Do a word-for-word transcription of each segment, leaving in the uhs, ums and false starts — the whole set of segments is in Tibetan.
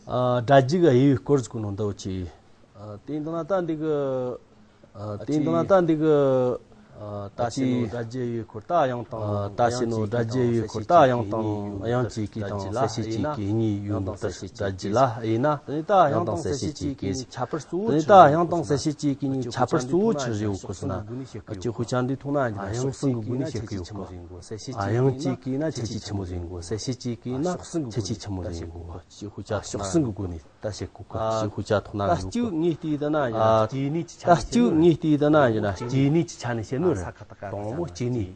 ཨ། སྒྲ་རྒྱུ་གི་དབྱེ་བའི་སྐོར་ཟིག་གོ་ནོ་འདི་འོ་ཆི། ཨ། དེ་འདི་ན་ད་འདི་གི། ཨ། དེ་འདི་ན་ད་འདི་གི། ཨ། ད་ཤི་ནོ་སྒྲ་རྒྱུ་དབྱེ་བའི་སྐོར་ད་དབྱངས་དང་། ཨ། ད་ཤི་ནོ་སྒྲ་རྒྱུ་དབྱེ་བའི་སྐོར་ད་དབྱངས་དང་དབྱངས་ཀྱི་གོས་དང་གསལ་བྱེད་ཀྱི་གོས་གཉིས་ཡོད་ནོ་ད་སྒྲ་རྒྱུ་ལ་དབྱེ་ན། དེ་ནས་ད་དབྱངས་དང་གསལ་བྱེད་ཀྱི་གོས་གཉིས་ཁྱད་པར་གཙོ་བོ། དེ་ནས་ད་དབྱངས་དང་གསལ་བྱེད་ཀྱི་གོས་གཉིས་ཁྱད་པར་གཙོ་བོ་ཆི་ཟིག་ཡོད་གོ་ཟེར་ན། ཨ། ཅི་ཧུ་ཅ་འདི་ཐོག་ན་ཡིན་ན་ཕྱོགས་ཟུང་གི་སྒོ་ནས་བཤད་གི་ཡོད་གོ། ཨ། དབྱངས་ཀྱི་གོས་ན་ཁྱད་ཆོས་ཆི་མོ་ཟིག་ཡིན་གོ། གསལ་བྱེད་ཀྱི་གོས་ན་ཁྱད་ཆོས་ཆི་མོ་ཟིག་ཡིན་གོ། ཕྱོགས་ཟུང་གི་སྒོ་ནས་ད་བཤད་གོ། ཅི་ཧུ་ཅ་ཕྱོགས་ཟུང་གི་སྒོ་ནས་ད་བཤད་གོ་གི། ཨ། ཅི་ཧུ་ཅ་ཐོག་ན་ཡོད་གོ། ད་སྐྱེ་བོ་ངོས་བལྟས་ད་ན་ཡིན་ན། ཨ། སྐྱེ་གནས་ཀྱི་ཆ་ནས་བཤད་ནོ་རེད། ད་སྐྱེ་བོ་ངོས་བལྟས་ད་ན་ཡིན་ན་སྐྱེ་གནས་ཀྱི་ཆ་ནས་བཤད་ནོ་རེད། དང་པོ་སྐྱེ་གནས།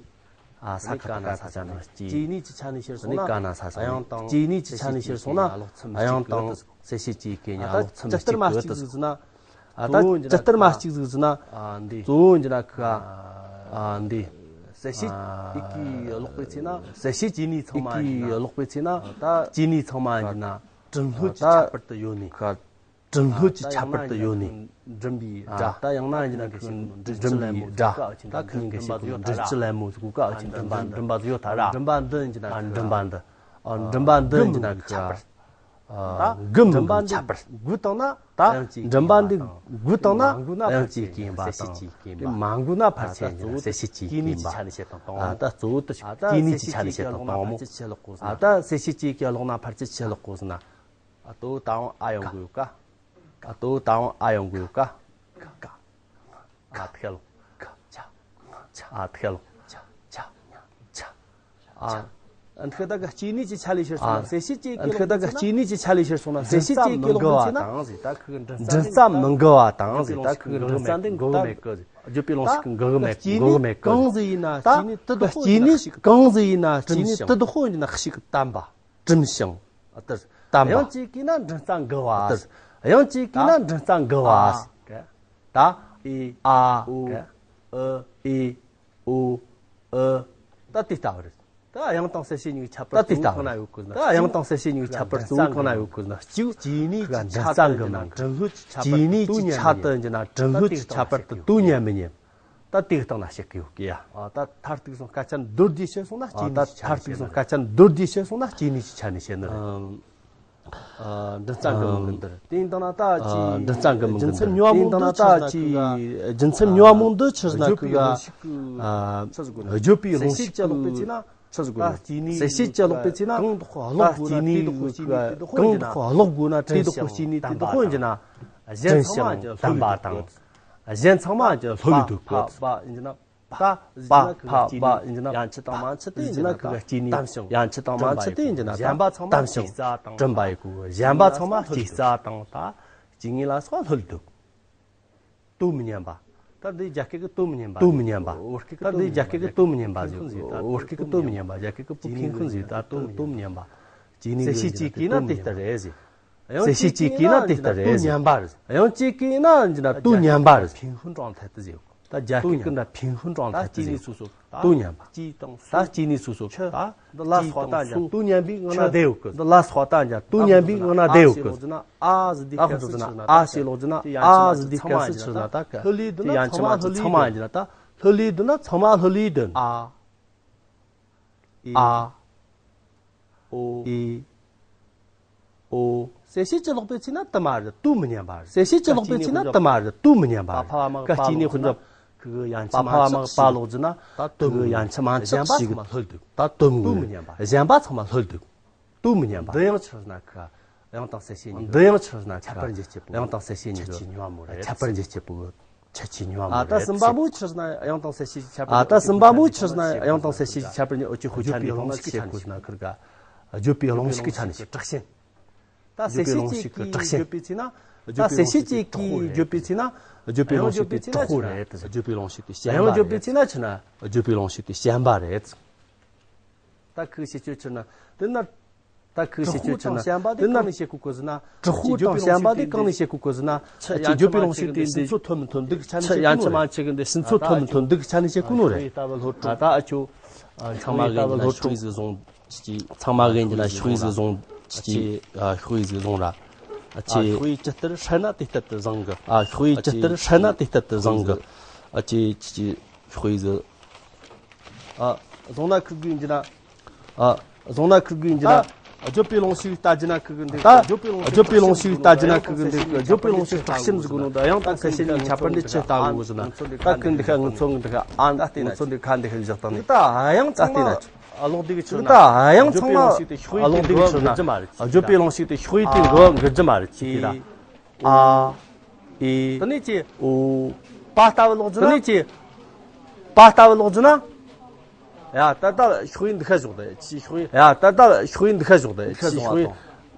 ཨ། ས་ཁ་ཏ་ག་ས་ཆ་ན་སྐྱེ། སྐྱེ་གནས་ཀྱི་ཆ་ནས་བཤད་སོང་ན། ནས་ག་ན་ས་ས་དབྱངས་དང་། སྐྱེ་གནས་ཀྱི་ཆ་ནས་བཤད་སོང་ན། གསལ་བྱེད་ཀྱི་གོས་ཀྱི་ཨ། ལོག་མཚམས་གཅིག་གི་ཨ། ད་ཇི་ལྟར་མ་གཅིག་ཟིག་ཟེར་ན། ཨ། ད་ཇི་ལྟར་མ་གཅིག་ཟིག་ཟེར་ན། ཨ། འདི་གཙོ་བོ་འདི་ན་ཁ། ཨ། འདི་གསལ་བྱེད་ཀྱི་གོས་ལོག་པའི་ཚེ་ན། གསལ་བྱེད་ཀྱི་གོས་ཚང་མ་ཡིན་ན། ལོག་པའི་ཚེ་ན། ད་སྐྱེ་གནས་ཚང་མ་ཡིན་ན། དྲིམ་ལྷོད་ཀྱི་ཁྱད་པར་དུ་ཡོད་ནས། ཁ། དྲིམ་ལྷོད་ཀྱི་ཁྱད་པར་དུ་ཡོད་ནས། འགྲིམ་པའི་སྒྲ། ད་ཡང་ན་ཡིན་ན་ཁོས་འགྲིམ་པའི་སྒྲ། ད་ཁོས་ངེས་ཤེས་གོ། འགྲིམ་ལྕི་ལན་མོ་ཟིག་གོ་ག་ཨ་ཆེན། འགྲིམ་ལྕི་ལན་མོ་ཟིག་གོ་ག་ཨ་ཆེན། འགྲིམ་པ་འགྲིམ་པ་ཟིག་ཡོད་ད་ར། འགྲིམ་པ་འདི་ཡིན་ན། འགྲིམ་པ་འདི། འགྲིམ་པ་འདི་ཡིན་ན་ཁོས། འགུམ་གྱི་ཁྱད་པར། ད་འགུམ་གྱི་ཁྱད་པར། འགུལ་བཏང་ན། ད་འགྲིམ་པ་འདི་འགུལ་བཏང་ན་དབྱངས་ཀྱི་གོས་ཡིན་པ་དང་། མ་འགུལ་ན་ཕལ་ཆེར་གསལ་བྱེད་ཀྱི་གོས་ཡིན་པ། ད་ད་གཙོ་བོ་དེ་སྐྱེ་གནས་ཀྱི་ཆ་ནས་བཤད་དང་དང་པོ། ཨ། ད་གཙོ་བོ་དེ་སྐྱེ་གནས་ཀྱི་ཆ་ནས་བཤད་དང་དང་པོ། ཨ། ད་གསལ་བྱེད་ཀྱི་གོས་ལོག་ན་ཕལ་ཆེར་ཆི་ལོག་གོ་ཟེར་ན། ཨ། ཏོ་ད་འོང་ཨ་ཡོང་གོ་ཡོད་ཀ། ཨ། ཏོ་ད་འོང་ཨ་ཡོང་གོ་ཡོད་ཀ། ཨ། ཐིག་ལོག། ཨ། ཐིག་ལོག། ཨ། འདི་ད་གི་སྐྱེ་གནས་ཀྱི་ཆ་ལས་ཕྱིར་སོང་ན། ཨ། གསལ་བྱེད་ཀྱི་གོས་ལོག་པའི་ཚེ་ན། འདི་ད་གི་སྐྱེ་གནས་ཀྱི་ཆ་ལས་ཕྱིར་སོང་ན། གསལ་བྱེད་ཀྱི་གོས་ལོག་པའི་ཚེ་ན། འགྲིམ་རྩ་མི་འགུལ་བ་དང་ཟེར། ད་ཁོས་འགྲིམ་རྩ་མི་འགུལ་བ་དང་ཟེར། ད་ཁོས་འགྲིམ་རྩ་འདི་འགུལ་གི་མེད་གི། བརྗོད་པའི་རླུང་ཤུགས་ཀྱིས་འགུལ་གི་མེད། འགུལ་གི་མེད་གི། གང་ཟིག་ཡིན་ན་ད་སྐྱེ་གནས་དེ་དག་གི་སྐྱེ་གནས་གང་ཟིག་ཡིན་ན་སྐྱེ་གནས་དེ་དག་ཡིན་ན་ཤིག་བརྟན་པ། གྲིམ་ཞིང་། ཨ། དེར། བརྟན་པ། དབྱངས་ཀྱི་གོས་ན་འགྲིམ་རྩ་འགུལ་བ། དེར། དབྱངས་ཀྱི་གོས་ན་འགྲིམ་རྩ་འགུལ་བ། ཨ། ད། ཨེ། ཨ། ཨོ། ཨེ། ཨེ། ཨོ། ཨེ། ད་དེ་ལྟ་བུ་རེད། ད་དབྱངས་དང་གསལ་བྱེད་གཉིས་ཀྱི་ཁྱད་པར་གཙོ་བོ་གང་ན་ཡོད་གོ་ན། ད་དབྱངས་དང་གསལ་བྱེད་གཉིས་ཀྱི་ཁྱད་པར་གཙོ་བོ་གང་ན་ཡོད་གོ་ན། གཅིག་སྐྱེ་གནས་ཀྱི་ཆ་དུ་ཡིན་ན་དྲིམ་ལྷོད་ཀྱི་ཁྱད་པར་དུ་དོ་མཉམ་མིན། ད་དེ་ལྟ་བུ་ཆི་ཟིག་ཡོད་གོ། ད་དབྱངས་དང་གསལ་བྱེད་གཉིས་ཀྱི་ཁྱད་པར་དུ་དོ་མཉམ་མིན། ད་དེ་གི་སྟེང་ན་བཤད་གི་ཡོད་གི་ཡ། ཨ། ད་མཐར་ཐུག་སོང་སྐད་ཆ་མདོར་བསྡུས་བཤད་སོང་ན་སྐྱེ་གནས་ཀྱི་ཆ་ནས་བཤད་ནི་རེད། སྐད་ཆ་མདོར་བསྡུས་བཤད་སོང་ན་སྐྱེ་གནས་ཀྱི་ཆ་ནས་བཤད་ནི་རེད། ཨ། འདི་རྩ་འགུལ་མི་འདི་རེད། དེ་ཡིན་དང་ན་ད་ཅི། འདི་རྩ་འགུལ་མི་འདི་རེད། རྒྱུ་མཚན་སྨྱོ་བ་མང་པོ་འདི་ཆི་ཟེར་ན་ཁོ་ག་རྒྱུ་མཚན་སྨྱོ་བ་མང་པོ་འདི་ཆི་ཟེར་ན་ཁོ་ག་བརྗོད་པའི་རླུང་ཤུགས་ཀྱིས་ལོག་པའི་ཚེ་ན། ཆི་ཟིག་དགོས་ན། གསལ་བྱེད་ཀྱི་ལོག་པའི་ཚེ་ན། གང་དག་གོ་ལོག་དགོས་ན་དེ་དག་གོ་སྐྱེ་གནས་དེ་དག་གོ་ཡིན་ན། གང་དག་གོ་ལོག་དགོས་ན་དེ་དག་གོ་སྐྱེ་གནས་དེ་དག་གོ་ཡིན་ན། གཞན་ཚང་མ་གྱི་ལྷོད་ལྷོད་དང་། གཞན་ཚང་མ་གྱི་ལྷོད་ལྷོད་དུ་དགོས། པ་ཡིན་ན། པ་པ་པ་ཡིན་ན་ཁོ་ག་སྐྱེ་གནས། ཡང་ཆི་དང་མ་ཆི་དེ་ཡིན་ན་ཁོ་ག་སྐྱེ་གནས། ཡང་ཆི་དང་མ་ཆི་དེ་ཡིན་ན་ད་གྲིམ་པ་ཡི་གོ། གཞན་པ་ཚང་མ་སྐྱེ་རྩ་དང་ད་སྐྱེ་གནས་ལ་སོགས་ལྷོད་ལྷོད་དུ། དོ་མི་མཉམ་པ། ད་འདི་རྒྱ་སྐད་ཀྱི་དོ་མི་མཉམ་པ། དོ་མི་མཉམ་པ། བོད་སྐད་ཀྱི། ད་འདི་རྒྱ་སྐད་ཀྱི་དོ་མི་མཉམ་པ་ཟེར། བོད་སྐད་ཀྱི་དོ་མི་མཉམ་པ། རྒྱ་སྐད་ཀྱི་པོ་ཕིང་ཧུན་ཟེར། ད་དོ་དོ་མི་མཉམ་པ། སྐྱེ་གནས་གསལ་བྱེད་ཀྱི་གོས་ན་དེ་ལྟར་རེད་ཟེར། དབྱངས་ཀྱི་གོས་ན་དེ་ལྟར་རེད་ཟེར། དོ་མཉམ་པ་རེད། དབྱངས་ཀྱི་གོས་ན་ཡིན་ན་དོ་མཉམ་པ་རེད། ཕིང་ཧུན་ཀྲང་ཐད་དུ་ཟེར། ད་རྒྱ་སྐད་ཀྱི་ན་ཕིང་ཧུན་ཀྲང་ཐད་དུ་ཟེར། དོ་མཉམ་པ། དོ་མཉམ་པ། ད་སྐྱེ་གནས་སོ་སོ། ད་སྐྱེ་གནས་སོ་སོ། ཆུ། ད་ལ་སོགས་ད་འཇག་དོ་མཉམ་པའི་ངང་ན་བསྡད་ཡོད་གི། ད་ལ་སོགས་ད་འཇག་དོ་མཉམ་པའི་ངང་ན་བསྡད་ཡོད་གི། ཨ་ཟེར་དུས་སྐད་སུ་ཆི་ཟེར་ན། ཨ་ཟེར་ལོག་ཟེར་ན། ཨ་ཟེར་དུས་སྐད་སུ་ཆི་ཟེར་ན། ད་ལྷོད་ལྷོད་དུ་ན་ཚང་མ་ལྷོད་ལྷོད་དུ། ད་ལྷོད་ལྷོད་དུ་ན་ཚང་མ་ལྷོད་ལྷོད་དུ། ཨ། ཨེ། ཨ། ཨོ། ཨེ། ཨོ། གསལ་བྱེད་ཀྱི་ལོག་པའི་ཚེ་ན་དུ་མ་རེད། དོ་མི་མཉམ་པ་རེད། གསལ་བྱེད་ཀྱི་ལོག་པའི་ཚེ་ན་དུ་མ་རེད། དོ་མི་མཉམ་པ་རེད། ཀ་སྐྱེ་གནས་ཧུན་འཇོག་གི་ཡང་ཆི་མ་ཆི་ཞིག་ད་དོ་མི་ཡང་ཆི་མ་ཆི་ཞིག་ད་དོ་མི་མཉམ་པ། གཞན་པ་ཚང་མ་ལྷོད་ལྷོད་དུ། དོ་མི་མཉམ་པ། གཞན་པ་ཚང་མ་ལྷོད་ལྷོད་དུ། དོ་མི་མཉམ་པ། འདི་ཡང་ཆི་ཟེར་ན་ཁོ་ག་དབྱངས་དང་གསལ་བྱེད་གཉིས་ཀྱི། འདི་ཡང་ཆི་ཟེར་ན་ཁོ་ག་ཁྱད་པར་འབྱེད་བྱེད་པོ། དབྱངས་དང་གསལ་བྱེད་གཉིས་ཀྱི་ཁྱད་ཆོས་ཉོ་བ་མོ་རེད། ཁྱད་པར་འབྱེད་བྱེད་པོ། ཁྱད་ཆོས་ཉོ་བ་མོ་རེད། ཨ། ད་གསུམ་པ་མོ་ཆི་ཟེར་ན་དབྱངས་དང་གསལ་བྱེད་ཀྱི་ཁྱད་པར། ཨ། ད་གསུམ་པ་མོ་ཆི་ཟེར་ན་དབྱངས་དང་གསལ་བྱེད་ཀྱི་ཁྱད་པར་གཉིས། འོ་ཆི་ཧུ་ཆ་ནས་ལོག་ན་ཆི་ཟེར་གོ་ཟེར་ན་ཁོ་ག་བརྗོད་པའི་རླུང་ཤུགས་ཀྱི་ཆ་ནས་བཤད། དྲག་ཞན། ད་གསལ་བྱེད་ཀྱི་གོས་བརྗོད་པའི་ཚེ་ན། ད་གསལ་བྱེད་ཀྱི་གོས་བརྗོད་པའི་ཚེ་ན། བརྗོད་པའི་རླུང་ཤུགས་དེ་དྲག་པོ་རེད། བརྗོད་པའི་རླུང་ཤུགས་དེ་ཞན་པ་རེད། དབྱངས་བརྗོད་པའི་ཚེ་ན་ཆི་ན། བརྗོད་པའི་རླུང་ཤུགས་དེ་ཞན་པ་རེད། ད་ཁོའི་བཤད་སྤྱོད་ཆི་ན། དེ་ན། ད་ཁོའི་བཤད་སྤྱོད་ཆི་ན། དྲག་པོ་དང་ཞན་པ་དེ་གང་ནས་བཤད་གོ་གོ་ཟེར་ན། དྲག་པོ་དང་ཞན་པ་དེ་གང་ནས་བཤད་གོ་གོ་ཟེར་ན། ཁྱེད་བརྗོད་པའི་རླུང་ཤུགས་དེ་འདི་ཕྱིན་ཚུལ་ཐོན་མི་ཐོན་འདི་གི་ཆ་ནས་བཤད་གོ་ནོ་རེད། ཁྱེད་ཡང་ཆི་མ་ཆི་གི་འདི་ཕྱིན་ཚུལ་ཐོན་མི་ཐོན་འདི་གི་ཆ་ནས་བཤད་གོ་ནོ་རེད། ད་ཨ་ཆོ། ཚང་མ་གི་ཡིན་ན་ཤོག་ཟིག་བཟུང་། ཚང་མ་གི་ཡིན་ན་ཤོག་ཟིག་བཟུང་། ཨ་ཆི། ཤོག་ཟིག་བཟུང་ར། ཨ་ཆི། ཤོག་ཇི་ལྟར་ཧྲལ་ན་དེ་ལྟར་དུ་བཟང་གི། ཨ། ཤོག་ཇི་ལྟར་ཧྲལ་ན་དེ་ལྟར་དུ་བཟང་གི། ཨ་ཆི། ཆི། ཆི། ཤོག་ཟིག་ཨ། བཟུང་ན་ཁུར་དགོས་ཡིན་གྱི་ན། ཨ། བཟུང་ན་ཁུར་དགོས་ཡིན་གྱི་ན། ཨ། བརྗོད་པའི་རླུང་ཤུགས་ལྟ་རྒྱུ་ན་ཁུ་གི་འདུག་ད་བརྗོད་པའི་རླུང་ཤུགས་ལྟ་རྒྱུ་ན་ཁུ་གི་འདུག་བརྗོད་པའི་རླུང་ཤུགས་དྲག་ཞན་ཟིག་གོ་ནོ་ད་ཡང་ད་ཁ་ཤས་ནས་ཁྱད་པར་འདི་ཆི་ལྟ་གོ་ཟེར་ན། ད་ཁུ་འདི་ཁ་ངུ་ཚོ་ངུ་འདི་ཁ་ཨ་འདི་ངུ་ཚོ་འདི་ཁ་འདི་ཁ་བཞག་སྟངས་ནི། ད་ཡང་ཚང་མ་ཨ་ལོག་འདི་གི་ཆོད་ན། ད་ཡང་ཚང་མ་ཨ་ལོག་འདི་གི་ཆོད་ན། བརྗོད་པའི་རླུང་ཤུགས་དེ་ཤོག་ཡིག་དེ་འགོ་འགུལ་རྒྱུ་མ་རེད་ཅེས་ད། ཨ། ཨི། དེ་ནས་ཅི། ཨོ། པ་ལྟ་བུ་ལོག་རྒྱུ་ན། དེ་ནས་ཅི། པ་ལྟ་བུ་ལོག་རྒྱུ་ན། ཡ་ད་ལྟ་ཤོག་ཡིག་འདི་ཤ་ཞོག་ད་ཅི་ཤོག་ཡིག་ཡ་ད་ལྟ་ཤོག་ཡིག་འདི་ཤ་ཞོག་ད་ཅི་ཤོག་ཡིག་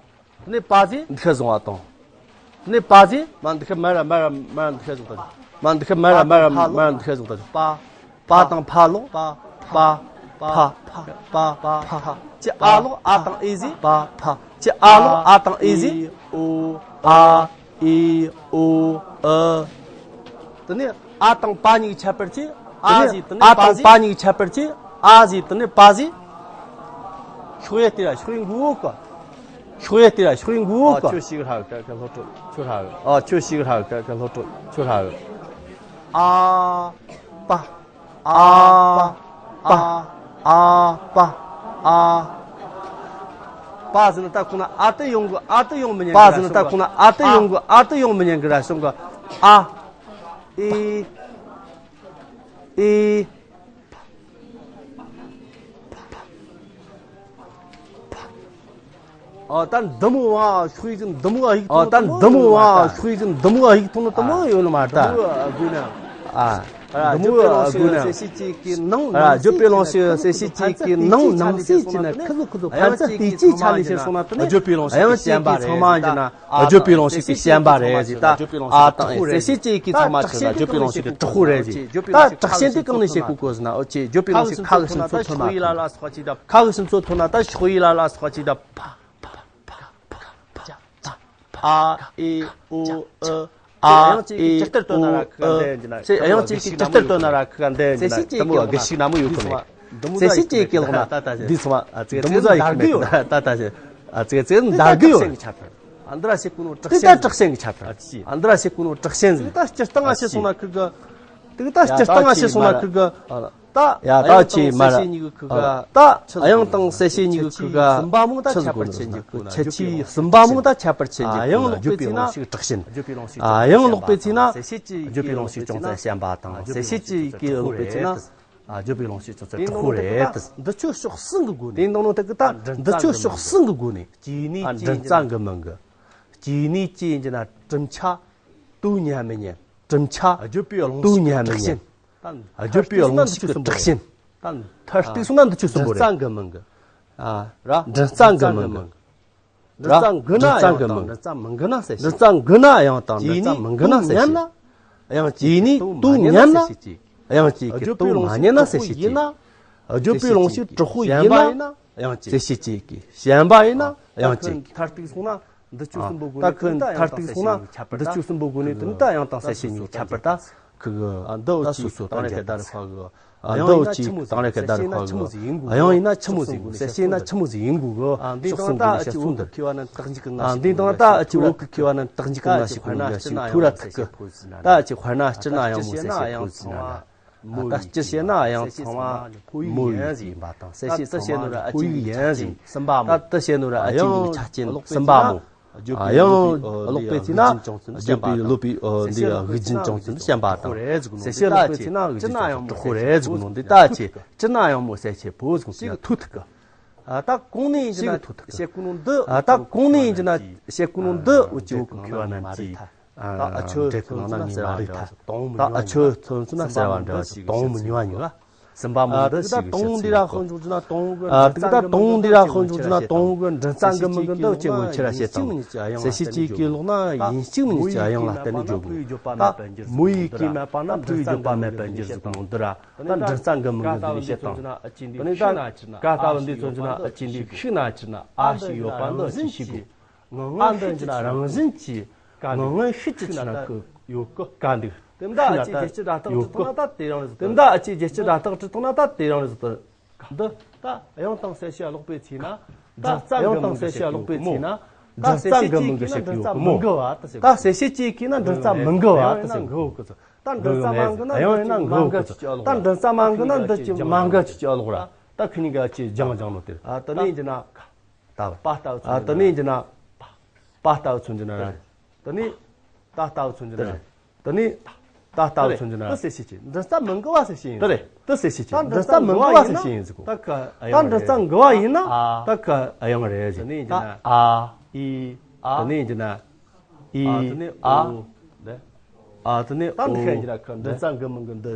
དེ་ནས་པ་ཟེ། འདི་ཤ་བཟུང་བ་དང་། དེ་ནས་པ་ཟེ། མ་འདི་ཤ་མ་ར་མ་ར་མ་ར་འདི་ཤ་ཞོག་ད་ཅི། མ་འདི་ཤ་མ་ར་མ་ར་མ་ར་འདི་ཤ་ཞོག་ད་ཅི། པ། པ་དང་ཕ་ལོག་པ། པ། ཕ། པ། ཕ། ཅི་ཨ་ལོག་ཨ་དང་ཨི་ཟེ། པ། ཕ། ཅི་ཨ་ལོག་ཨ་དང་ཨི་ཟེ། ཨོ། ཨ། ཨི། ཨོ། ཨ། དེ་ནས་ཨ་དང་པ་གཉིས་ཁྱད་པར་ཆེ། ཨ་ཟེ། དེ་ནས་ཨ་དང་པ་གཉིས་ཁྱད་པར་ཆེ། ཨ་ཟེ། དེ་ནས་པ་ཟེ། ཤོག་ཡ་དེ་ར་ཤོག་ཡིག་མགོ་བོ་ག་ཤོག་ཡ་དེ་ར་ཤོག་ཡིག་མགོ་བོ་ག་ཁྱོད་ཤིག་ཧྲ་ག་ག་སློབ་ཕྲུག་ཁྱོད་ཧྲ་ག་ཨ་ཁྱོད་ཤིག་ཧྲ་ག་ག་སློབ་ཕྲུག་ཁྱོད་ཧྲ་ག་ཨ། པ། ཨ། པ། ཨ། པ། ཨ། པ་ཟེར་ན་ད་ཁོ་ན་ཨ་ཏི་ཡོང་གི་ཨ་ཏི་ཡོང་མི་ཉན་པ་གི་ཟེར་ན་ད་ཁོ་ན་ཨ་ཏི་ཡོང་གི་ཨ་ཏི་ཡོང་མི་ཉན་གི་ར་སོང་གི་ཨ། ཨི། ཨི། ཨ་ད་འདི་མོ་བ་ཤོག་ཡིག་འདི་མོ་བ་ཡིག་ཨ་ད་འདི་མོ་བ་ཤོག་ཡིག་འདི་མོ་བ་ཡིག་ཐོག་ནི་དུ་མོ་ཡོད་ནི་མ་ད། འདི་མོ་བ་དགོས་ན། ཨ། འདི་མོ་བ་དགོས་ན། གསལ་བྱེད་ཅིག་གི་ནང་ཨ་བརྗོད་པའི་རླུང་ཤུགས་གསལ་བྱེད་ཅིག་གི་ནང་ནང་གསེས་ཅི་ན་ཁི་ཟིག་ཁི་ཟིག་ཕན་ཚུན་དེ་ཅིའི་ཆ་ནས་ཤེས་སོང་ན་དུ་ནི་བརྗོད་པའི་རླུང་ཤུགས་དེ་བཤད་པ་རེད་ཟེར་ད། བརྗོད་པའི་རླུང་ཤུགས་དེ་བཤད་པ་རེད་ཟེར་ད། ཨ་དང་ཨེ་གསལ་བྱེད་ཅིག་གི་ཚང་མ་ཆགས་ན་བརྗོད་པའི་རླུང་ཤུགས་དེ་དྲག་པོ་རེད་ཟེར། ད་དྲག་ཞན་དེ་གང་ནས་བཤད་གོ་གོ་ཟེར་ན་ཨོ་ཅེ་བརྗོད་པའི་རླུང་ཤུགས་ཁ་གི་སུན་ཚོད་ཐོན་མ་ཐོན། ཁ་གི་སུན་ཚོད་ཐོན་ན་ད་ཤོག་ཡིག་ལ་ལ་སོགས་ཅིག་ད། ཕ། ཕ། ཕ། ཕ། ཕ། ཨ། ཨེ། ཨོ། ཨ། ཨ། ཨེ། ཨོ། ཨ། ཚེ་ཨ་ཡང་གཅིག་གིས་ཇི་ལྟར་བཏོན་ན་ར་ཁུ་ག་འདི་ཡིན་ན་དུ་མོ་གི་ཞིག་ན་མོ་ཡོད་གི་མེད། ཚེ་སྲིད་ཅེས་ཀྱི་ལོག་ན་འདི་སོང་བ་ཚེ་ཚེ་འདར་གི་ཡོད་ད་ད་ཚེ་ཚེ་འདར་གི་ཡོད། ཨ་འདི་ར་ཞིག་གོ་ནོ་དྲག་ཞན་གི་ཆ་ཐུབ། ཨ་འདི་ར་ཞིག་གོ་ནོ་དྲག་ཞན་ཟིག་ད་སྤྱིར་བཏང་ང་ཤེས་སོང་ན་ཁུ་གི། དེ་གི་ད་སྤྱིར་བཏང་ང་ཤེས་སོང་ན་ཁུ་གི། ད། ཡ་ད་ཆེ་མ་ར། ད། ཨ་ཡང་དང་གསལ་བྱེད་གཉིས་ཀྱི་ཁུ་ག་སུམ་པ་མོ་ད་ཁྱད་པར་ཆེན་གྱི་ཁུ་ཁྱད་ཆོས་གསུམ་པ་མོ་ད་ཁྱད་པར་ཆེན་གྱི་ཁུ་ཡང་ལོག་པའི་ཚེ་ན་བརྗོད་པའི་རླུང་ཤུགས་དྲག་ཞན། ཨ་ཡང་ལོག་པའི་ཚེ་ན་བརྗོད་པའི་རླུང་ཤུགས་ཅུང་ཙམ་ཞན་པ་དང་གསལ་བྱེད་ཀྱི་ལོག་པའི་ཚེ་ན་བརྗོད་པའི་རླུང་ཤུགས་ཅུང་ཙམ་དྲག་པོ་རེད། འདི་ཆོས་ཕྱོགས་གསུམ་གྱི་སྒོ་ནས། དེ་འདང་ནོ་དེ་གི་ད་འདི་ཆོས་ཕྱོགས་གསུམ་གྱི་སྒོ་ནས། སྐྱེས་ནས་སྐྱེས་ཡིན་གྱི་ན་སྐྲུམ་ཆ་དུ་ཉན་མི་ཉན། གྲུབ་ཆ་བརྗོད་པའི་རླུང་དུ་ཞིག་ཉན་གི་མི་དྲག་ཉན། ཞན། ད་མཐར་ཐུག་སོང་ན་འདི་ཆོས་གསུམ་པོ་རེད། མཐར་ཐུག་སོང་ན་འདི་ཆོས་གསུམ་པོ་རེད། མགྲིན་རྩ་འགུལ་མི་འགུལ། ཨ། ར། མགྲིན་རྩ་འགུལ་མི་འགུལ། མགྲིན་རྩ་འགུལ་ན་ཡང་དང་མགྲིན་རྩ་མི་འགུལ་ན་གསལ་བཤད། མགྲིན་རྩ་འགུལ་ན་ཡང་དང་མགྲིན་རྩ་མི་འགུལ་ན་གསལ་བཤད། དབྱངས་ཀྱི་དུ་ཉན་ན། དབྱངས་ཀྱི་དུ་མ་ཉན་ན་གསལ་བཤད་ཀྱི། བརྗོད་པའི་རླུང་ཞིག་དྲག་པོ་ཡིན་ན། གསལ་བཤད་ཀྱི། ཞན་པ་ཡིན་ན་དབྱངས་ཀྱི། ཞན་པ་ཡིན་ན་དབྱངས་ཀྱི། མཐར་ཐུག་སོང་ན། འདི་ཆོས་གསུམ་པོ་སྒོ་ནས། ད་ཁོས་མཐར་ཐུག་སོང་ན་འདི་ཆོས་གསུམ་པོ་སྒོ་ནས་དེ་ནི་ད་དབྱངས་དང་གསལ་བྱེད་གཉིས་ཁྱད་པར་ད་ཁུ་གི། འདི་འུ་ཅི་དང་རེ་ཁ་བརྡ་རེ་ཁ་གི། འདི་འུ་ཅི་དང་རེ་ཁ་བརྡ་རེ་ཁ་གི། དབྱངས་ཡིན་ན་ཆི་མོ་ཟིག་ཡིན་དགོས། གསལ་བྱེད་ན་ཆི་མོ་ཟིག་ཡིན་དགོས་གི། ཕྱོགས་གསུམ་སྒོ་ནས་བཤད་ཚུལ་འདི། འདི་དང་ད་འུ་ཅི་འུ་གི་ཁེ་བ་ན་དག་འཇིག་གི་ང་ཞིག་ཐུག་ར་ཐུག་གི། ད་འུ་ཅི་དཔེར་ན་སྤྱིར་ན་དབྱངས་མོ་གསལ་བྱེད་ཕོ་ཟིག་ན། ད་སྤྱིར་བཤད་ན་དབྱངས་ཚང་མ་མོ་ཡིན་པ་དང་གསལ་བྱེད་ཚང་མ་ཕོ་ཡིག་ཡིན་ཟིན། གསུམ་པ་མོ། ད་དེ་བཤད་ནོ་ར་ཨ་ཅེ་གི་ཆ་རྐྱེན་གསུམ་པ་མོ། ཡང་ཀློག་པའི་ཚེ་ན་བརྗོད་པའི་ཀློག་པའི་འདི་དབུགས་འབྱིན་ཅུང་ཙམ་ཞན་པ་དང་གསལ་བྱེད་ཀློག་པའི་ཚེ་ན་བརྗོད་པའི་དྲག་པོ་རེད་ཟེར་གོ་ནོ་འདི་ད་ཅི་སྤྱིར་ན་ཡང་མོ་གསལ་བྱེད་ཕོ་ཟེར་གོ་ནོ་ཐུག་ཐུག་གི། ད་གོང་ནས་ཡིན་ན་བཤད་གོ་ནོ་འདི། ད་གོང་ནས་ཡིན་ན་བཤད་གོ་ནོ་འདི་འུ་ཅི་འུ་གི་ཁེ་བ་ན་ཅི། ད་ཨ་ཆོས་ཚོ་ཚོ་ན་ཟེར་བ་འདྲ་བ་ཞིག་དང་མོ་ཉུང་བ་ཉུང་བ། ད་ཨ་ཆོས་ཚོ་ཚོ་ན་ཟེར་བ་འདྲ་བ་ཞིག་དང་མོ་ཉུང་བ་ཉུང་བ། གསུམ་པ་མོ་འདི་ཞིག་གི་བཤད་ཚུལ་གོ། ཨ་དེ་གི་ད་དང་མོ་འདི་ར་ཧོན་ཆུང་ཆུང་ན་དང་མོ་གི་འདྲིན་རྩ་འགུལ་མི་འགུལ་འདི་ཅི་ངོ་ཁྱེར་ར་བཤད་དང་། གསལ་བྱེད་ཅིག་གི་ལོག་ན་ཡིན་གཅིག་མིན་གཅིག་དབྱངས་ལ་བརྟེན་ནས་བརྗོད་དགོས། ད་མོ་ཡི་གེ་མེད་པ་ན་ཕོ་ཡི་བརྗོད་པ་མེད་པ་འགྱུར་ཟེར་དང་འདི་ར། ད་འདྲིན་རྩ་འགུལ་མི་འགུལ་འདི་ནས་བཤད་དང་། དེ་ནས་ད་ག་ལྟ་བུ་འདི་ཚོ་ཚོ་ན་ཨ་ཅེ་འདི་ཤིག་ན་ཅི་ན་ཨ་ཞིག་ཡོད་པ་འདི་ཅི་ཤེས་དགོས། ཨ་འདི་ཅི་ན་རང་བཞིན་གྱིས་ངང་ངམ་ཤུགས་ཀྱིས་ཅི་ན་ཡོད་གི། ག་འདུག་དེ་འདྲ་ཨ་ཅེ་རྒྱལ་སྤྱི་སྒྲ་ཐག་ཅི་ཐོག་ན་ད་དེ་རང་རེད་ཟེར། དེ་འདྲ་ཨ་ཅེ་རྒྱལ་སྤྱི་སྒྲ་ཐག་ཅི་ཐོག་ན་ད་དེ་རང་རེད་ཟེར། འདི་ད་དབྱངས་དང་གསལ་བྱེད་ཀློག་པའི་ཚེ་ན། ད་དབྱངས་དང་གསལ་བྱེད་ཀློག་པའི་ཚེ་ན། ད་གསལ་བྱེད་ཀྱི་ཀྱི་ན་འདྲིན་རྩ་མི་འགུལ་བ་ད་ཟེར། ད་གསལ་བྱེད་ཀྱི་ཀྱི་ན་འདྲིན་རྩ་མི་འགུལ་བ་ད་ཟེར། ད་འདྲིན་རྩ་མ་འགུལ་ན་འདི་ཅི་མ་འགུལ་ཅི་ཅི་ཀློག་ར། ད་འདྲིན་རྩ་མ་འགུལ་ན་འདི་ཅི་མ་འགུལ་ཅི་ཅི་ཀློག་ར། ད་ཁི་གཉིས་ཀ་ཅི་སྦྱང་སྦྱང་ནོ་དེ། ད་ནི་ཡིན་གྱི་ན། པ་ལྟ་བུ་མཚོན་རྒྱུ་ན། དེ་ནས་ཡིན་རྒྱུ་ན། པ་ལྟ་བུ་མཚོན་རྒྱུ་ན། དེ་ནས་ད་ལྟ་བུ་མཚོན་རྒྱུ་ན། དེ་ནས་ད་ལྟ་བུ་མཚོན་རྒྱུ་ན། དེ་གསལ་བྱེད་ཀྱི་འབྲིང་རྩ་མི་འགུལ་བ་གསལ་བྱེད་ཡིན། དེ་རེད། དེ་གསལ་བྱེད་ཀྱི་འབྲིང་རྩ་མི་འགུལ་བ་གསལ་བྱེད་ཡིན་ཟེར་གོ། ད་འབྲིང་རྩ་འགུལ་བ་ཡིན་ན་ད་ག་དབྱངས་རེད་ཟེར། ད་ཨ། ཨི། ཨ། དེ་ནས་ཡིན་རྒྱུ་ན། ཨི། ཨ། ཨ། དེ་ནས་ད་འདི་ཤེས་རྒྱུ་ན་ཁ་འབྲིང་རྩ་འགུལ་མི་འགུལ་འདི། ད་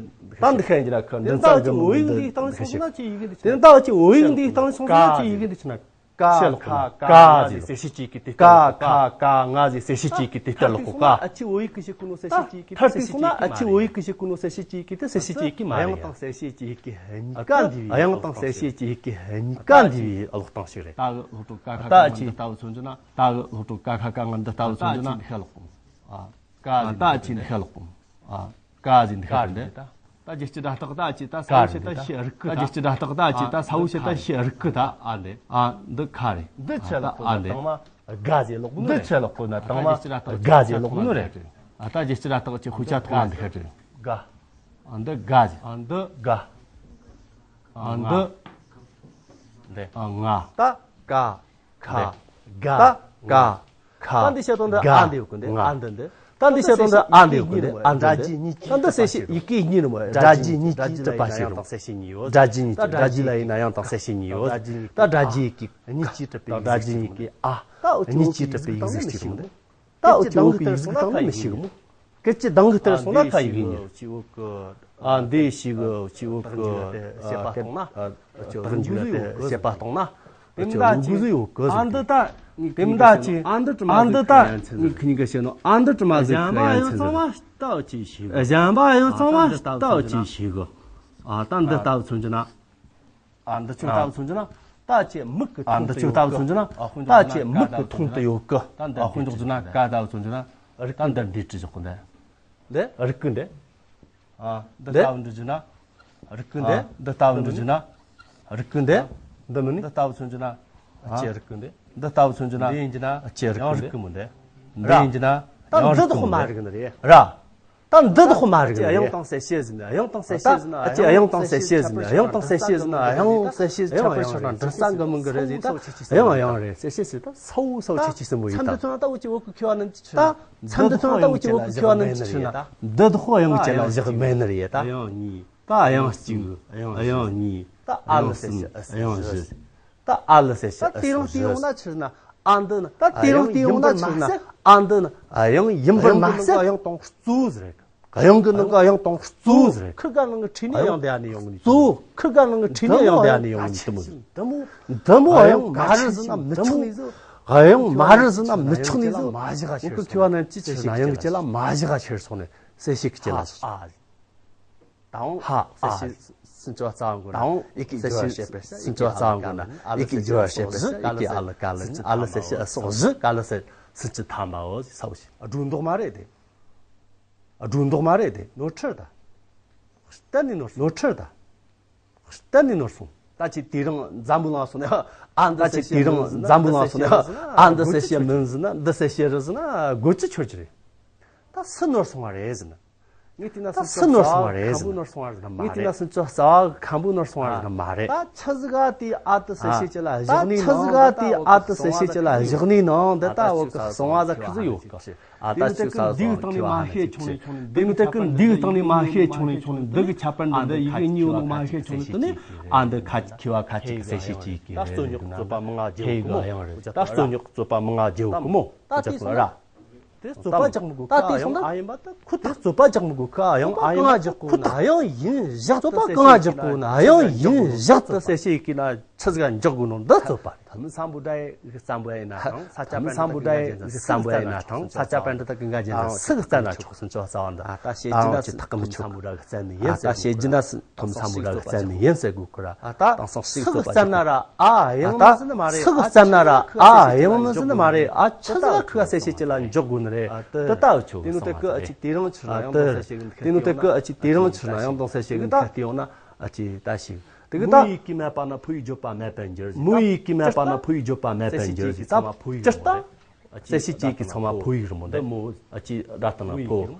འདི་ཤེས་རྒྱུ་ན་ཁ་འབྲིང་རྩ་འགུལ་མི་འགུལ་འདི། དེ་ད་ཅི་འོ་ཡིག་འདི་སྟེང་སོང་ན་ཅི་ཡི་གེ་འདི་ཆི་ན། དེ་ད་ཅི་འོ་ཡིག་འདི་སྟེང་སོང་ན་ཅི་ཡི་གེ་འདི་ཆི་ན། ཀ་ཁ་ཀ་ང་ཟེར་གསལ་བྱེད་ཀྱི་དེ། ཀ་ཁ་ཀ་ང་ཟེར་གསལ་བྱེད་ཀྱི་དེ་ལྟར་ལོག་གོ། ཀ། ཨ་ཅི་འོ་ཡིག་གི་ཤེས་ཀུན་ནོ་གསལ་བྱེད་ཀྱི་གི་ཐར་དེ་སོང་ན་ཨ་ཅི་འོ་ཡིག་གི་ཤེས་ཀུན་ནོ་གསལ་བྱེད་ཀྱི་གི་དེ་གསལ་བྱེད་ཀྱི་གི་མ་རེད། དབྱངས་དང་གསལ་བྱེད་ཀྱི་ཡི་གེ་གཉིས་ཀ་འདུས་པའི། དབྱངས་དང་གསལ་བྱེད་ཀྱི་ཡི་གེ་གཉིས་ཀ་འདུས་པའི་ཀློག་སྟངས་ཤིག་རེད། ད་གི་སློབ་ཕྲུག་ཀ་ཁ་ཀ་ང་འདི་ལྟ་བུ་མཚོན་རྒྱུ་ན། ད་གི་སློབ་ཕྲུག་ཀ་ཁ་ཀ་ང་འདི་ལྟ་བུ་མཚོན་རྒྱུ་ན། ད་ཅི་འདི་ཤ་ལོག་གོ། ཨ། ཀ་ཟེར་ད་ཅི་འདི་ཤ་ལོག་གོ། ཨ། ཀ་ཟེར་འདི་ཤ་ལོག་གོ། ད་རྒྱལ་སྤྱི་སྒྲ་རྟགས་ད་ཅི་ད་ས་བོ་ཤ་ད་ཤ་རིག་གི། ད་རྒྱལ་སྤྱི་སྒྲ་རྟགས་ད་ཅི་ད་ས་བོ་ཤ་ད་ཤ་རིག་གི། ད་ཨ་འདི། ཨ་འདི་ཁ་རེད། འདི་ཆ་ལོག་གོ་ན་དང་མ་ག་ཟེར་ལོག་གོ་ནི་རེད། འདི་ཆ་ལོག་གོ་ན་དང་མ་ག་ཟེར་ལོག་གོ་ནི་རེད། ཨ་ད་རྒྱལ་སྤྱི་སྒྲ་རྟགས་ཀྱི་དཔེ་ཆ་ཐོག་ལ་འདི་ཤ་རེད། ག། ཨ་འདི་ག་ཟེར། ཨ་འདི་ག། ཨ་འདི་འདི། ཨ་ང་། ད་ཀ་ཁ་ག། ད་ཀ་ཁ། ད་འདི་བཤད་སྟངས་འདི། ཨ་འདི་ཡོད་གི་འདི། ཨ་འདི་འདི། ད་འདི་བཤད་སྟངས་འདི། ཨ་འདི་ཡོད་གི་འདི། ཨ་འདི་འདི། ད་འདི་གསལ་བྱེད་ཡི་གེ་གཉིས་ནི་མོ། སྒྲ་བརྗིད་གཉིས་ཀྱིས་གྲུབ་པ་ཞིག་རེད། སྒྲ་བརྗིད་གཉིས་ཀྱིས། ད་སྒྲ་བརྗིད་ལ་ཡིན་ན་དབྱངས་དང་གསལ་བྱེད་གཉིས་ཡོད། ད་སྒྲ་བརྗིད་གཉིས་ཀྱིས། གཉིས་ཀྱིས་གྲུབ་པའི། སྒྲ་བརྗིད་གཉིས་ཀྱིས། ཨ། གཉིས་ཀྱིས་གྲུབ་པའི་ཡིག་གཟུགས་ཤིག་རེད། ད་འུ་ཅག་འུ་གི་ཡིག་གཟུགས་སྟེང་ནས་མི་ཤེས་གི་མོ། སྐད་ཅིག་གདངས་ཀྱི་གཏེར་སོང་ན་ཁ་ཡི་གེ་གཉིས། ཨ་འདི་ཞིག་ཅི་འུ་གི། ཨ་དཔྱད་པ་གཏོང་ན། ཨ་ཅི་འུ་གི་དཔྱད་པ་གཏོང་ན། དེ་མི་འདྲ་ཅི། ཨ་འདི་ད་ངས་ཁི་གཉིས་ཀ་བཤད་ནོ། ཨ་འདི་དྲི་མ་ཟིག་ཁ་ཡ་མཚན་ཟིག། ཁི་གཉིས་ཀ་བཤད་ནོ། ཨ་འདི་དྲི་མ་ཟིག་ཁ་ཡ་མཚན་ཟིག། གཞན་པ་ཡང་ཚང་མ་ལྟ་བ་ཅི་ཞིག། གཞན་པ་ཡང་ཚང་མ་ལྟ་བ་ཅི་ཞིག། ཨ་ད་འདི་ལྟ་བུ་མཚོན་རྒྱུ་ན། ཨ་འདི་ཆོ་ལྟ་བུ་མཚོན་རྒྱུ་ན། ད་ཅི་མིག་གི། ཨ་འདི་ཆོ་ལྟ་བུ་མཚོན་རྒྱུ་ན། ད་ཅི་མིག་གི་མཐོང་དུ་ཡོད་གི། ཨ་དཔེ་འཇོག་རྒྱུ་ན་ཀ་ལྟ་བུ་མཚོན་རྒྱུ་ན། ད་འདི་འདི་བྲིས་ཆོག་གི་འདི། འདི་རིག་གི་འདི། ཨ་འདི་ལྟ་བུ་འབྲི་རྒྱུ་ན། རིག་གི་འདི། འདི་ལྟ་བུ་འབྲི་རྒྱུ་ན། རིག་གི་འདི། འདི་མིན་ནི། འདི་ལྟ་བུ་མཚོན་རྒྱུ་ན། ཨ་ཅི་རིག་གི་འདི། འདི་ལྟ་བུ་མཚོན་རྒྱུ་ན། འདི་ཡིན་རྒྱུ་ན། ཅི་རིག་གི་འདི། འདི་ཡིན་རྒྱུ་ན། ད་འདི་དག་མ་རིག་ནི་རེད། ར། ད་འདི་དག་མ་རིག་ནི་རེད། དབྱངས་དང་གསལ་བྱེད་ཟེར་ནས། དབྱངས་དང་གསལ་བྱེད་ཟེར་ན། ཨ་ཅི་དབྱངས་དང་གསལ་བྱེད་ཟེར་ནས། དབྱངས་དང་གསལ་བྱེད་ཟེར་ན། དབྱངས་གསལ་བྱེད་ཁྱད་པར་ཕྱོགས་དང་འབྲིང་རྩ་འགའ་མང་གི་རེད་ཟེར། ད་དབྱངས་དབྱངས་རེད། གསལ་བྱེད་ཟེར་ད་ས་བོ་ས་བོ་ཆེ་ཆེ་གསུམ་པོ་ཡིན། ད་མཚན་འདི་ཚོ་ན་ད་འུ་ཅི་འུ་གི་ཁེ་བ་ནི་ཆི་ན། མཚན་འདི་ཚོ་ན་ད་འུ་ཅི་འུ་གི་ཁེ་བ་ནི་ཆི་ན། འདི་དག་དབྱངས་ཅན་ལ་བཞག་མེད་ནི་རེད་ད། དབྱངས་གཉིས། ད་དབྱངས་གཅིག། དབྱངས་གཉིས། ད་ཨ་ལ་གསལ་བྱེད་ཨ་གསལ་བྱེད། ད་ཨ་ལ་གསལ་བྱེད། ད་དེ་རིང་དེ་ཡོང་ན་ཆི་ན། ཨ་འདི་ནི། ད་དེ་རིང་དེ་ཡོང་ན་ཆི་ན། ཨ་འདི་ནི། ཨ་དབྱངས་ཡིན་པར་མ་ཟད། དབྱངས་དང་གཙོ་བོ་ཟེར་རེད། དབྱངས་ཀྱི་ནང་གི་དབྱངས་དང་གཙོ་བོ་ཟེར་རེད། ཁུ་ག་ནང་གི་ཁྲི་ནས་དབྱངས་དེ་ཨ་ནི་ཡོང་ནི། གཙོ་བོ། ཁུ་ག་ནང་གི་ཁྲི་ནས་དབྱངས་དེ་ཨ་ནི་ཡོང་ནི། འདི་མོ། འདི་མོ་དབྱངས་མ་རེད་ཟེར་ན་མི་ཆོག་ནི་ཟིག། དབྱངས་མ་རེད་ཟེར་ན་མི་ཆོག་ནི་ཟིག། འུ་གི་ཁེ་བ་ནི་ཅི་ཆི་ན། དབྱངས་ཀྱི་ལ་མ་གཞི་ག་ཁྱེར་སོང་ནས་གསལ་བྱེད་ཀྱི་ལ། ཨ། དང་། ཧ། ཨ། གསལ་བྱེད་སུམ་ཅུ་པ་རྩ་བ་འགོ་ན། དང་། ཡི་གེ་སྒྱུར་བ་བྱེད་པའི་སུམ་ཅུ་པ་རྩ་བ་འགོ་ན། ཡི་གེ་སྒྱུར་བ་བྱེད་པའི་ཡི་གེ་ཨ་ལ་ཀ་ལ་ནི། ཨ་ལ་གསལ་བྱེད་ཨ་སོགས་བཞི། ཀ་ལ་གསལ་སུམ་ཅུ་ཐ་མའོ་ཟེར་ས་བོ་ཞིག། སྒྲོ་འདོགས་མ་རེད་དེ། སྒྲོ་འདོགས་མ་རེད་དེ། ནོར་འཁྲུལ་ད། གཏན་ནས་ནོར་སོང་། ནོར་འཁྲུལ་ད། གཏན་ནས་ནོར་སོང་། ད་ཅི་དེ་རིང་འཛམ་བུ་གླིང་སོང་ནས་ཨ་འདི། ད་ཅི་དེ་རིང་འཛམ་བུ་གླིང་སོང་ནས་ཨ་འདི་གསལ་བྱེད་མིན་ཟེར་ན། འདི་གསལ་བྱེད་རེད་ཟེར་ན་དགོད་ཀྱི་ཆོད་ཀྱི་རེད། ད་སུ་ནོར་སོང་བ་རེད་ཟེར་ན། ངས་བལྟས་ན་ད་སུ་ནོར་སོང་བ་རེད་ཟེར་ན། ངས་བལྟས་ན་སུམ་ཅུ་རྩ་བ་མཁན་པོ་ནོར་སོང་བ་རེད་ཟེར་ན་མ་རེད། ད་ཆི་ཟིག་ག་དེ་ཨ་འདི་གསལ་བྱེད་ཅི་ལ་བཞག་ནི་ནང་། ད་ཆི་ཟིག་ག་དེ་ཨ་འདི་གསལ་བྱེད་ཅི་ལ་བཞག་ནི་ནང་། འདི་ད་འུ་གི་གསང་བ་ཟིག་ཁུ་ཟིག་ཡོད་གི། ཨ་ད་ཆི་ཟིག་ག་འདིའི་སྟེང་ནས་མ་བཤད་ཆོག་ནས་ཆོག་ནས། དེ་ནི་ད་གི་འདིའི་སྟེང་ནས་མ་བཤད་ཆོག་ནས་ཆོག་ནས། འདི་གི་ཁྱད་པར་འདི། འདི་ཡི་གེ་གཉིས་ཡོད་ནོ་མ་བཤད་ཆོག་ནས། དེ་ནི་ཨ་འདི་ཁ་ཁེ་བ་ཁ་ཅིག་གི་གསལ་བྱེད་ཅིག་གི། ད་རྩོད་རྙོག་རྩོད་པ་མང་ང་རྒྱལ་གི་མོ། ད་རྩོད་རྙོག་རྩོད་པ་མང་ང་རྒྱལ་གི་མོ། ད་དེ་སོང་ན། དེ་རྩོད་པ་རྒྱག་མི་དགོས་ད། དེ་སོང་ན་ཨ་ཡིན་པ་ད་ཁུ། ད་རྩོད་པ་རྒྱག་མི་དགོས་ཁུ། ཨ་ཡང་ཨ་ཡིན་པ་ད་ཁུ། ད་ཡང་ཡིན་བཞག་རྩོད་པ་གང་རྒྱག་དགོས་ན། ཨ་ཡང་ཡིན་བཞག་ཏུ་གསལ་བྱེད་ཀྱི་ན་ཆི་ཟིག་འཇོག་དགོས་ནོ་འདི་རྩོད་པ་རེད། ད་མི་སམ་བྷོ་ཊ་ཡི་སམ་བྷོ་ཊ་ཡིན་ན་དང་། ས་སྐྱ་པཎྜི་ཏ་གི་འགའ་རྒྱན་ས་སམ་བྷོ་ཊ་ཡིན་ན་དང་། ས་སྐྱ་པཎྜི་ཏ་གི་འགའ་རྒྱན་ས་སུ་གི་བཙལ་ན་ཆོག་སུམ་ཅུ་རྩ་བ་འདི། ད་བཤད་རྒྱུ་ན་ཐག་གི་མི་ཆོད། སམ་བྷོ་ཊ་གི་བཙལ་ནི་ཡིན། ད་བཤད་རྒྱུ་ན་ཐོམ་སམ་བྷོ་ཊ་གི་བཙལ་ནི་ཡིན་ཟེར་དགོས་ཀི་ར། ད་དེང་སང་སུ་གི་བཙལ་ན་ར་ཨ་ཡང་ཟེར་ནི་མ་རེད། སུ་གི་བཙལ་ན་ར་ཨ་ཡང་ཟེར་ནི་མ་རེད། ཨ་ཆི་ཟིག་ཁུ་ག་གསལ་བྱེད་ཅི་ལ་འཇོག་དགོས་ནི་རེད། དེ་ལྟ་བུ་ཆོག་གི། སོང་བ་རེད། དེ་ནི་དེ་གི་ཨ་ཅིག་དེ་རིང་ཕྱིར་ན་ཡང་དང་གསལ་བྱེད་གི་འདི་ཁ་དེ་ཡོང་ན། ཨ་ཅིག་དེ་རིང་ཕྱིར་ན་ཡང་དང་གསལ་བྱེད་གི་འདི་ཁ་དེ་ཡོང་ན། ཨ་ཅིག་ད་ཞིག་དེ་གི་ད། མུ་ཡི་གེ་མེད་པ་ན་ཕོ་ཡིག་བརྗོད་པ་མེད་པར་འགྱུར། མུ་ཡི་གེ་མེད་པ་ན་ཕོ་ཡིག་བརྗོད་པ་མེད་པར་འགྱུར། ད་སྤྱིར་བཏང་གསལ་བྱེད་ཀྱི་ཚང་མ་ཕོ་ཡིག་རེད་མོ། འདི་མོ། ཨ་ཅིག་སྒྲ་དང་ན་ཕོ།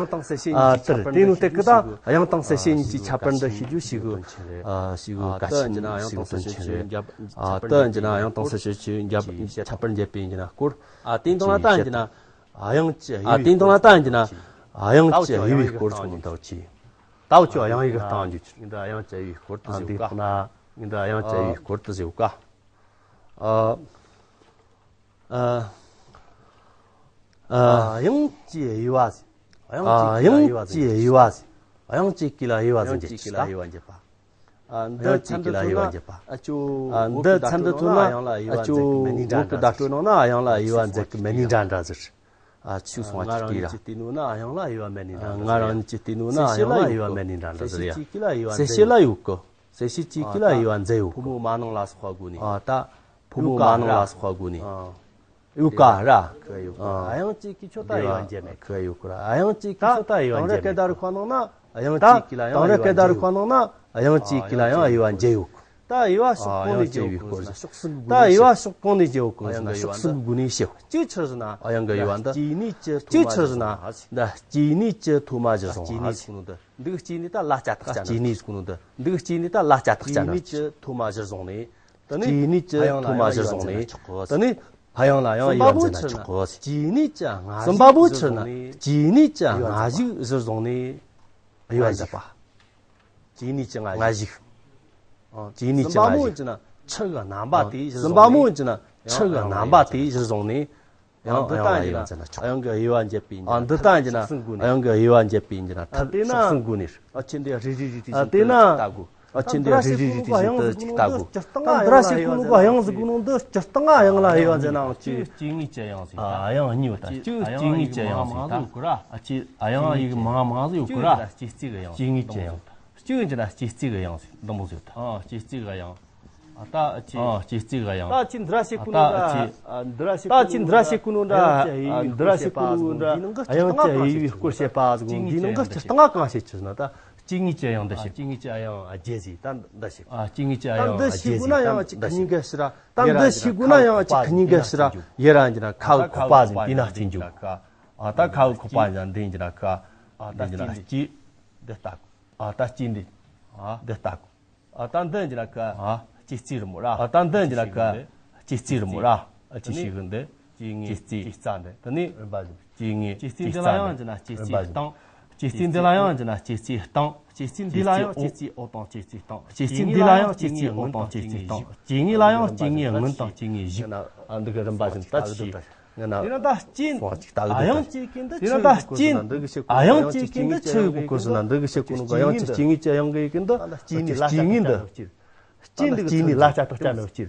དབྱངས་དང་གསལ་བྱེད་གཉིས་ཀྱི་ཁྱད་པར་འདི་ཤེས་རྒྱུ་ཞེ་གི། ཨ་དེ་དེ་ནོ་དེ་གི་ད་དབྱངས་དང་གསལ་བྱེད་གཉིས་ཀྱི་ཁྱད་པར་འདི་ཤེས་རྒྱུ་ཞེ་གི། ཨ་ཞེ་གི་གལ་ཆེན་ཞེ་གི་དོན་ཆེན་རེད། ཨ་དེ་ཡིན་ན་དབྱངས་དང་གསལ་བྱེད་ཀྱི་རྒྱབ་ཁྱད་པར་འབྱེད་པའི་ཡིན་གྱི་ན་སྐོར། ཨ་དེ་དང་ལ་ད་ཡིན་གྱི་ན་དབྱངས་ཀྱི་ཨ་དེ་དང་ལ་ད་ཡིན་གྱི་ན་དབྱངས་ཀྱི་དབྱེ་བའི་སྐོར་ཆུང་ངུ་འདུག་ཅི། ད་འུ་ཆོ་དབྱངས་ཡིག་གི་སྟེང་འཇུག་ཅིག། ད་འུ་ཆོ་དབྱངས་ཡིག་གི་སྟེང་འཇུག་ཅིག། ད་འདི་དབྱངས་ཀྱི་དབྱེ་བའི་སྐོར་དུ་ཟེར་ག། ཨ་འདི་དབྱངས་ཀྱི་དབྱེ་བའི་སྐོར་དུ་ཟེར་ག། ཨ་ཨ་ཨ་དབྱངས་ཀྱི་དབྱེ་བ་ཟེར། དབྱངས་ཀྱི་དབྱེ་བ་ཟེར། དབྱངས་ཀྱི་དབྱེ་བ་ཟེར། དབྱངས་ཀྱི་དབྱེ་བ་འབྱེད་པ། ཨ་འདི་མཚན་དུ་ཐོན་ན་ཨ་ཅོ་འདི་མཚན་དུ་ཐོན་ན་ཨ་ཅོ་འོག་གི་བརྡ་སྤྲོད་ནང་ན་དབྱངས་ལ་དབྱེ་བ་འབྱེད་ཀྱི་མེད་ནི་འདྲ་འདྲ་ཟེར། ཨ་ཆུ་སོང་བ་ཅིག་གིས་ར། ང་རང་ཉིད་ཀྱིས་བལྟས་ནོ་ན་དབྱངས་ལ་དབྱེ་བ་མེད་ནི་འདྲ་འདྲ་ཟེར་ཡ། ང་རང་ཉིད་ཀྱིས་བལྟས་ནོ་ན་དབྱངས་ལ་དབྱེ་བ་མེད་ནི་འདྲ་འདྲ་ཟེར་ཡ། གསལ་བྱེད་ལ་ཡོད་གི། གསལ་བྱེད་ཀྱི་གི་ལ་དབྱེ་བ་འབྱེད་ཡོད་གི། ཕོ་མོ་མ་ནིང་ལ་སོགས་པ་དགོས་ནི། ཨ་ད་ཕོ་མོ་མ་ནིང་ལ་སོགས་པ་དགོས་ནི། ཡོད་ག་ར། ཁོ་ཡོད་ག། ཨ་དབྱངས་ཅིག་གིས་ཆོ་ད་དབྱེ་བ་འབྱེད་མེད་གི། ཁོ་ཡོད་གི་ར། དབྱངས་ཅིག་གིས་ཆོ་ད་དབྱེ་བ་འབྱེད་མེད་གི། ད་དེང་རབས་སྐད་བརྡ་རིག་པ་ནང་ན་དབྱངས་ཅིག་གིས་ལ་ཡང་དབྱེ་བ་འབྱེད་ཡོད་གི། ད་དབྱངས་ཅིག་གིས་ལ་ཡང་དབྱེ་བ་འབྱེད་ཡོད་གི། ད་དབྱེ་བ་ཕྱོགས་གང་ནས་འབྱེད་ཡོད་གི་ཟེར་ན་ཕྱོགས་གསུམ་པོའི་སྒོ་ནས། ད་དབྱེ་བ་ཕྱོགས་གང་ནས་འབྱེད་ཡོད་གི་ཟེར་ན་ཕྱོགས་གསུམ་པོའི་སྒོ་ནས་བཤད་ཡོད་གི། གཅིག་ཆི་ཟེར་ན་དབྱངས་ཀྱི་དབྱེ་བ་འདི། གཅིག་ནས་ཀྱི་ཐོག་མ་གཞིར་བཟུང་བ་ཟེར། འདི་གཅིག་ནས་ཀྱི་ཐོག་མ་གཞིར་བཟུང་བ་ཟེར། འདི་གཅིག་ནས་ད་ལ་ལྕགས་ཐག་བཅད་ན། གཅིག་ནས་གོ་ནོ་འདི། འདི་གཅིག་ནས་ད་ལ་ལྕགས་ཐག་བཅད་ན། གཅིག་ནས་ཀྱི་ཐོག་མ་གཞིར་བཟུང་ནས། དེ་ནས་གཅིག་ནས་ཀྱི་ཐོག་མ་གཞིར་བཟུང་ནས། དེ་ནས་དབྱངས་ལ་ཡང་དབྱེ་བ་འབྱེད་ན་ཆོག་གི། གཅིག་ནས་ཀྱི་སྔ་གཞུག་གསུམ་པ་བོ་ཆི་ཟེར་ན། གཅིག་ནས་ཀྱི་སྔ་གཞུག་གཞིར་བཟུང་ནས་དབྱེ་བ་འབྱེད་པ། གཅིག་ནས་ཀྱི་སྔ་གཞུག། གཅིག་ནས་ཀྱི་སྔ་གཞུག། གསུམ་པ་མོ་ཡིན་ན་ཕྱི་གི་རྣམ་པ་དེ་གཞིར་བཟུང་ནས། གསུམ་པ་མོ་ཡིན་ན་ཕྱི་གི་རྣམ་པ་དེ་གཞིར་བཟུང་ནས། ཡང་འདི་ལྟ་ཡིན་ན་དབྱངས་ཀྱི་དབྱེ་བ་འབྱེད་པའི་ཡིན་ན། ཨ་འདི་ལྟ་ཡིན་ན་དབྱངས་ཀྱི་དབྱེ་བ་འབྱེད་པའི་ཡིན་ན་ཐབས་ཕྱོགས་གསུམ་སྒོ་ནས། ཨ་ཁྱེད་འདི་རེ་རེ་རེ་རེ་བཞིན་དུ་ལྟ་དགོས། ཨ་ཁྱེད་འདི་རེ་རེ་རེ་རེ་བཞིན་དུ་ཅིག་ལྟ་དགོས། ད་འདི་ར་ཞིག་གོ་ནོ་གི་དབྱངས་ཟིག་གོ་ནོ་འདི་སྤྱིར་བཏང་ང་དབྱངས་ལ་དབྱེ་བ་འབྱེད་ནའང་ཅི། སྐྱེ་དངོས་ཀྱི་དབྱངས་ཟིག། ཨ་དབྱངས་གཉིས་ཡོད་ད། སྐྱེ་དངོས་ཀྱི་དབྱངས་ཟིག་ད། ཨ་ཅི་དབྱངས་ཡིག་མང་མང་ཟིག་ཡོད་གི་ར། སྐྱེ་དངོས་ཀྱི་དབྱངས། སྐྱེ་དངོས་ཀྱི་དབྱངས་ད། སྐྱེ་དངོས་ཀྱི་ན་སྐྱེ་དངོས་ཀྱི་དབྱངས་ཟིག་འདི་མོ་ཟིག་ད། ཨ་སྐྱེ་དངོས་ཀྱི་དབྱངས། ཨ་ད་ཨ་ཅི། ཨ་སྐྱེ་དངོས་ཀྱི་དབྱངས། ད་ཅི་འདི་ར་ཞིག་གོ་ནོ་ད་ཨ་ཅི། འདི་ར་ཞིག་ད་ཅི་འདི་ར་ཞིག་གོ་ནོ་འདྲ། འདི་ར་ཞིག་གོ་ནོ་འདྲ། དབྱངས་ཀྱི་དབྱེ་བའི་སྐོར་བཤད་པ་ཟིག་འདི་ནང་གི་སྤྱིར་བཏང་ང་གང་བཤད་ཆི་ཟེར་ན་ད། སྐྱེ་དངོས་ཀྱི་དབྱངས་འདི་ཞིག་སྐྱེ་དངོས་ཀྱི་དབྱངས་རྒྱས་ཟིག་ད་འདི་ཞིག་ཨ། སྐྱེ་དངོས་ཀྱི་དབྱངས་རྒྱས་ཟིག་ད་འདི་ཞིག་དགོས་ན་ཡང་གཅིག་གཉིས་ཀ་ཕྱིར་ར། ད་འདི་ཞིག་དགོས་ན་ཡང་གཅིག་གཉིས་ཀ་ཕྱིར་ར། ཡི་ར་འཇི་ན་ཁ་འུ་ཁོག་པ་ཟིན་དེ་ན་སྐྱེ་འཇུག་ཨ། ད་ཁ་འུ་ཁོག་པ་ཟིན་དེ་འཇི་ན་ཁ་ཨ། ད་འདི་འཇི་ན་སྐྱེ་འདི་ལྟ་གོ་ཨ། ད་སྐྱེ་འདི་འདི་ལྟ་གོ་ཨ། ད་འདི་འཇི་ན་ཁ་ཨ། སྐྱེ་རྩིས་རི་མོ་ར། ཨ། ད་འདི་འཇི་ན་ཁ་སྐྱེ་རྩིས་རི་མོ་ར། ཨ། སྐྱེ་ཤི་གི་འདི་སྐྱེ་དངོས་སྐྱེ་རྩིས་སྐྱེ་རྩ་འདི་དེ་ནས་རིམ་པ་བཞིན་སྐྱེ་དངོས་སྐྱེ་རྩིས་འདི་ལ་ཡང་འཇི་ན་སྐྱེ་རྩིས་སྟངས། སྐྱེ་རྩིས་འདི་ལ་ཡང་འཇི་ན་སྐྱེ་རྩིས་སྟངས། སྐྱེ་རྩིས་འདི་ལ་ཡང་སྐྱེ་རྩིས་འོ་དང་སྐྱེ་རྩིས་སྟངས། སྐྱེ་རྩིས་འདི་ལ་ཡང་སྐྱེ་རྩིས་འོ་དང་སྐྱེ་རྩིས་སྟངས། སྐྱེ་དངོས་ལ་ཡང་སྐྱེ་དངོས་སྔོན་དང་སྐྱེ་དངོས་གཞུག་ཨ། འདི་གི་རིམ་པ་བཞིན་ད་ཅི་ཡིན་ན་ད་སྐྱེ་དབྱངས་སྐྱེ་གི་འདི་ཡིན་ན་ད་སྐྱེ་དབྱངས་སྐྱེ་གི་འདི་ཆི་ཡོད་གོ་ཟེར་ན་འདི་གི་ཆི་གོ་གོ་ཟེར་ན་འདི་གི་ཆི་གོ་ནོ་གི་དབྱངས་ཀྱི་སྐྱེ་དངོས་ཀྱི་དབྱངས་གི་གི་འདི་སྐྱེ་དངོས་ལ་སྐྱེ་དངོས་འདི། སྐྱེ་འདི་གི་ཚོད་འཛིན་དེ་མོ་ལ་ཆ་ཐག་ཆ་ནོ་སྐྱེ།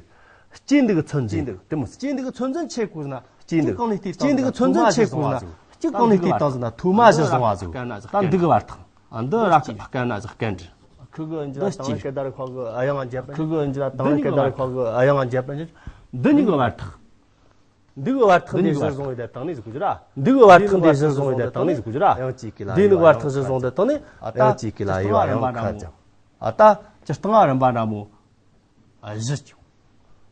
སྐྱེ་འདི་གི་ཚོད་འཛིན་དེ་མོ། སྐྱེ་འདི་གི་ཚོད་འཛིན་ཆི་གོ་ཟེར་ན། སྐྱེ་འདི་གང་ནས་བལྟས། སྐྱེ་འདི་གི་ཚོད་འཛིན་ཆི་གོ་ཟེར་ན། སྐྱེ་གང་ནས་བལྟས་བཏང་ཟེར་ན་ཐོག་མ་གཞིར་བཟུང་བ་ཟིག་ད་འདི་གི་བར་ཐག་ཨ། འདི་ར་ཁ་དཀར་ན་ཟིག་སྐད་འདྲི། ཁུ་གི་འཇི་ལ་དང་ནི་སྐད་དར་ཁོག་གི་ཨ་ཡང་འཇབ། ཁུ་གི་འཇི་ལ་དང་ནི་སྐད་དར་ཁོག་གི་ཨ་ཡང་འཇབ། འདི་གཉིས་གི་བར་ཐག་འདི་གི་བར་ཐག་འདི་གཞིར་བཟུང་བའི་དེ་དང་ནི་ཟིག་གོ་རྒྱུ་ར། འདི་གི་བར་ཐག་འདི་གཞིར་བཟུང་བའི་དེ་དང་ནི་ཟིག་གོ་རྒྱུ་ར། ཡང་གཅིག་གི་ལ་འདི་ནི་བར་ཐག་གཞིར་བཟུང་དེ་དང་ནི་ཨ། ད་ཡང་གཅིག་གི་ལ་ཡོད་ཡང་ཁ་ཅང་། ཨ། ད་སྤྱིར་བཏང་རིམ་པ་འདྲ་མོ། ཨ། བཞི་ཅུ།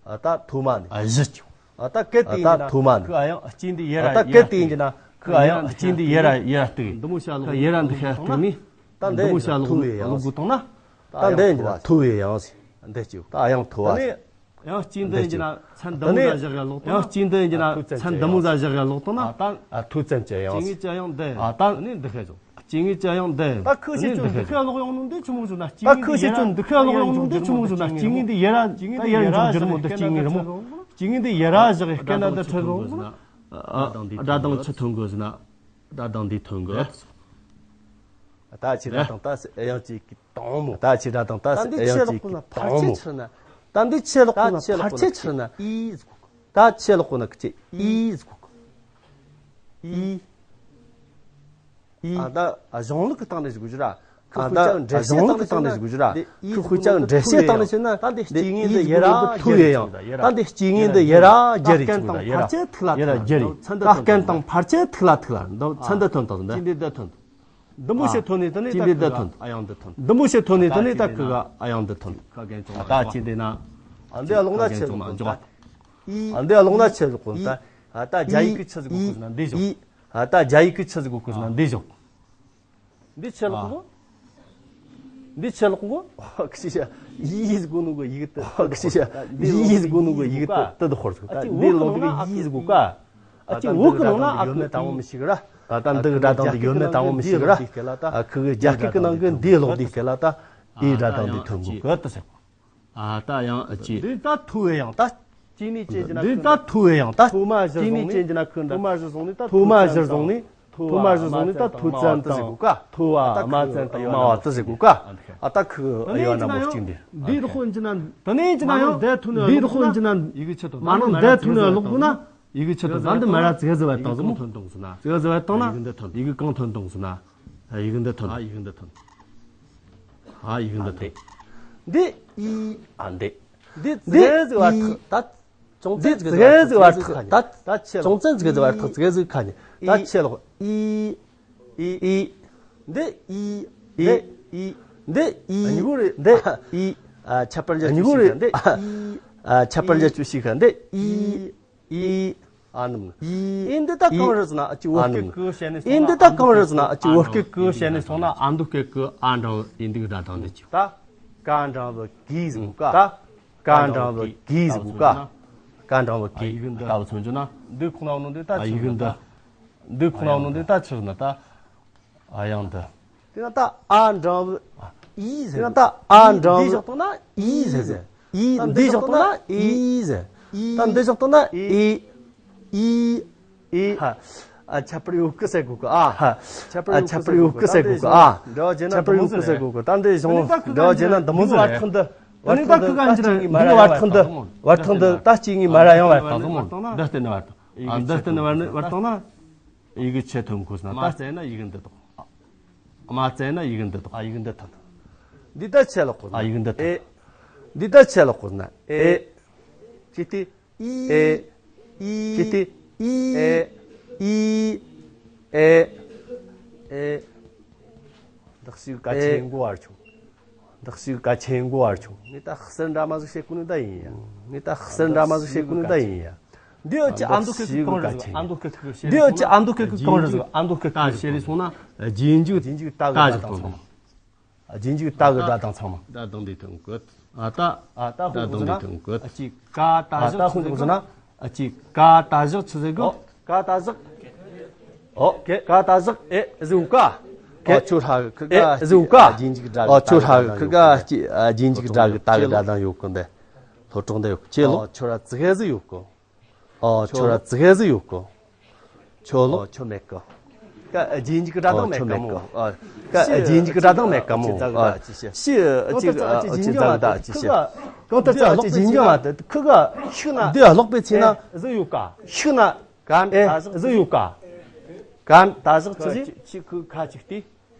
ཨ། ད་ཐོག་མ་ནི། ཨ། བཞི་ཅུ། ཨ། ད་སྐད་དེ་ཡིན་ན་ཐོག་མ་ནི། ཁུ་ཨ་ཡང་སྐྱེ་འདི་ཡེ་ར། ཨ། ད་སྐད་དེ་ཡིན་ན་ཁུ་ཨ་ཡང་སྐྱེ་འདི་ཡེ་ར་ཡེ་ར་གཏུག་ཡེ་ར་འདི་ཤ་གཏུག་ནི། ད་འདི་ཡིན་ན་ཐོ་བའི་ཡང་ལོག་དགོས་བཏང་ན། ད་འདི་ཡིན་ན་ཐོ་བའི་ཡང་ཟེར། འདི་ཅིག་ད་ཡང་ཐོ་བ་ཟེར། ཡང་སྐྱེ་འདི་ཡིན་ན་ཚན་འདི་མོ་ཟ་བཞག་ཡ་ལོག་བཏང་ན། ཡང་སྐྱེ་འདི་ཡིན་ན་ཚན་འདི་མོ་ཟ་བཞག་ཡ་ལོག་བཏང་ན། ཨ། ཐོ་ཙམ་གྱི་ཡང་ཟེར། སྐྱེ་དངོས་ཀྱི་ཡང་འདི། ཨ། ད་ནི་འདི་ཤ་ཟོ། སྐྱེ་དངོས་ཀྱི་ཡང་འདི། ད་ཁུ་ཤེས་ཀྱང་འདི་ཁུ་ལོག་ཡོང་ནོ་འདི་ཆི་མོ་ཟེར་ན། ད་ཁུ་ཤེས་ཀྱང་འདི་ཁུ་ལོག་ཡོང་ནོ་འདི་ཆི་མོ་ཟེར་ན། སྐྱེ་དངོས་འདི་ཡེ་ར། ད་ཡེ་ར་འཇོག་རྒྱུ་རེད་མོ། འདི་སྐྱེ་དངོས་རེད་མོ། སྐྱེ་དངོས་འདི་ཡེ་ར་བཞག་གི་སྐད་ན་འདི་ཁྲིད་རོགས། སྒྲ་གདངས་ཆི་ཐོན་དགོས་ཟེར་ན། སྒྲ་གདངས་འདི་ཐོན་དགོས། ད་ཆི་ར་དང་ད་ཡང་གཅིག་གི་དང་མོ། ད་ཆི་ར་དང་ད་ཡང་གཅིག་གི་དང་མོ། ད་འདི་ཆི་ལོག་གོ་ན་ཕར་ཆེ་ཆི་རེད་ན། ད་འདི་ཆི་ལོག་གོ་ན་ཕར་ཆེ་ཆི་རེད་ན། ད་ཆི་ལོག་གོ་ན་ཁི་ཆེ་ཨི་ཟིག་གོ། ཨི། ཨི། ཨ། ད་གཞུང་ལུགས་ཀྱི་སྟེང་ནས་ཞུ་རྒྱུ་ར། ཨ། ད་གཞུང་ལུགས་ཀྱི་སྟེང་ནས་ཞུ་རྒྱུ་ར། ཁུ་ཁུ་ཅག་འགྲེལ་བཤད་སྟེང་ནས་བཤད་ན། ད་འདི་སྐྱེ་དངོས་འདི་ཡེ་ར་ཐུ་ཡེ་ཡང་། ད་འདི་སྐྱེ་དངོས་འདི་ཡེ་ར་རྒྱལ་རེད་ཅིག་ད་ཡེ་ར་ཡེ་ར་རྒྱལ་རེད། ད་སྐད་དང་ཕར་ཆེར་ཐུག་ལ་ཐུག་ལ། ད་ཚན་འདི་ཐོན་ཐོན་ད། འདི་མོ་ཞིག་ཐོན་ནས་ད་ནི་ད་ཁུ་ག་ཨ་ཡང་འདི་ཐོན། འདི་མོ་ཞིག་ཐོན་ནས་ད་ནི་ད་ཁུ་ག་ཨ་ཡང་འདི་ཐོན། ད་ཅི་འདི་ན། ཨ། འདི་ཀློག་ན་ཆི་ཟིག་གོ་ད། ཨ། འདི་ཀློག་ན་ཆི་ཟིག་གོ་ད། ཨ། ད་རྒྱ་ཡིག་གི་ཆི་ཟིག་གོ་ཟེར་ན་འདི་ཞོག་ཨ། ད་རྒྱ་ཡིག་གི་ཆི་ཟིག་གོ་ཟེར་ན་འདི་ཞོག་འདི་ཆི་ལོག་གོ། འདི་ཆི་ལོག་གོ། ཁི་ཤ་ཡི་ཟིག་གོ་ནོ་གོ་ཡིག་ཏི། ཁི་ཤ་ཡི་ཟིག་གོ་ནོ་གོ་ཡིག་ཏི་ཏི་དི་ཧོར་ཟིག་ད་འདི་ལོག་གི་ཡི་ཟིག་གོ་ཀ། ཨ་ཅིག་བོད་གི་ནང་ན་ཨ་ཁུ་ཡོད་མེད་དང་པོ་མི་ཤེས་གི་ར། ད་ད་འདི་གི་སྒྲ་གདངས་འདི་ཡོད་མེད་དང་པོ་མི་ཤེས་གི་ར། ཨ། ཁུ་གི་རྒྱ་སྐད་གི་ནང་གི་འདི་ལོག་འདི་སྐད་ལ་ད་ཨི་སྒྲ་གདངས་འདི་ཐོན་གོ་ཀི་ཏི་ཟེར། ཨ། ད་ཡང་ཨ་ཅི། འདི་ད་ཐུ་བའི་ཡང་ད། སྐྱེ་དངོས་ཅན་གྱི་ན་འདི་ད་ཐུ་བའི་ཡང་ད། ཐོག་མ་གཞིར་བཟུང་ནས། སྐྱེ་དངོས་ཅན་གྱི་ན་ཁུ་འདྲ། ཐོག་མ་གཞིར་བཟུང་ནས་ད། ཐོག་མ་གཞིར་བཟུང་ནས། ཐོག་མ་གཞིར་བཟུང་ནས་ད་ཐོ་ཙམ་དང་ཐོ་བ་དམའ་ཙམ་དང་དམའ་བ་ཏི་ཟེར་གོ་ཀ། ཨ། ད་ཁུ་གཡོ་ན་མོ་གཅིག་འདི། འདི་ལོག་གོ་འཇི་ན། ད་ནས་འཇི་ན་ཡང་འདི་ལོག་གོ་འཇི་ན། ཡི་གེ་ཆི་ཐོན། མ་ནང་འདི་ཐོན་ནས་ལོག་གོ་ན། ཡི་གེ་ཆི་ཐོན། ད་འདི་མ་ར་ཙི་གེ་ཟི་བ་བཏང་ཟིག་མོ། ཙི་གེ་ཟི་བ་བཏང་ན། ཡི་གེ་གང་ཐོན་བཏང་ཟིག་ན། ཡི་གེ་འདི་ཐོན། ཨ། ཡི་གེ་འདི་ཐོན། ཨ། ཡི་གེ་འདི་ཐོན། འདི་ཨི། ཨ། འདི། འདི་ཙི་གེ་ཟི་བ་ཐག་ད། ཅུང་ཙེ་ཙི་གེ་ཟི་བ་ཐག་ད། ཅུང་ཙེ་ཙི་གེ་ཟི་བ་ཐག་ཙི་གེ་ཟི་ཁ་ནས་ད་ཆེ་ལོག་ཨི། ཨི། ཨི། འདི་ཨི། འདི་ཨི། འདི་ཨི། གཉིས་པོ་རེད། འདི་ཨི། ཨ། ཁྱད་པར་འཇལ་གཉིས་པོ་རེད། འདི་ཨི། ཨ། ཁྱད་པར་འཇལ་ཆུ་ཤིག་ཁ་འདི་ཨི། ཨི། ཨ་ནུམ། ཨི། འདི་ད་གང་རེད་ཟེར་ན་ཨ་ཅི་བོད་སྐད་གི་བཤད་ནས་སོང་ན། ཨི། འདི་ད་གང་རེད་ཟེར་ན་ཨ་ཅི་བོད་སྐད་གི་བཤད་ནས་སོང་ན་ཨ་མདོ་སྐད་གི་ཨ་འདྲ་བོ་ཨི་འདུག་སྒྲ་གདངས་འདི་ཅིག་ད་ཀ་འདྲ་བོ་གི་ཟེར་གོ་ཀ། ཀ་འདྲ་བོ་གི་ཟེར་གོ་ཀ། ཀ་འདྲ་བོ་གི། ཡི་གེ་འདི་ལྟ་བུ་མཚོན་རྒྱུ་ན། འདི་ཁོ་ན་ནོ་འདི་ད་ཡི་གེ་འདི། འདི་ཁོ་ན་ནོ་འདི་ད་ཆི་ཟེར་ན་ད། ཨ། ཡང་འདི། དེ་ན་ད་ཨ་འདྲ་བོ་ཨི་ཟེར། དེ་ན་ད་ཨ་འདྲ་བོ། འདི་བཞག་ཏོ་ན་ཨི་ཟེར་ཟེར། ཨི། འདི་བཞག་ཏོ་ན་ཨི་ཟེར། ད་འདི་བཞག་ཏོ་ན་ཨི། ཨི། ཨི། ཨ། ཁྱད་པར་ཡོད་གི་ཟེར་གོ་གི་ཨ། ཁྱད་པར་ཡོད་གི་ཟེར་གོ་གི་ཨ། འདྲ་བ་བྱས་ན་ཁྱད་པར་ཡོད་གི་ཟེར་གོ་གི་ད་འདི་བྱུང་། འདྲ་བ་བྱས་ན་འདི་མོ་ཟེར། བར་ཐག་འདི། བར་ཐག་འདི་ད་སྐྱེ་དངོས་མ་ར་ཡང་བར་ཐག་འདི། བར་ཐག་འདི་ད་སྐྱེ་དངོས་མ་ར་ཡང་བར་ཐག་འདི་བསྟན་ནས་བར་ཐག་འདི་བསྟན་ནས་བར་ནས་བར་ཐག་ན། ཡི་གེ་ཆི་ཐོན་གོ་ཟེར་ན་ད། མ་བཙལ་ན་ཡི་གེ་འདི་དག་མ་བཙལ་ན་ཡི་གེ་འདི་དག་ཨ། ཡི་གེ་འདི་ཐོན། འདི་ད་ཆི་ལོག་གོ་ན། ཨ། ཡི་གེ་འདི་ཐོན། ཨེ། འདི་ད་ཆི་ལོག་གོ་ན། ཨེ། ཅི་སྟེ། ཨི། ཨེ། ཨི། ཅི་སྟེ། ཨི། ཨེ། ཨི། ཨེ། ཨེ། བདག་ཞིག་གལ་ཆེན་མགོ་བར་ཆུང་། བདག་ཞིག་གལ་ཆེན་མགོ་བར་ཆུང་། ངས་ད་གསེར་འདྲ་མ་ཟིག་བཤད་གོ་ནི་ད་ཡིན་ཡ། ངས་ད་གསེར་འདྲ་མ་ཟིག་བཤད་གོ་ནི་ད་ཡིན་ཡ། འདི་ཨ་ཅི་ཨ་མདོ་ཁེ་ཁེ་གང་རེད་ཟིག་ཨ་མདོ་ཁེ་ཁེ་གང་རེད་ཟིག་ཨ་མདོ་ཁེ་ཁེ་གང་རེད་ཟིག་ཨ་མདོ་ཁེ་ཁེ་བཤད་རེ་སོང་ན། རྗེས་འཇུག་རྗེས་འཇུག་ད་གི་ད་དང་ཚང་མ། རྗེས་འཇུག་ད་གི་ད་དང་ཚང་མ། ད་དང་འདི་ཐོན་གོ། ཨ་ད། ཨ་ད་ཧུང་གོ་ཟིན་ན། ཨ་ཅི་ཀ་ད་བཞག་ཆི་ཟེར་གོ། ཨ་ཅི་ཀ་ད་བཞག་ཆི་ཟེར་གོ། ཀ་ད་བཞག་ཨོ་ཀེ་ཀ་ད་བཞག་ཨེ་ཟི་ཀ་ཀེ་ཆོ་ཧ་ཁི་ཀ་ཨེ་ཟི་ཀ་ཨོ་ཆོ་ཧ་ཁི་ཀ་ཅི་རྗེས་འཇུག་ད་གི་ད་གི་ད་དང་ཡོད་གོ་འདི། སློབ་གྲོགས་འདི་ཡོད་ཁྱེད་ལོ། ཆོ་ར་ཙི་གེ་ཟི་ཡོད་གོ། ཨོ་ཁྱོད་ར་ཙི་གེ་ཟིག་ཡོད་གོ། ཁྱོད་ལོ། ཁྱོད་མེད་གི། ཀ་རྗེས་འཇུག་གི་སྒྲ་གདངས་མེད་གི་མོ། ཀ་རྗེས་འཇུག་གི་སྒྲ་གདངས་མེད་གི་མོ། ཤི་ཨ་ཅིག་ཨ་ཅིག་ཅིག་ཛ་གི་ད་ཅིག་ཤི། གང་ལྟར་ཅིག་ཀློག་པའི་ཚེ་ན་ཁུ་ག་ཤིག་ན་འདི་ཀློག་པའི་ཚེ་ན་ཟིག་ཡོད་ཀ་ཤིག་ན་གན་ཨེ་ཟིག་ཡོད་ཀ་གན་ད་ཟིག་ཅི་ཟིག་ཁྱི་ཁུ་ཁ་ཅིག་ལྟོས།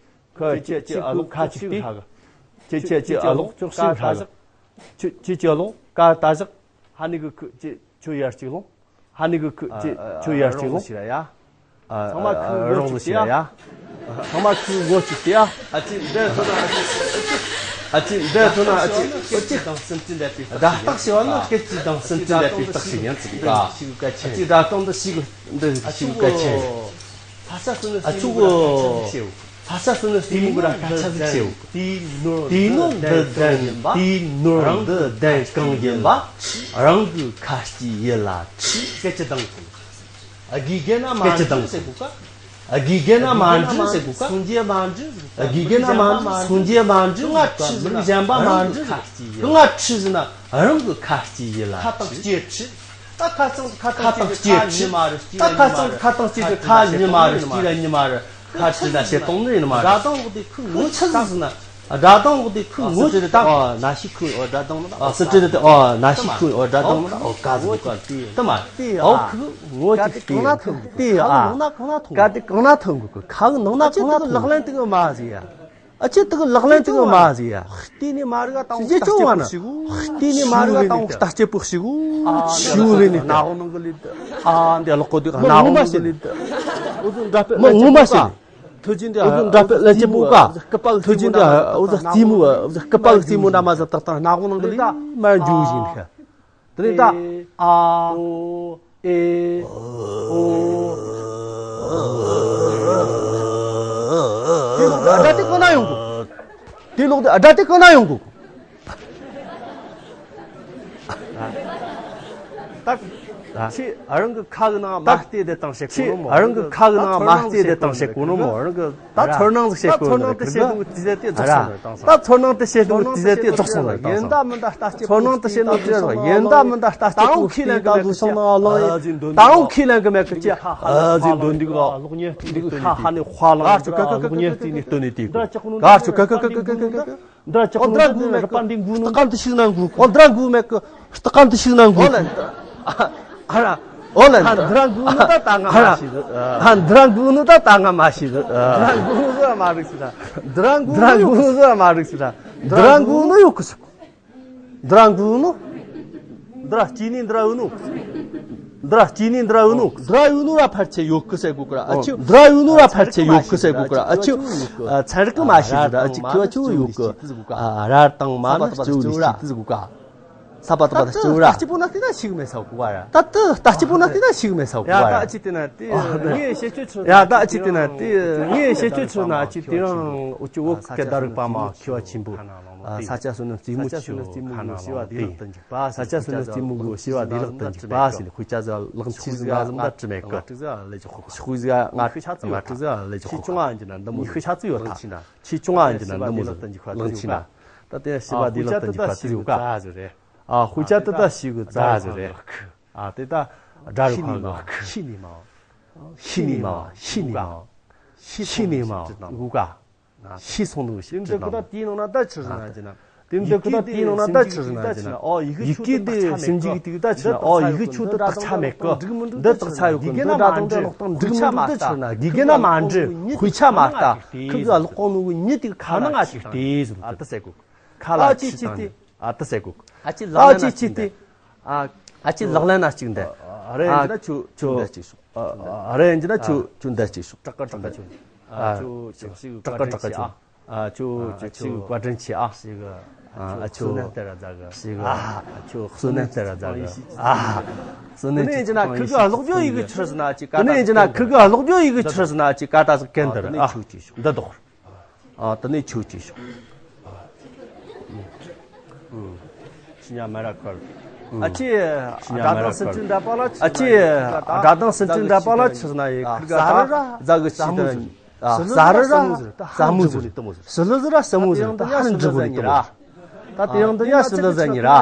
ཁོ་ཁྱེད་ཀྱི་ཨ་ལོག་ཁ་ཅིག་ལྟོས། ཁྱེད་ཁྱེད་ཀྱི་ཨ་ལོག་ཅོག་ཤིག་ཧྲ་གི། ཁྱེད་ཁྱེད་ཀྱི་ཨ་ལོག་ཀ་ད་ཞག་ཧ་ནི་གི་ཁུ་ཁྱེད་ཁྱོད་ཡར་གཅིག་ལོང་། ཧ་ནི་གི་ཁུ་ཁྱེད་ཁྱོད་ཡར་གཅིག་ལོང་། ཚང་མ་ཁུ་རོགས་ལ་ཤི་ཡ། ཚང་མ་ཁུ་ངོ་གཅིག་ལྟོས་ཡ། ཨ་ཅི་འདི་ཐོན་ན་ཨ་ཅི་ཨ་ཅི་འདི་ཐོན་ན་ཨ་ཅི་ཨ་ཅི་དང་སེམས་ཅན་འདས་པའི་རྟགས་ཤིག་ཡིན། སྐད་ཅིག་དང་སེམས་ཅན་འདས་པའི་རྟགས་ཤིག་ཡིན་ཟེར་གི། ཨ་ཅི་སྒྲ་གདངས་འདི་ཤིག་འདི་ཤིག་གལ་ཆེ། ཨ་ཅུ་གོ། ཕ་ས་སུ་ནི་ཨ་ཅུ་གོ། ཕ་ས་སུ་ནི་ལྟད་མོ་གི་ར་ཁ་ཆ་ཟིག་བྱེའུ། དེའི་ནོར་དེའི་ནོར་འདི་ལྡན་དེའི་ནོར་འདི་ལྡན་གང་ཡིན་པ། རང་གི་ཁ་སྐྱེས་ཡིད་ལ་ཁྲིད། སྐད་ཅི་དང་གོ། ཨ་དགེ་རྒན་ན་མ་སྐད་ཅི་དང་འགྲིག་ཟེར་གོ་ཀ་ཨ་དགེ་རྒན་ན་མ་འགྲིག་ཟེར་གོ་ཀ་སངས་རྒྱས་མ་འགྲིག་ཨ་དགེ་རྒན་ན་མ་འགྲིག་སངས་རྒྱས་མ་འགྲིག་ང་ཁྲིད་ཟིན་ན་གཞན་པ་མ་འགྲིག་ཁ་སྐྱེས་ཡིད་ང་ཁྲིད་ཟིན་ན་རང་གི་ཁ་སྐྱེས་ཡིད་ལ་ཁ་དང་ཁྲིད། ལྕེ་ཁྲིད། ད་ཁ་སང་ཁ་དང་ཁ་དང་ལྕེ་ཁྲིད། ད་ཁ་སང་ཁ་དང་ལྕེ་ཁྲིད་ཁ་ཉི་མ་རེད་ལྕེ་ར་ཉི་མ་རེད། ཁ་ཁྲིད་ན་བྱེད་སྟངས་ནི་ཡིན་མ་རེད། སྒྲ་གདངས་འོག་དེ་ཁུ་ངོ་ཆི་ཟིག་ཟིན་ན། སྒྲ་གདངས་འོག་དེ་ཁུ་ངོ་ཆི་ད། ཨ་ན་ཤི་ཁུ་ཨོ་སྒྲ་གདངས་ན་ཨོ་སི་ཀྲི་དེ་ཨོ་ན་ཤི་ཁུ་ཨོ་སྒྲ་གདངས་ན་ཨོ་ཀ་ཟིག་ཀ་དེ་མ་དེ་ཨོ་ཨ་ཁུ་ངོ་ཅིག་དེ་དེ་ཨ་ཀ་དེ་གང་ན་ཐོན་གི་ཁ་གི་ནང་ན་གང་ན་ཐོན་གི་ཁ་གི་ནང་ན་གང་ན་ཐོན་གི་ལག་ལེན་དེ་གི་མ་ཟིག་ཡ། ཨ་ཅེ་དེ་གི་ལག་ལེན་དེ་གི་མ་ཟིག་ཡ། ལྟས་ནས་མ་རིག་ཨ་དང་ཞིག་ཅེ་ཅོ་བ་ན། ལྟས་ནས་མ་རིག་ཨ་དང་ལྟ་སྐྱེ་པོ་ཞིག་ཨུ་ཆིའུ་རེ་ནས་ན་འོ་ནང་གི་ལི། ཨ་འདི་ལོག་གོ་དུ་ན་འོ་ནང་གི་ལི། འུ་ཚོ་འདྲ་པེ་མ་ངོ་མ་ཤེས། ཐུ་ཅི་འདི་འུ་ཚོ་འདྲ་པེ་ལ་སྐྱེ་པོ་ཀ་ཐུ་ཅི་འདི་འུ་ཚོ་རྩེ་མོ་འུ་ཚོ་སྐུ་པ་གི་རྩེ་མོ་འདྲ་མ་ཟ་ཏག་ཏག་ན་འོ་ནང་གི་ལི་མ་འཇུ་བཞིན་ཤ། དེ་ནས་ད་ཨ་ཨོ་ཨེ་ཨོ། དེ་ལོག་དེ་སྒྲ་དེ་གང་ན་ཡོང་གོ། དེ་ལོག་དེ་སྒྲ་དེ་གང་ན་ཡོང་གོ། ད་ཁྱེད་རང་གི་ཁ་གི་ནང་མ་བལྟས་དེ་དང་བཤད་གོ་ནོ་མོ། ཁྱེད་རང་གི་ཁ་གི་ནང་མ་བལྟས་དེ་དང་བཤད་གོ་ནོ་མོ། རང་གི་ད་ཚོར་སྣང་ཟིག་བཤད་དགོས་ནི་རེད། ད་ཚོར་སྣང་དེ་བཤད་དགོས་དུས་ཚོད་དེ་རྫོགས་སོང་ནི་རེད། ད་ཚོར་སྣང་དེ་བཤད་དགོས་དུས་ཚོད་དེ་རྫོགས་སོང་ནི་རེད། ད་ཚོར་སྣང་དེ་བཤད་དགོས་དུས་ཚོད་ཡིན་ད་མིན་ད་ལྟ་སྐྱེ་ཁུངས་ཁྱེད་ལ་ད་ལུས་ཤོང་ནང་ལོང་ཡིན། ད་ཁྱེད་ལ་གི་མེད་གི་ཅི་ཨ་ཟིན་དོན་འདི་ག་ལོག་ཉེ་འདི་ག་ཧ་ཧ་ནི་ཧ་ལང་ག་ཆོ་ག་ག་ག་ག་ག་ག་ག་ག་ག་ཆོ་ག་ག་ག་ག་ག་ག་ག་འདྲ་ཅག་ནོ་འདྲ་འགུ་མེད་གི་སྟག་གམ་དེ་ཤིག་ན་འགུ་གོ། འདྲ་འགུ་མེད་གི་སྟག་གམ་དེ་ཤིག་ན་འགུ་གོ། ཨོ་ལན། ཨ་ར། ཨོ་ལན། འདྲ་འགུ་ནོ་ད་ད་ང་མ་ཤི་ཟི། འདྲ་འགུ་ནོ་ད་ད་ང་མ་ཤི་ཟི། འདྲ་འགུ་ནོ་ཟི་མ་རིག་ཟི་ད། འདྲ་འགུ་ནོ་ཟི་མ་རིག་ཟི་ད། འདྲ་འགུ་ནོ་ཡོད་གི་ཟི། འདྲ་འགུ་ནོ། འདྲ་སྐྱེས་ནི་འདྲ་ཡོད་ནོ། འདྲ་སྐྱེས་ནི་འདྲ་ཡོད་ནོ། འདྲ་ཡོད་ནོ་ར་ཕལ་ཆེར་ཡོད་གི་ཟེར་གོ་གི་ར་ཨ་ཆུ། འདྲ་ཡོད་ནོ་ར་ཕལ་ཆེར་ཡོད་གི་ཟེར་གོ་གི་ར་ཨ་ཆུ། ཚན་རིག་གི་མ་ཤེས་ཟིག་ར་ཨ་ཆུ་ཁི་བ་ཆུ་ཡོད་གི། ར་དང་མ་ནི་སྤྱི་བོ་ལས་སྐྱེས་ཏི་ཟིག་གོ་ག་ས་པ་ཏི་པ་ད་སྤྱི་བོ་ར། ལྟ་སྐྱིད་པོ་ན་དེ་ན་ཤིག་མེད་ས་གོ་ག་ར། ད་ལྟ་ལྟ་སྐྱིད་པོ་ན་དེ་ན་ཤིག་མེད་ས་གོ་ག་ར། ཡ་ད་ཨ་ཆི་དེ་ན་དེ་ངས་བཤད་ཆོས་ཆོས། ཡ་ད་ཨ་ཆི་དེ་ན་དེ་ངས་བཤད་ཆོས་ཆོས་ན་ཨ་ཆི་དེ་རང་ཨུ་ཆུ་བོ་སྐད་བརྡ་རིག་པ་མ་ཁི་བ་ཆེན་པོ། ས་ཆ་སོ་ནི་རྩེ་མོ་ཆུ་ཁ་ན་ལོང་དེ། ས་ཆ་སོ་ནི་རྩེ་མོ་གི་ཤེས་བ་བདེ་ལག་ཏུ་འཇུག་པ་ཟེར་ནས་དཔེ་ཆ་ཟ་ལག་ཆི་ཟིག་ང་ཟིག་མ་དྲི་མེད་གི། ཤུགས་ཟིག་ང་ང་དྲི་ཟིག་ལས་ཅི་ཁོ་ཁོ། ཤི་ཆུང་ཨ་འཇི་ན་འདི་མོ་ཟིག་ལང་ཆི་ན། ཆི་ཆུང་ཨ་འཇི་ན་འདི་མོ་ཟིག་ལང་ཆི་ན། ད་དེ་ཤི་བ་བདེ་ལག་ཏུ་འཇུག་པ་དེ་ཡོད་ཀ། ཨ་ཧུ་ཅ་དེ་ད་ཤི་གི་རྩ་ཟིག་རེད། ཨ་དེ་ད་དགྲ་རུ་ཁ་ལ་ཤི་ནི་མ་ཤི་ནི་མ་ཤི་ནི་མ་ཤི་ནི་མ་ཤི་ནི་མ་ཡོད་ཀ། ཤི་སོང་ནོ་ཞིག་དེ་འདི་ཁོ་ད་དེའི་ནང་ན་ད་ཆི་ཟིག་ན་འཇི་ན། དེ་འདི་ཁོ་ད་དེའི་ནང་ན་ད་ཆི་ཟིག་ན་འཇི་ན། ཨོ་ཡི་གེ་ཆོ་དེ་དག་ཆ་མེད་གི། འདི་དག་ཆ་ཡོད་གི། འདི་དག་ཆ་ཡོད་གི། འདི་སྒྲ་གདངས་འདི་ལོག་སྟངས་འགྲིག་མི་འདུག་འདི་ཆི་ཟིག་ན། དགེ་རྒན་ན་མ་འདྲི། དཔེ་ཆ་མ་ལྟ། ཁི་ག་ལོག་གོང་ནོ་གི་མྱི་དེ་གི་ཁ་ནང་ང་ཞིག་ལྟོས་ཟེར། ཨ་ད་ཟེར་གོ། ཁ་ལ་ཆི་དང་ཨ་ད་ཟེར་གོ། ཨ་ཅི་ལག་ལེན་ན་གཅིག་འདི། ཨ་ཅི་ལག་ལེན་ན་གཅིག་འདི། ཨ་རེ་འདི་ན་ཆུ་ཆུ་འདི་གཅིག་སོ། ཨ་རེ་འདི་ན་ཆུ་ཆུ་འདི་གཅིག་སོ། ཏྲག་ཀ་ཏྲག་ཀ་ཆུ། ཨ་ཆུ་ཆུ་ཏྲག་ཀ་ཏྲག་ཀ་ཆུ། ཨ་ ཨ་ཅོ་ཅིག་བཀའ་དྲིན་ཆེ་ཨ། ཞིག་ཨ་ཅོ་བསོད་ནམས་སྟེར་ར་ཛ་གི། ཞིག་ཨ་ཅོ་བསོད་ནམས་སྟེར་ར་ཛ་གི། ཨ་བསོད་ནམས་ཅི་ན་ཁི་གི་ཀློག་རྒྱུ་ཡི་གི་ཆི་ཟེར་ན་ཅིག་ཀ་ཏ་ཟིག་ཀི་ན་ཁི་གི་ཀློག་རྒྱུ་ཡི་གི་ཆི་ཟེར་ན་ཅིག་ཀ་ཏ་ཟིག་ཀན་དེ་རེད། ཨ་འདི་དོག་ཨ་དེ་ནས་ཆོས་ཅིག་ཤོག་ཨ་ཆི་ཉ་མ་ར་ཁར། ཨ་ཅེ་སྒྲ་གདངས་སུམ་ཅུ་འདྲ་པ་ལ་ཆི་ཟེར་ན་ཡི། ཨ་ཅེ་སྒྲ་གདངས་སུམ་ཅུ་འདྲ་པ་ལ་ཆི་ཟེར་ན་ཡི། ཁི་ག་ད་ཟ་གི་ཆི་ད། ཟ་རི་ར་ཟ་མོ་ཟེར། ཟི་ལི་ཟི་ར་ཟི་མོ་ཟེར། ད་ཧ་ནི་འབྲི་གོ་ནི་དེ་མོ་ཟེར། ད་དེ་ཡང་འདི་ཡ་ཟི་ལི་ཟ་ཉི་ར། ཨ་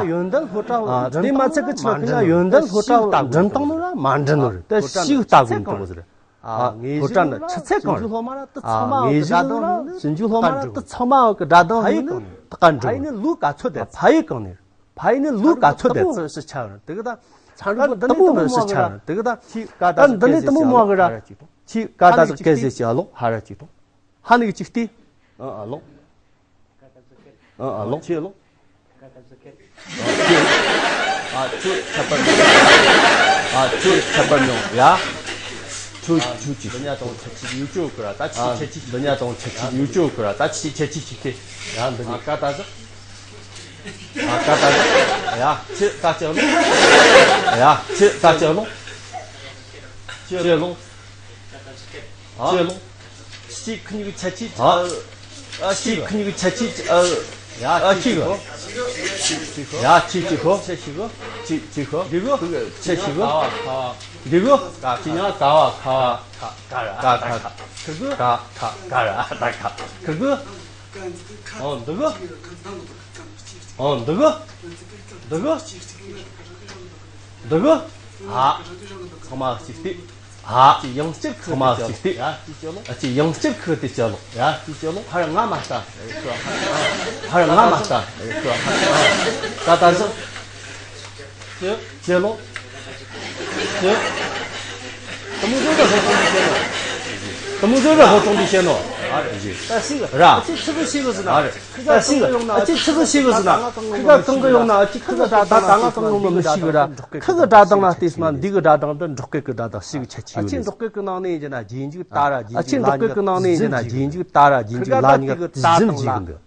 དེ་མ་ཚད་ཀི་ཆི་ལ་ཁི་ཡ་ཡོན་ཏན་སློབ་གྲྭ་འགྲིམ་བཏང་ནི་ར་མ་འགྲིམ་ནི་རེད། དེ་ཞིག་ལྟ་གོ་ནི་དེ་མོ་ཟེར། ཨ་སློབ་གྲྭ་ནི་ཆུ་ཚད་གང་རེད། ཨ་ངེས་ཤེས་ལ་ད་ཚང་མ་གི་སྒྲ་གདངས་ནི་ནི་ཕ་ཡི་གང་ནི། ཕ་ཡི་ནི་ལུག་ག་ཚོད་དེ། ཕ་ཡི་གང་ནི། ཕ་ཡི་ནི་ལུག་ག་ཚོད་དེ། ཚོད་སི་ཆ་རེད་དེ་གི་ད། ཚང་གི་ད་འདི་ནི་དུ་མོ་སི་ཆ་རེད་དེ་གི་ད། ད་འདི་ནི་དུ་མོ་མོ་གི་ར། ཁྱི་ཀ་ད་སི་ཀེ་ཟེར་ཅི་ཨ་ལོ་ཧ་ར་ཅིག་དང་། ཧ་ནི་གི་ཅིག་སྟེ། ཨ་ཨ་ལོ། ཨ་ཨ་ལོ། ཁྱི་ལོ། ཨ་ཁྱོད་ཁྱད་པར་མྱོང་། ཨ་ཁྱོད་ཁྱད་པར་མྱོང་ཡ། ཁྱོད་ཁྱོད་ཀྱིས། འདི་ཉ་དང་ཁྱད་ཆོས་ཡོད་ཅོ་གི་ར་ད་ཁྱི་ཁྱད་ཆོས་ཤིག་འདི་ཉ་དང་ཁྱད་ཆོས་ཡོད་ཅོ་གི་ར་ད་ཁྱི་ཁྱད་ཆོས་ཤིག་སྟེ། ཡ་འདི་ཉ་ཀ་ད་ཟི། ཨ་ཀ་ད་ཟི། ཡ་ཁྱི་ད་ཅི་ལོ། ཡ་ཁྱི་ད་ཅི་ལོ། ཅི་ལོ། ཅི་ལོ། ཅི་ཁི་ཉིག་ཆ་ཅི། ཨ། ཨ་ཅི་ཁི་ཉིག་ཆ་ཅི། ཨ། ཡ་ཅི་ཅི་ཁོ། ཡ་ཅི་ཅི་ཁོ། ཅི་ཅི་ཁོ། ཅི་ཅི་ཁོ། འདི་གོ། ཅི་ཅི་ཁོ། འདི་གོ། ཀ་ཅི་ཉ་ཀ་བ་ཁ་བ། ཁ་ཁ་ར་ད་ཁ། ཁི་གོ། ཁ་ཁ་ཁ་ར་ད་ཁ། ཁི་གོ། ཨོ་འདི་གོ། ཨོ་འདི་གོ། འདི་གོ། འདི་གོ། ཨ། ཚང་མ་གཅིག་སྟེ། ཨ། ཅི་ཡང་སྤྱིར་ཁུ་ཚང་མ་གཅིག་སྟེ། ཡ་ཅི་ཅི་ལོ། ཅི་ཡང་སྤྱིར་ཁུ་དེ་ཅི་ལོ། ཡ་ཅི་ཅི་ལོ། ཧར་ང་མ་ལྟ། ཧར་ང་མ་ལྟ། ད་ད་ཟི། ཅི་ཅི་ལོ། ཅི། དེ་མོ་ཟོ་ད་ཧོ་ཚོང་དུ་བཤད་ནོ། དེ་མོ་ཟོ་ད་ཧོ་ཚོང་དུ་བཤད་ནོ། ཨ་རེ་ཟི། ད་ཤི་གི་ར། ཅི་ཆི་གི་ཤི་གི་ཟི་ན། ཨ་རེ། ད་ཤི་གི། ཨ་ཅི་ཆི་གི་ཤི་གི་ཟི་ན། ཁི་ག་གང་གི་ཡོང་ན་ཨ་ཅི་ཁི་གི་སྒྲ་གདངས་ད་ང་གང་གི་མི་ཤི་གི་ར། ཁི་གི་སྒྲ་གདངས་ལ་བལྟས་སོང་ན་འདི་གི་སྒྲ་གདངས་འདི་འབྲོག་སྐད་ཀྱི་སྒྲ་གདངས་ཤི་གི་ཆ་ཆི་ཡོད། ཨ་ཅི་འབྲོག་སྐད་ཀྱི་ནང་ནས་ཡིན་ན་རྗེས་འཇུག་ད་ར་རྗེས་འཇུག་ལ་ཉག་ཟིན་ཟིན་ཟིན་ཟིན། ད་ར་རྗེས་འཇུག་ལ་ཉག་ཟིན་ཟིན་གི།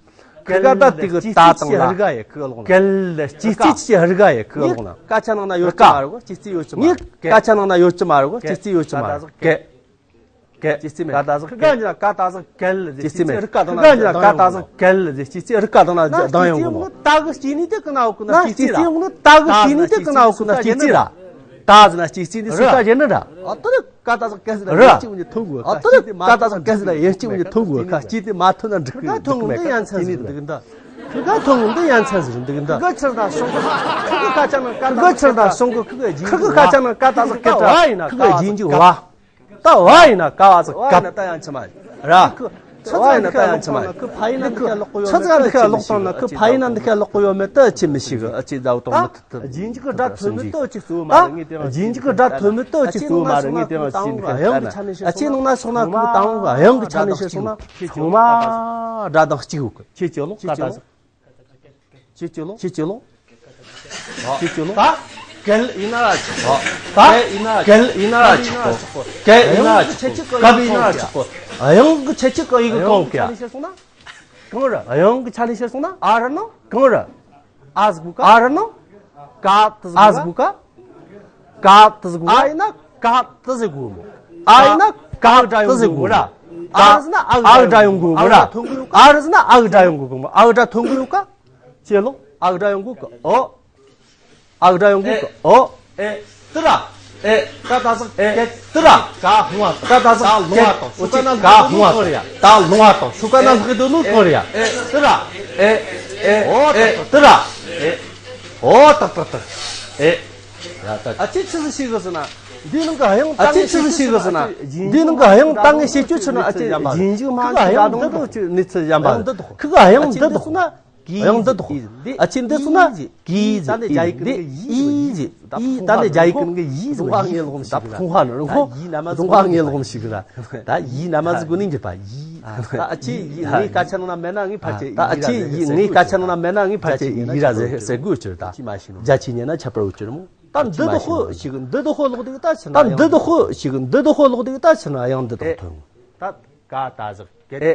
ཁི་ག་ད་དེ་གི་ད་དང་ལ། གལ་སྐྱེས་ཚིག་ཅི་ཧར་ག་ཡི་ཁི་ག་ལོག་ན། གལ་སྐྱེས་ཚིག་ཅི་ཧར་ག་ཡི་ཁི་ག་ལོག་ན། སྐད་ཆ་ནང་ན་ཡོད་ཀྱི་མ་རེད་གོ། སྐྱེས་ཚིག་ཡོད་ཀྱི་མ་རེད། སྐད་ཆ་ནང་ན་ཡོད་ཀྱི་མ་རེད་གོ། སྐྱེས་ཚིག་ཡོད་ཀྱི་མ་རེད། གལ། གལ། སྐྱེས་ཚིག་མེད། ཀ་ད་ཟི་ཁི་ག་ཉི་ན་ཀ་ད་ཟི་གལ་ཟེར། སྐྱེས་ཚིག་མེད། ཁི་ག་ཉི་ན་ཀ་ད་ཟི་གལ་ཟེར། སྐྱེས་ཚིག་རི་ཀ་དང་ན་ལྡང་ཡོང་གི་ནོ། ད་གི་སྐྱེས་ནི་དེ་ཀི་ན་འོ་ཀི་ན་སྐྱེས་ཚིག་ར། ད་གི་སྐྱེས་ནི་དེ་ཀི་ན་འོ་ཀི་ན་སྐྱེས་ཚིག་ར། ད་ཟི་ན་སྐྱེས་ཚིག་ནི་སུ་ཀ་ཡིན་ནི་ར། ཨ་ད་ནི་ཀ་ད་ཟི་གལ་ཟེར་ན་ཡིན་གཅིག་མིན་གཉིས་ཐོན་དགོས། ཨ་ད་ནི་ཀ་ད་ཟི་གལ་ཟེར་ན་ཡིན་གཅིག་མིན་གཉིས་ཐོན་དགོས། ཁ་སྐྱེས་ཚིག་མ་ཐོན་ན་འགྲིག་གི། ཁི་ག་ཐོན་ནི་ཡ་མཚན་ཟིག་འདུག་གི་འདི། ཁི་ག་ཐོན་ནི་འདི་ཡ་མཚན་ཟིག་འདུག་གི་འདི། ཁི་ག་ཆི་ན་སོང་གི་ཁི་གི་ཁ་ཆ་ན་ཀ་ད་ཟི་གལ། ཁི་གི་ཁ་ཆ་ན་ཀ་ད་ཟི་གལ། ཁི་གི་ཁ་ཆ་ན་ཀ་ད་ཟི་གལ། ཁི་གི་རྗེས་འཇུག་བ། ད་བ་ཡིན་ན་ཀ་བ་ཟི་བ་ཡིན་ན་ཀ་ད་ཡང་ཆི་མ་རེད། ཁི་ཆི་ཚ་ཡིན་ན་ད་ཡང་ཆི་མ་རེད། ཁི་ཕ་ཡིན་ན་འདི་ཁ་ལོག་གི་ཡོད་མེད་ད་ཆི་མི་ཤེས་གི། ཨ་ཅེ་ད་འུ་ཏོང་མི་ཐུབ་ཐུབ། རྗེས་འཇུག་གི་སྒྲ་ཐོན་མི་ད་ཅི་གཙོ་བོ་མ་རེད། ངས་དེ་རིང་རྗེས་འཇུག་གི་སྒྲ་ཐོན་མི་ད་ཅི་གཙོ་བོ་མ་རེད། ངས་དེ་རིང་ཅི་འདི་ཁ་ཨ་ཅེ་ནང་ན་སོང་ན་ཁི་ད་འུ་དབྱངས་གི་ཆ་ནས་བཤད་སོང་ན་ཚང་མ་སྒྲ་གདངས་གཅིག་ཡོད་གི། ཁྱེད་ཀྱི་ལོ་ཀ་ད་ཟི། ཁྱེད་ཀྱི་ལོ། ཁྱེད་ཀྱི་ལོ། ཁྱེད་ཀྱི་ལོ། ད་གལ་ཡིན་ན་ར་ཆོག་གོ། ད་གལ་ཡིན་ན་ར་ཆོག་གོ། གལ་ཡིན་ན་ར་ཆོག་གོ། གལ་ཡིན་ན་ར་ཆོག་གོ། གལ་ཡིན་ན་ར་ཆོག་གོ། དབྱངས་གི་ཆ་གཅིག་གི་ཡི་གེ་གང་གི། གང་ར། དབྱངས་གི་ཆ་ནས་བཤད་སོང་ན། ཨ་ར་ནོ། གང་ར། ཨ་ཟི་གུ་ཀ། ཨ་ར་ནོ། ཀ་ཏི་ཟི་གུ་ཀ། ཀ་ཏི་ཟི་གུ། ཨ་ཡིན་ན་ཀ་ཏི་ཟི་གུ་མོ། ཨ་ཡིན་ན་ཀ་ཏི་ཟི་གུ་ར། ཨ་ཟི་ན་ཨ་གི་སྒྲ་ཡོང་གི་མོ་ར། ཨ་ཟི་ན་ཨ་གི་སྒྲ་ཡོང་གི་མོ། ཨ་གི་སྒྲ་ཐོན་གི་ཡོད་ཀ། ཅེ་ལོ། ཨ་གི་སྒྲ་ཡོང་གི་ཀ་ཨོ། ཨ་གི་སྒྲ་ཡོང་གི་ཀ་ཨོ། ཨེ། ཏི་ར། ཨེ། ཀ་ད་ཟི་ཨེ། ཏི་ར། ཀ་ཧུང་བ་ཀ་ད་ཟི་ཀ་ལོང་བ་དང་ཤུ་ཀ་ན་ཀ་ཧུང་བ་ད་ལོང་བ་དང་ཤུ་ཀ་ན་ལྷག་དོ་ནུ་གང་རེད་ཡ། ཨེ། ཏི་ར། ཨེ། ཨེ། ཨོ་ཨེ། ཏི་ར། ཨེ། ཨོ་ཏག་ཏག་ཏག་ཨེ། ཡ་ད། ཨ་ཅེ་ཆི་ཟིག་ཤེས་གི་ཟེར་ན། འདིའི་ནང་གི་དབྱངས་ཨ་ཅེ་ཆི་ཟིག་ཤེས་གི་ཟེར་ན། འདིའི་ནང་གི་དབྱངས་ད་ངས་བཤད་རྒྱུ་ཆི་ན་ཨ་ཅེ་རྗེས་འཇུག་མ་ཁི་ག་དབྱངས་འདི་དང་ཆི་གནས་ཚུལ་གཞན་པ་རེད། ཁི་ག་དབྱངས་འདི་དང་། ཁི་ག་དབྱངས་འདི་དང་། དབྱངས་འདི་དང་། ཨ་ཅེ་འདི་སོང་ན་གི་ཟེར། ད་ནི་རྒྱ་ཡིག་གི་ཡི་ཟེར། ཡི་ཟེར། ད་ནི་རྒྱ་ཡིག་གི་ཡི་ཟེར། ཡི་ཟེར། ད་ཕུང་ཧ་ནི་རུང་ཧོ། ད་ཕུང་ཧ་ནི་རུང་ཧོ། ད་ཡི་ན་མ་ཟིག་གོ་ནི་འགྱུར་པ་ཡི། ད་ཨ་ཅེ་ཡི་ངའི་སྐད་ཆ་ནང་ན་མེད་ན་ངའི་ཕལ་ཆེར་ཡི་ར་ཟེར། ངའི་སྐད་ཆ་ནང་ན་མེད་ན་ངའི་ཕལ་ཆེར་ཡི་ར་ཟེར་ཟེར་དགོས་ཕྱིར་ད། རྒྱ་ཆེ་ཉན་ན་ཁྱད་པར་ཡོད་ཕྱིར་མོ། ད་འདི་དུ་ཧོ་ཞིག་འདི་དུ་ཧོ་ལོག་དེ་ད་ཕྱིར་ན། ད་འདི་དུ་ཧོ་ཞིག་འདི་དུ་ཧོ་ལོག་དེ་ད་ཕྱིར་ན་དབྱངས་འདི་དང་ཐོན། ད་ཀ་ད་ཟིག་གེ།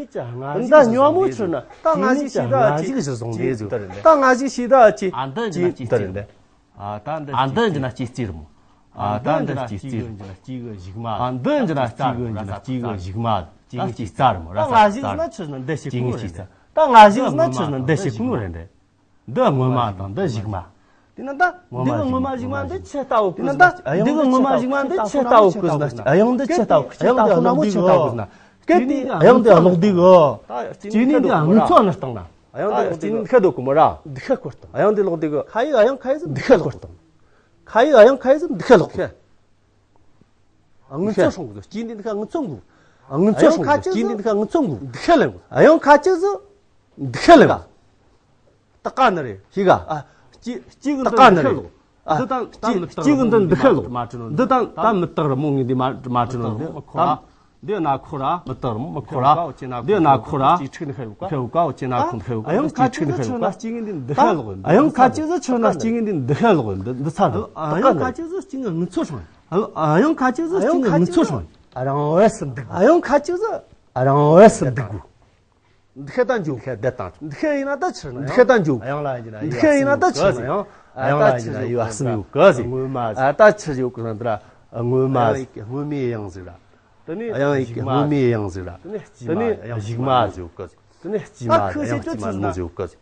ནས་ཀྱི་སྔ་གཞུག། ད་སྔ་མོ་ཕྱིར་ན། ད་སྔ་གཞུག་ཞེས་ད་ཅི། སྔ་གཞུག་གཞིར་བཟུང་ནས་ཟིག། ད་སྔ་གཞུག་ཞེས་ད་ཅི། ཨ། འདི་ཡིན་ན་ཅི་སྟེ་རེད། ཨ། ད་འདི་ཅི་སྟེ་རེད། ཨ། ད་འདི་ཅི་སྟེ། འདི་ཡིན་ན་ཅི་གི་གཞུག་མ། ཨ། འདི་ཡིན་ན་ཅི་གི་གཞུག་མ། ཅི་གི་གཞུག་མ། ད་ཅི་སྟེ་རེད་མོ། ད་སྔ་གཞུག་ན་ཕྱིར་ན་འདི་ཞིག་གོ་རེད། ད་སྔ་གཞུག་ན་ཕྱིར་ན་འདི་ཞིག་གོ་རེད། འདི་སྔོན་མ་དང་འདི་གཞུག་མ། དེས་ན་ད་འདི་གི་སྔོན་མ་གཞུག་མ་འདི་ཆི་ལྟ་བུ་གི། དེས་ན་ད་འདི་གི་སྔོན་མ་གཞུག་མ་འདི་ཆི་ལྟ་བུ་གི་ཟེར་ན། གཡང་འདི་ཆི་ལྟ་བུ། གཡང་འདི་ཁོ་ན་མོ་ཆི་ལྟ་བུ་ཟེར་ན། གལ་ཏེ་གཡང་འདི་ཀློག་དུས་གི། སྐྱེ་གནས་འདི་ངུ་ཚོ་ནི་བཏང་ན། གཡང་འདི་ཀློག་དུས་གི། འདི་ཤ་དོ་གི་མོ་ར། འདི་ཤ་སྐོར་བཏང་། གཡང་འདི་ཀློག་དུས་གི། ཁ་ཡིག་གཡང་ཁ་ཡིག་ཟིག་འདི་ཤ་སྐོར་བཏང་། ཁ་ཡིག་གཡང་ཁ་ཡིག་ཟིག་འདི་ཤ་ཀློག་གི། ཨ། ངུ་ཚོ་སྲུང་གི། སྐྱེ་འདི་འདི་ཁ་ངུ་ཚོ་གི། ཨ། ངུ་ཚོ་སྲུང་གི། སྐྱེ་འདི་འདི་ཁ་ངུ་ཚོ་གི། འདི་ཤ་ལེན་གི། གཡང་ཁ་ཅིག་ཟིག་འདི་ཤ་ལེན་གི། ད་ཀ་ནི་རེད། ཤེས་ག། ཨ། སྐྱེ་སྐྱེ་གི། ད་འདི་ཀ་ནི་རེད། ཨ། འདི་དང་ད་མི་སྐྱེ་གི་འདི་འདི་ཤ་ལོག། འདི་དང་ད་མི་སྟག་རི་མོ་ངས་འདི་མ་མ་བྲིས་ནོ། འདི་ད། འདི་ན་ཁོ་ར། མི་སྟག་རི་མོ་མི་ཁོ་ར། འདི་ན་ཁོ་ར། འདི་ན་ཁོ་ར། ཅི་ཁྲིག་ནི་ཤ་ཡོད་ཀ། ཤ་ཡོད་ཀ། ཅི་ན་ཁོ་ཤ་ཡོད་ཀ། གཡང་ཁ་ཅིག་ཟིག་ཕྱིར་ན་སྐྱེ་གི་འདི་འདི་ཤ་ལོག། འདི་ས་གཡང་ཁ་ཅིག་ཟིག་ཕྱིར་ན་སྐྱེ་གི་འདི་འདི་ཤ་ལོག། འདི་འདི་ཚ་འདི། ཨ། གཡང་ཁ་ཅིག་ཟིག་སྐྱེ་གི་ངུ་ཚོ་སྲུང་། ཨ། གཡང་ཁ་ཅིག་ཟིག་སྐྱེ་གི་ངུ་ཚོ་སྲུང་། རང་བས་སུ་འདུག། གཡང་ཁ་ཅིག་ཟིག་རང་བས་སུ་འདུག་གོ། འདི་ཤ་ད་འཇུག། འདི་ཤ་ད་འཇུག། འདི་ཤ་ཡིན་ན་ད་ཕྱིར་ན། འདི་ཤ་ད་འཇུག། གཡང་ལ་ཡིན་ན་འདི་ཤ་ཡིན་ན་ད་ཕྱིར་ན། གཡང་ལ་ཡིན་ན་ཡོད་སུ་ཡོད་གི་ཟེར། སྔོན་མ་ཟེར། ཨ། ད་ཕྱིར་ཡོད་གི་ཟེར་ན་འདི་ར་སྔོན་མ་ཟེར། གཡང་ཡིག་གི་སྔོན་མའི་གཡང་ཟེར་ར། དེ་ནས་གཡང་ཡིག་གི་སྔོན་མའི་གཡང་ཟེར་ར། དེ་ནས་གཞུག་མ་ཟེར་གི་ཟེར། དེ་ནས་དཀྱུས་མ། གཡང་དཀྱུས་མ་ནོ་ཟེར་གི་ཟེར།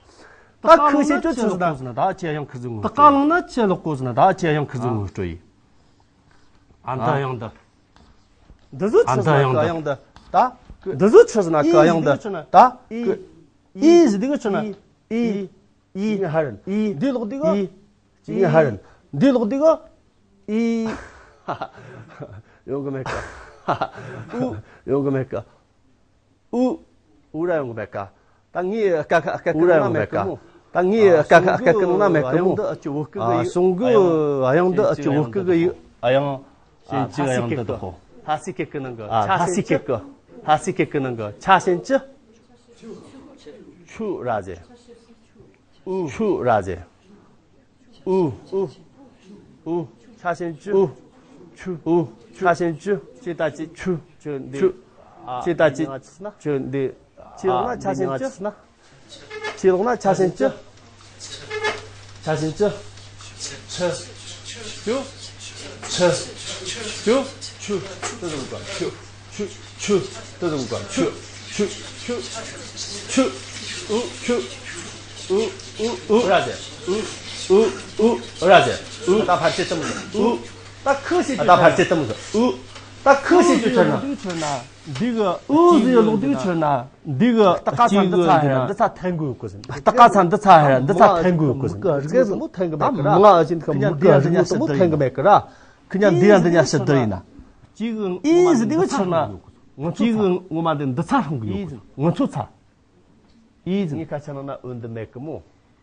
ད་ཁུ་ཤེས་ཅི་ཚོད་ཟེར་ན། ད་ཁྱེད་གཡང་ཁུ་ཟིག་ངོ་སྤྲོད་ཡིན། ད་ཀ་ལོང་ན་ཁྱེད་ལོག་གོ་ཟེར་ན། ད་ཁྱེད་གཡང་ཁུ་ཟིག་ངོ་སྤྲོད་ཡིན། ཨ། འདི་གཡང་འདི། འདི་ཟོ་ཆི་ཟེར་ན་ག་གཡང་འདི། ད་འདི་ཟོ་ཆི་ཟེར་ན་ག་གཡང་འདི། ད་ཨི་ཟེར་དུས་ཆི་ན། ཨི་ཨི་ཟེར་དུས་ཆི་ན། ཨི་ཨི་ཧ་རན། ཨི་འདི་ལོག་དུས་ག་ཨི་ཧ་རན། འདི་ལོག་དུས་ག་ཨི། ཡོང་གི་མེད་ཀ། ཨུ། ཡོང་གི་མེད་ཀ། ཨུ། ཨུ་ར་ཡོང་གི་མེད་ཀ། ད་ངའི་སྐད་ཁ་སྐད་ཀ་ནང་ན་མེད་ཀི་མོ། ད་ངའི་སྐད་ཁ་སྐད་ཀ་ནང་ན་མེད་ཀི་མོ། ཨ། གཞུང་གི་གཡང་འདི་ཨ་ཅི་བོད་སྐད་གི་ཡིག་གཡང་། ཤན་གྱི་གཡང་འདི་དག་གོ། ལྷ་སའི་སྐད་ཀི་ནང་གི། ཨ། ལྷ་སའི་སྐད་ཀི། ལྷ་སའི་སྐད་ཀི་ནང་གི་ཆ་ཤན་གྱི། ཆུ་ར་ཟེར། ཨུ། ཆུ་ར་ཟེར། ཨུ། ཨུ། ཨུ། ཆ་ཤན་གྱི། ཨུ། ཆུ། ཨུ། ཆ་ཤན་གྱི། ཅི་ད་ཅི། ཆུ། ཆུ་འདི། ཆུ། ཨ། ཅི་ད་ཅི། ང་ཚོ་ན། ཆུ་འདི། ཆི་ལོག་ན་ཆ་ཤན་གྱི། ཆི་ལོག་ན་ཆ་ཤན་གྱི། ཆ་ཤན་གྱི། ཆུ། ཆུ། ཆུ། ཆུ། ཆུ། ཆུ། ཆུ། ཆུ། ཆུ། ཆུ། ཆུ། ཆུ། ཆུ། ཆུ། ཨུ། ཆུ། ཨུ། ཨུ། ཨུ་ར་ཟེར། ཨུ། ཨུ། ཨུ་ར་ཟེར། ཨུ། ད་ཕར་ཅི་ཙམ་ཟེར། ཨུ། ད་ཁུ་ཤེས་ད་ཕར་ཅི་ཙམ་ཟེར། ཨུ། ད་ཁུ་ཤེས་ཀྱི་ཆོད་ན། འདི་གི་ཨུ་ཟེར་ཡོད་ལོག་འདི་གི་ཆོད་ན། འདི་གི་ལྟག་ཀ་ཚ་འདི་ཚ་ཧེ་ར་འདི་ཚ་འཐེན་དགོས་གོ་ཟེར། ལྟག་ཀ་ཚ་འདི་ཚ་ཧེ་ར་འདི་ཚ་འཐེན་དགོས་གོ་ཟེར། མི་གི་རིགས་མོ་འཐེན་གི་མེད་གི་ར། མི་གི་རིགས་མོ་འཐེན་གི་མེད་གི་ར། ཁི་ཉ་འདི་ཡ་འདི་ཉ་ཤི་འདི་ཡིན་ན། ཨི་ཟེར་འདི་གི་ཆོད་ན། ཨི་གི་ངོ་མ་འདི་འདི་ཚ་ཧྲོང་གི་ཡོད་གོ། ངོ་ཚོ་ཚ། ཨི་ཟེར། ངའི་སྐད་ཆ་ནང་ན་འོན་འདི་མེད་གི་མོ།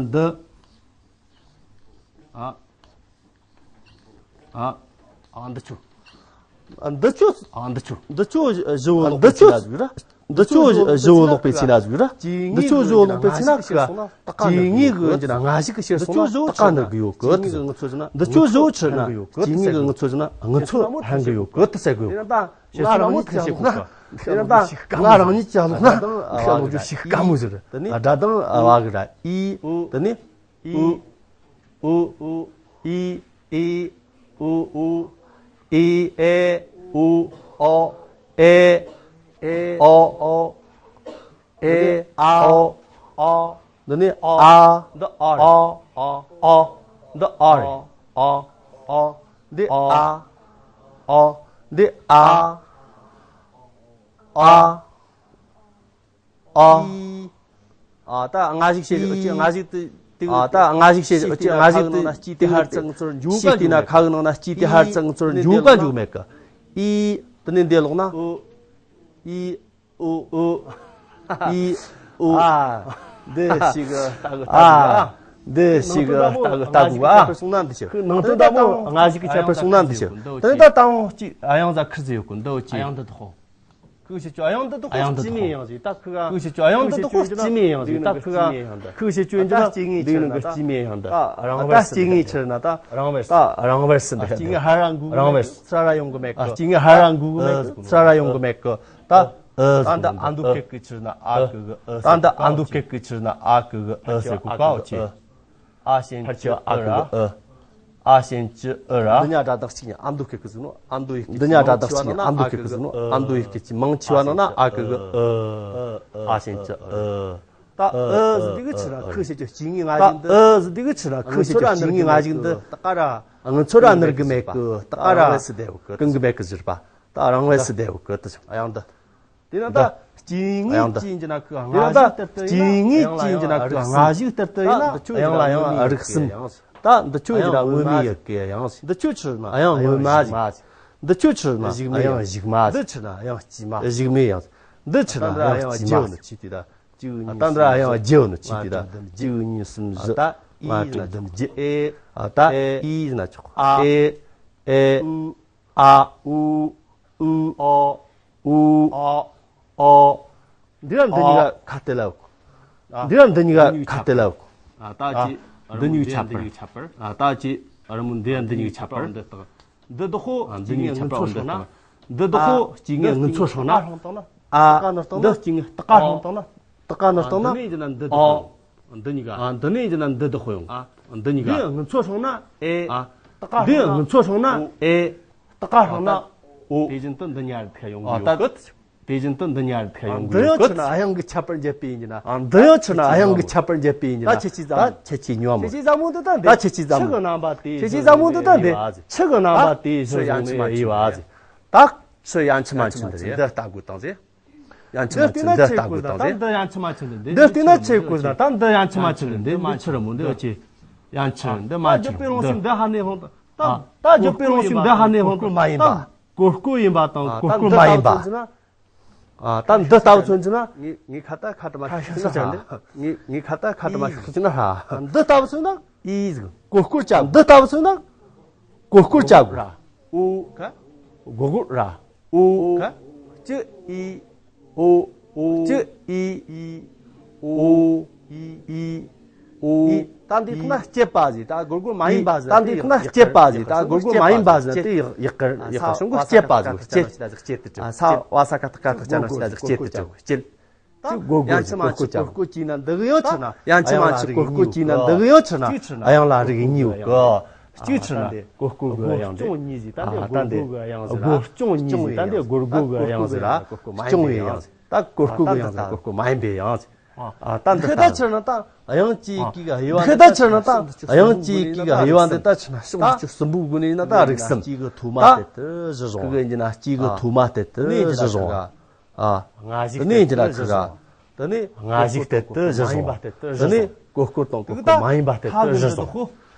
ན་འདི། ཨ། ཨ། ཨ། འདི་ཆོ། ཨ། འདི་ཆོ། ཨ། འདི་ཆོ། འདི་ཆོ་བཞི་བོ་ལོག་པའི་ཚེ་ན་ཟིག་ར། འདི་ཆོ་བཞི་བོ་ལོག་པའི་ཚེ་ན་ཟིག་ར། འདི་ཆོ་བཞི་བོ་ལོག་པའི་ཚེ་ན་ཁི། སྐྱེ་དངོས་གི་འདི་ཆོ་བཞི་བོ་ཆི་ན་ང་ཞིག་གི་ཕྱིར་སོང་ན་ད་ག་ནི་གི་ཡོད་གི། འདི་ཆོ་བཞི་བོ་ཆི་ན་སྐྱེ་དངོས་གི་ངུ་ཚོ་ཟིན་ན་འདི་ཆོ་བཞི་བོ་ཆི་ན་སྐྱེ་དངོས་གི་ངུ་ཚོ་ཟིན་ན་ངུ་ཚོ་ལྷན་གི་ཡོད་གི་དེ་ཟེར་གི་ཡོད། ང་རང་ཉིད་ཀྱི་ལོག་ན། ང་རང་ཉིད་ཀྱི་ལོག་ན་ཁ་ལོག་རྒྱུ་ཞིག་དཀའ་མོ་ཟེར། སྒྲ་གདངས་བ་གི་ར་ཨི། དེ་ནས་ཨུ། ཨུ། ཨུ། ཨི། ཨི། ཨུ། ཨུ། ཨི། ཨེ། ཨུ། ཨོ། ཨེ། ཨེ། ཨོ། ཨོ། ཨེ། ཨ། ཨོ། ཨོ། འདི་ནས་ཨོ། ཨ། འདི་ཨོ་རེད། ཨོ། ཨོ། འདི་ཨོ་རེད། ཨོ། ཨོ། འདི་ཨོ། ཨ། ཨོ། འདི་ཨ། ཨ། ཨ། ཨི། ཨ། ད་ང་ཞིག་བྱེད་ཅི། ང་ཞིག་ཏུ་ཏུ། ཨ། ད་ང་ཞིག་བྱེད་ཅི། ང་ཞིག་ཏུ་ཏུ་ཧར་ཙང་ཚུར་འཇུག་ག་འཇུག་མེད་གི། ཁ་གི་ནང་ན་སྐྱིད་དེ་ཧར་ཙང་ཚུར་འཇུག་ག་འཇུག་མེད་གི། ཨི། དེ་ནས་འདི་ལོག་ན། ཨུ། ཨི། ཨུ། ཨུ། ཨི། ཨུ། ཨ། འདི་ཞིག་ལྟ་གི་ལྟ་གི། ཨ། འདི་ཞིག་ལྟ་གི་ལྟ་གི། ཨ། ནང་དོན་ད་མོ་ང་ཞིག་གི་ཁྱད་པར་སོང་ན་འདི་ཞིག་དེ་ནས་ད་ལྟ་བོ་གཅིག་ཨ་ཡང་ཟ་ཁིར་ཟི་ཡོད་གི། འདི་བོ་གཅིག་ཨ་ཡང་འདི་དོ། ཁུ་ཞེས་བཅོས་ཨ་ཡང་འདི་དོ། ཨ་ཡང་འདི་སྐྱེ་དངོས་ཡང་ཟིག་ད་ཁུ་ག་ཁུ་ཞེས་བཅོས་ཨ་ཡང་འདི་དོ། སྐྱེ་དངོས་སྐྱེ་དངོས་ཡང་ཟིག་ད་ཁུ་ག་ཁུ་ཞེས་བཅོས་འདི་ད་སྐྱེ་དངོས་ཕྱིར་ན་ད་རང་བས་ད་སྐྱེ་དངོས་ཕྱིར་ན་ད་རང་བས་ད་རང་བས་སུ་འདི་ད་སྐྱེ་དངོས་ཧ་ར་འགུག་རང་བས་ས་ར་ཡོང་གི་མེད་གི། སྐྱེ་དངོས་ཧ་ར་འགུག་གི་མེད་གི། ས་ར་ཡོང་གི་མེད་གི། ད་ད་འདི་ཨ་འདུག་སྐད་གི་ཕྱིར་ན་ཨ་གི་གི་ཨ། ད་འདི་ཨ་འདུག་སྐད་གི་ཕྱིར་ན་ཨ་གི་གི་ཨ་ཟེར་གོ་ག་འོ་ཅེ། ཨ་ཞེན་ཕར་ཅི་ཨ་གི་གི་ཨ། ཨ་ཞེན་ཅི་ཨི་ར། འདི་ཉ་སྒྲ་དག་གཅིག་ཉིད་ཨ་མདོ་སྐད་ཀྱི་ཟིག་ནོ། ཨ་མདོ་ཡི་སྐད་ཅིག་མང་ཆེ་བ་ནང་ན་ཨ་གི་གི་ཨི། འདི་ཉ་སྒྲ་དག་གཅིག་ཉིད་ཨ་མདོ་སྐད་ཀྱི་ཟིག་ནོ། ཨ་མདོ་ཡི་སྐད་ཅིག་མང་ཆེ་བ་ནང་ན་ཨ་གི་གི་ཨི། ཨ་ཞེན་ཅི་ཨི། ད་ཨི་ཟིག་འདི་གི་ཕྱིར་ན་ཁུ་ཞེས་བཅོས་སྐྱེ་དངོས་ང་ཞིག་འདི། ད་ཨི་ཟིག་འདི་གི་ཕྱིར་ན་ཁུ་ཞེས་བཅོས་སྐྱེ་དངོས་ང་ཞིག་འདི། ད་ཀ་ར། ངུ་ཚོ་ར་ནུར་གི་མེད་གི། ད་ཀ་ར། རང་བས་སུ་བསྡད་ཡོད་གི། ཀུན་གི་མེད་གི་ཟེར་བ། ད་རང་བས་སུ་བསྡད་ཡོད་གི་དེ་ཟེར། ཨ་ཡང་འདི། དེ་ན་ད་སྐྱེ་དངོས་ཅན་གྱི་ན་ཁུ་ང་ཞིག་ལྟར་དུ་ཡིན་ན། སྐྱེ་དངོས་ཅན་གྱི་ན་ཁུ་ང་ཞིག་ལྟར་དུ་ཡིན་ན། ཡང་ལ་ཡང་རིགས་གསུམ། ད་འདི་ཆོས་ཀྱི་ན་དངོས་མེད་ཡོད་གི་ཡང་། འདི་ཆོས་ཕྱིར་ན་ཡང་དངོས་མ་ཟིག་འདི་ཆོས་ཕྱིར་ན་ཡང་གཞུག་མ་ཟིག་འདི་ཕྱིར་ན་ཡང་སྐྱེས་མ། གཞུག་མེད་ཡང་། འདི་ཕྱིར་ན་ཡང་སྐྱེས་མ་ཟིག་ད་ད་འདི་ཡང་རྒྱུ་ནི་ཆི་དེ་ད། གཅིག་གཉིས། ད་འདི་ཡང་རྒྱུ་ནི་ཆི་དེ་ད། གཅིག་གཉིས་གསུམ་བཞི། ད་ཨི་ན་ཆོག་ཨེ། ད་ཨི་ན་ཆོག་ཨེ། ཨེ། ཨུ། ཨ། ཨུ། ཨུ། ཨོ། ཨུ། ཨོ། ཨོ། འདི་ལ་འདི་གཉིས་ཀ་ཁ་གཏད་ལ་ཡོད། འདི་ལ་འདི་གཉིས་ཀ་ཁ་གཏད་ལ་ཡོད། ད་ཅི་འདི་གཉིས་ཁྱད་པར། ད་ཅི་རི་མོ་འདི་ཡང་འདི་གཉིས་ཁྱད་པར། འདི་བདག་འདི་བདག་པོ་སྐྱེ་དངོས་ངུ་ཚོ་སྲུང་ན། འདི་བདག་པོ་སྐྱེ་དངོས་ངུ་ཚོ་སྲུང་ན། ཨ། འདི་སྐྱེ་དངོས་ད་ཀ་སྲུང་བཏང་ན། ད་ཀ་ནི་སྲུང་ན། འདི་ནས་ཡིན་ན་འདི་བདག་པོ། འདི་གཉིས་ཀ་ཨ། འདི་ནས་ཡིན་ན་འདི་བདག་པོ་ཡོང་། འདི་གཉིས་ཀ་འདི་ངུ་ཚོ་སྲུང་ན་ཨེ། ད་ཀ་སྲུང་ན་ཨོ། ད་ཀ་སྲུང་ན་ཨོ། དེ་བཞིན་དུ་འདི་ཉར་ཁ་ཡོང་གི་ཡོད་གི། དེ་བཞིན་དུ་འདི་ཉར་ཁ་ཡོང་གི་ཡོད་གི། འདི་ཡང་ཕྱིར་ན་ཨ་ཡང་གི་ཁྱད་པར་འབྱེད་པའི་ཡིན་ན། འདི་ཡང་ཕྱིར་ན་ཨ་ཡང་གི་ཁྱད་པར་འབྱེད་པའི་ཡིན་ན། ད་ཁྱེད་ཀྱིས་ཟ་མོ། ད་ཁྱེད་ཀྱིས་ཉོ་མོ། ད་ཁྱེད་ཀྱིས་ཟ་མོ་འདི་ད་འདི། ད་ཁྱེད་ཀྱིས་ཟ་མོ་འདི་ད་འདི། ཆི་གི་རྣམ་པ་དེ་ཆི་ཡང་ཆི་མ་ཆི་འདི་རེད། ད་ཆི་ཡང་ཆི་མ་ཆི་འདི་རེད། འདི་ལྟ་དགོས་དང་ཟེར། ཡང་ཆི་མ་ཆི་འདི་ལྟ་དགོས་དང་ཟེར། འདི་ཡང་ཆི་མ་ཆི་འདི་འདི་ལྟ་ན་ཆི་གོ་ཟེར། ད་འདི་ཡང་ཆི་མ་ཆི་འདི་འདི་མ་ཆི་ར་མོ་འདི་ཨ་ཅེ། ཡང་ཆི་འདི་མ་ཆི་འདི། ད་འཇོག་པའི་རང་བཞིན་འདི་ཧ་ནས་ཧོང་ད། ད་འཇོག་པའི་རང་བཞིན་འདི་ཧ་ནས་ཧོང་ད། གོ་སྐོ་ཡིན་པ་དང་གོ་སྐོ་མ་ཡིན་པ། ཨ། ད་འདི་ལྟ་བུ་མཚོན་གྱི་ན། ངའི་ངའི་ཁ་ཏ་ཁ་ཏ་མ་ཤོག་ཤོག་ཅན་ཏེ། ངའི་ངའི་ཁ་ཏ་ཁ་ཏ་མ་ཤོག་ཤོག་ཅན་ཧ། འདི་ལྟ་བུ་མཚོན་ན། ཨི་ཟིག་གོ་སྐོར་བྱ། འདི་ལྟ་བུ་མཚོན་ན། གོ་སྐོར་བྱ་དགོས། ཨོ་ག་གོ་སྐོར་ར། ཨོ་ག་ཅི་ཨི། ཨོ། ཨོ། ཅི་ཨི། ཨི། ཨོ། ཨི། ཨི། ཨོ། ཨི། ད་འདི་ཁོ་ན་སྐྱེད་པ་ཟིག་ད་སྒོར་སྒོར་མ་ཡིན་པ་ཟིག་ད་འདི་ཁོ་ན་སྐྱེད་པ་ཟིག་ད་སྒོར་སྒོར་མ་ཡིན་པ་ཟིག་དེ་ཡག་ཡག་གི་ཡག་གི་གཞུང་གི་སྐྱེད་པ་ཟིག་སྐྱེད། ཨ། ས་བ་ས་ཀ་ཏ་ཀ་ཏ་ཅ་ན་ཤ་ཟིག་སྐྱེད་དེ་ཨ། ས་བ་ས་ཀ་ཏ་ཀ་ཏ་ཅ་ན་ཤ་ཟིག་སྐྱེད་དེ་སྐྱེད། ཅི་གོ་གོ་ཡང་ཆི་མ་ཆི་གོ་སྐོར་གོ་གྱིས་ན་འདི་གི་ཡོད་ཆི་ན། ཡང་ཆི་མ་ཆི་གོ་སྐོར་གྱིས་ན་འདི་གི་ཡོད་ཆི་ན། ཨ་ཡང་ལ་རིགས་གཉིས་ཡོད་གི། གཅིག་ཆི་ན་གོ་སྐོར་གི་དབྱངས་ཟིག་སྐྱོང་གཉིས་ཟིག་ད་འདི་ད་འདི་སྒོར་སྒོར་གི་དབྱངས་ཟིག་ད་འདི་སྒོར་སྒོར་གི་དབྱངས་ཟིག་ར། སྐྱོང་བའི་དབྱངས་ཟིག་ད་གོ་སྐོར་གི་དབྱངས་ཟིག་གོ་སྐོར་མ་ཡིན་པའི་དབྱངས་ཟིག་ཨ། ད་འདི་ད་ཆི་ན་ད་དབྱངས་གཅིག་གི་དབྱེ་བ་འདི་ད་ཆི་ན་ད་དབྱངས་གཅིག་གི་དབྱེ་བ་འདི་ད་ཆི་ན་ཕྱོགས་བཅུ་གསུམ་པོའི་སྒོ་ནས་ན་ད་རིགས་གསུམ། གཅིག་གི་ཐོག་མ་དེ་དུ་བཞི་བཟུང་། གི་ཡིན་ན་གཅིག་གི་ཐོག་མ་དེ་དུ་བཞི་བཟུང་། ཨ། ང་ཞིག་དེ་ནས་ཀྱི་ན་ཁི་ག་དེ་ནས་ང་ཞིག་དེ་དུ་བཞི་བཟུང་། དེ་ནས་གོ་སྐོར་དང་གོ་སྐོར་མ་ཡིན་པ་དེ་དུ་བཞི་བཟུང་།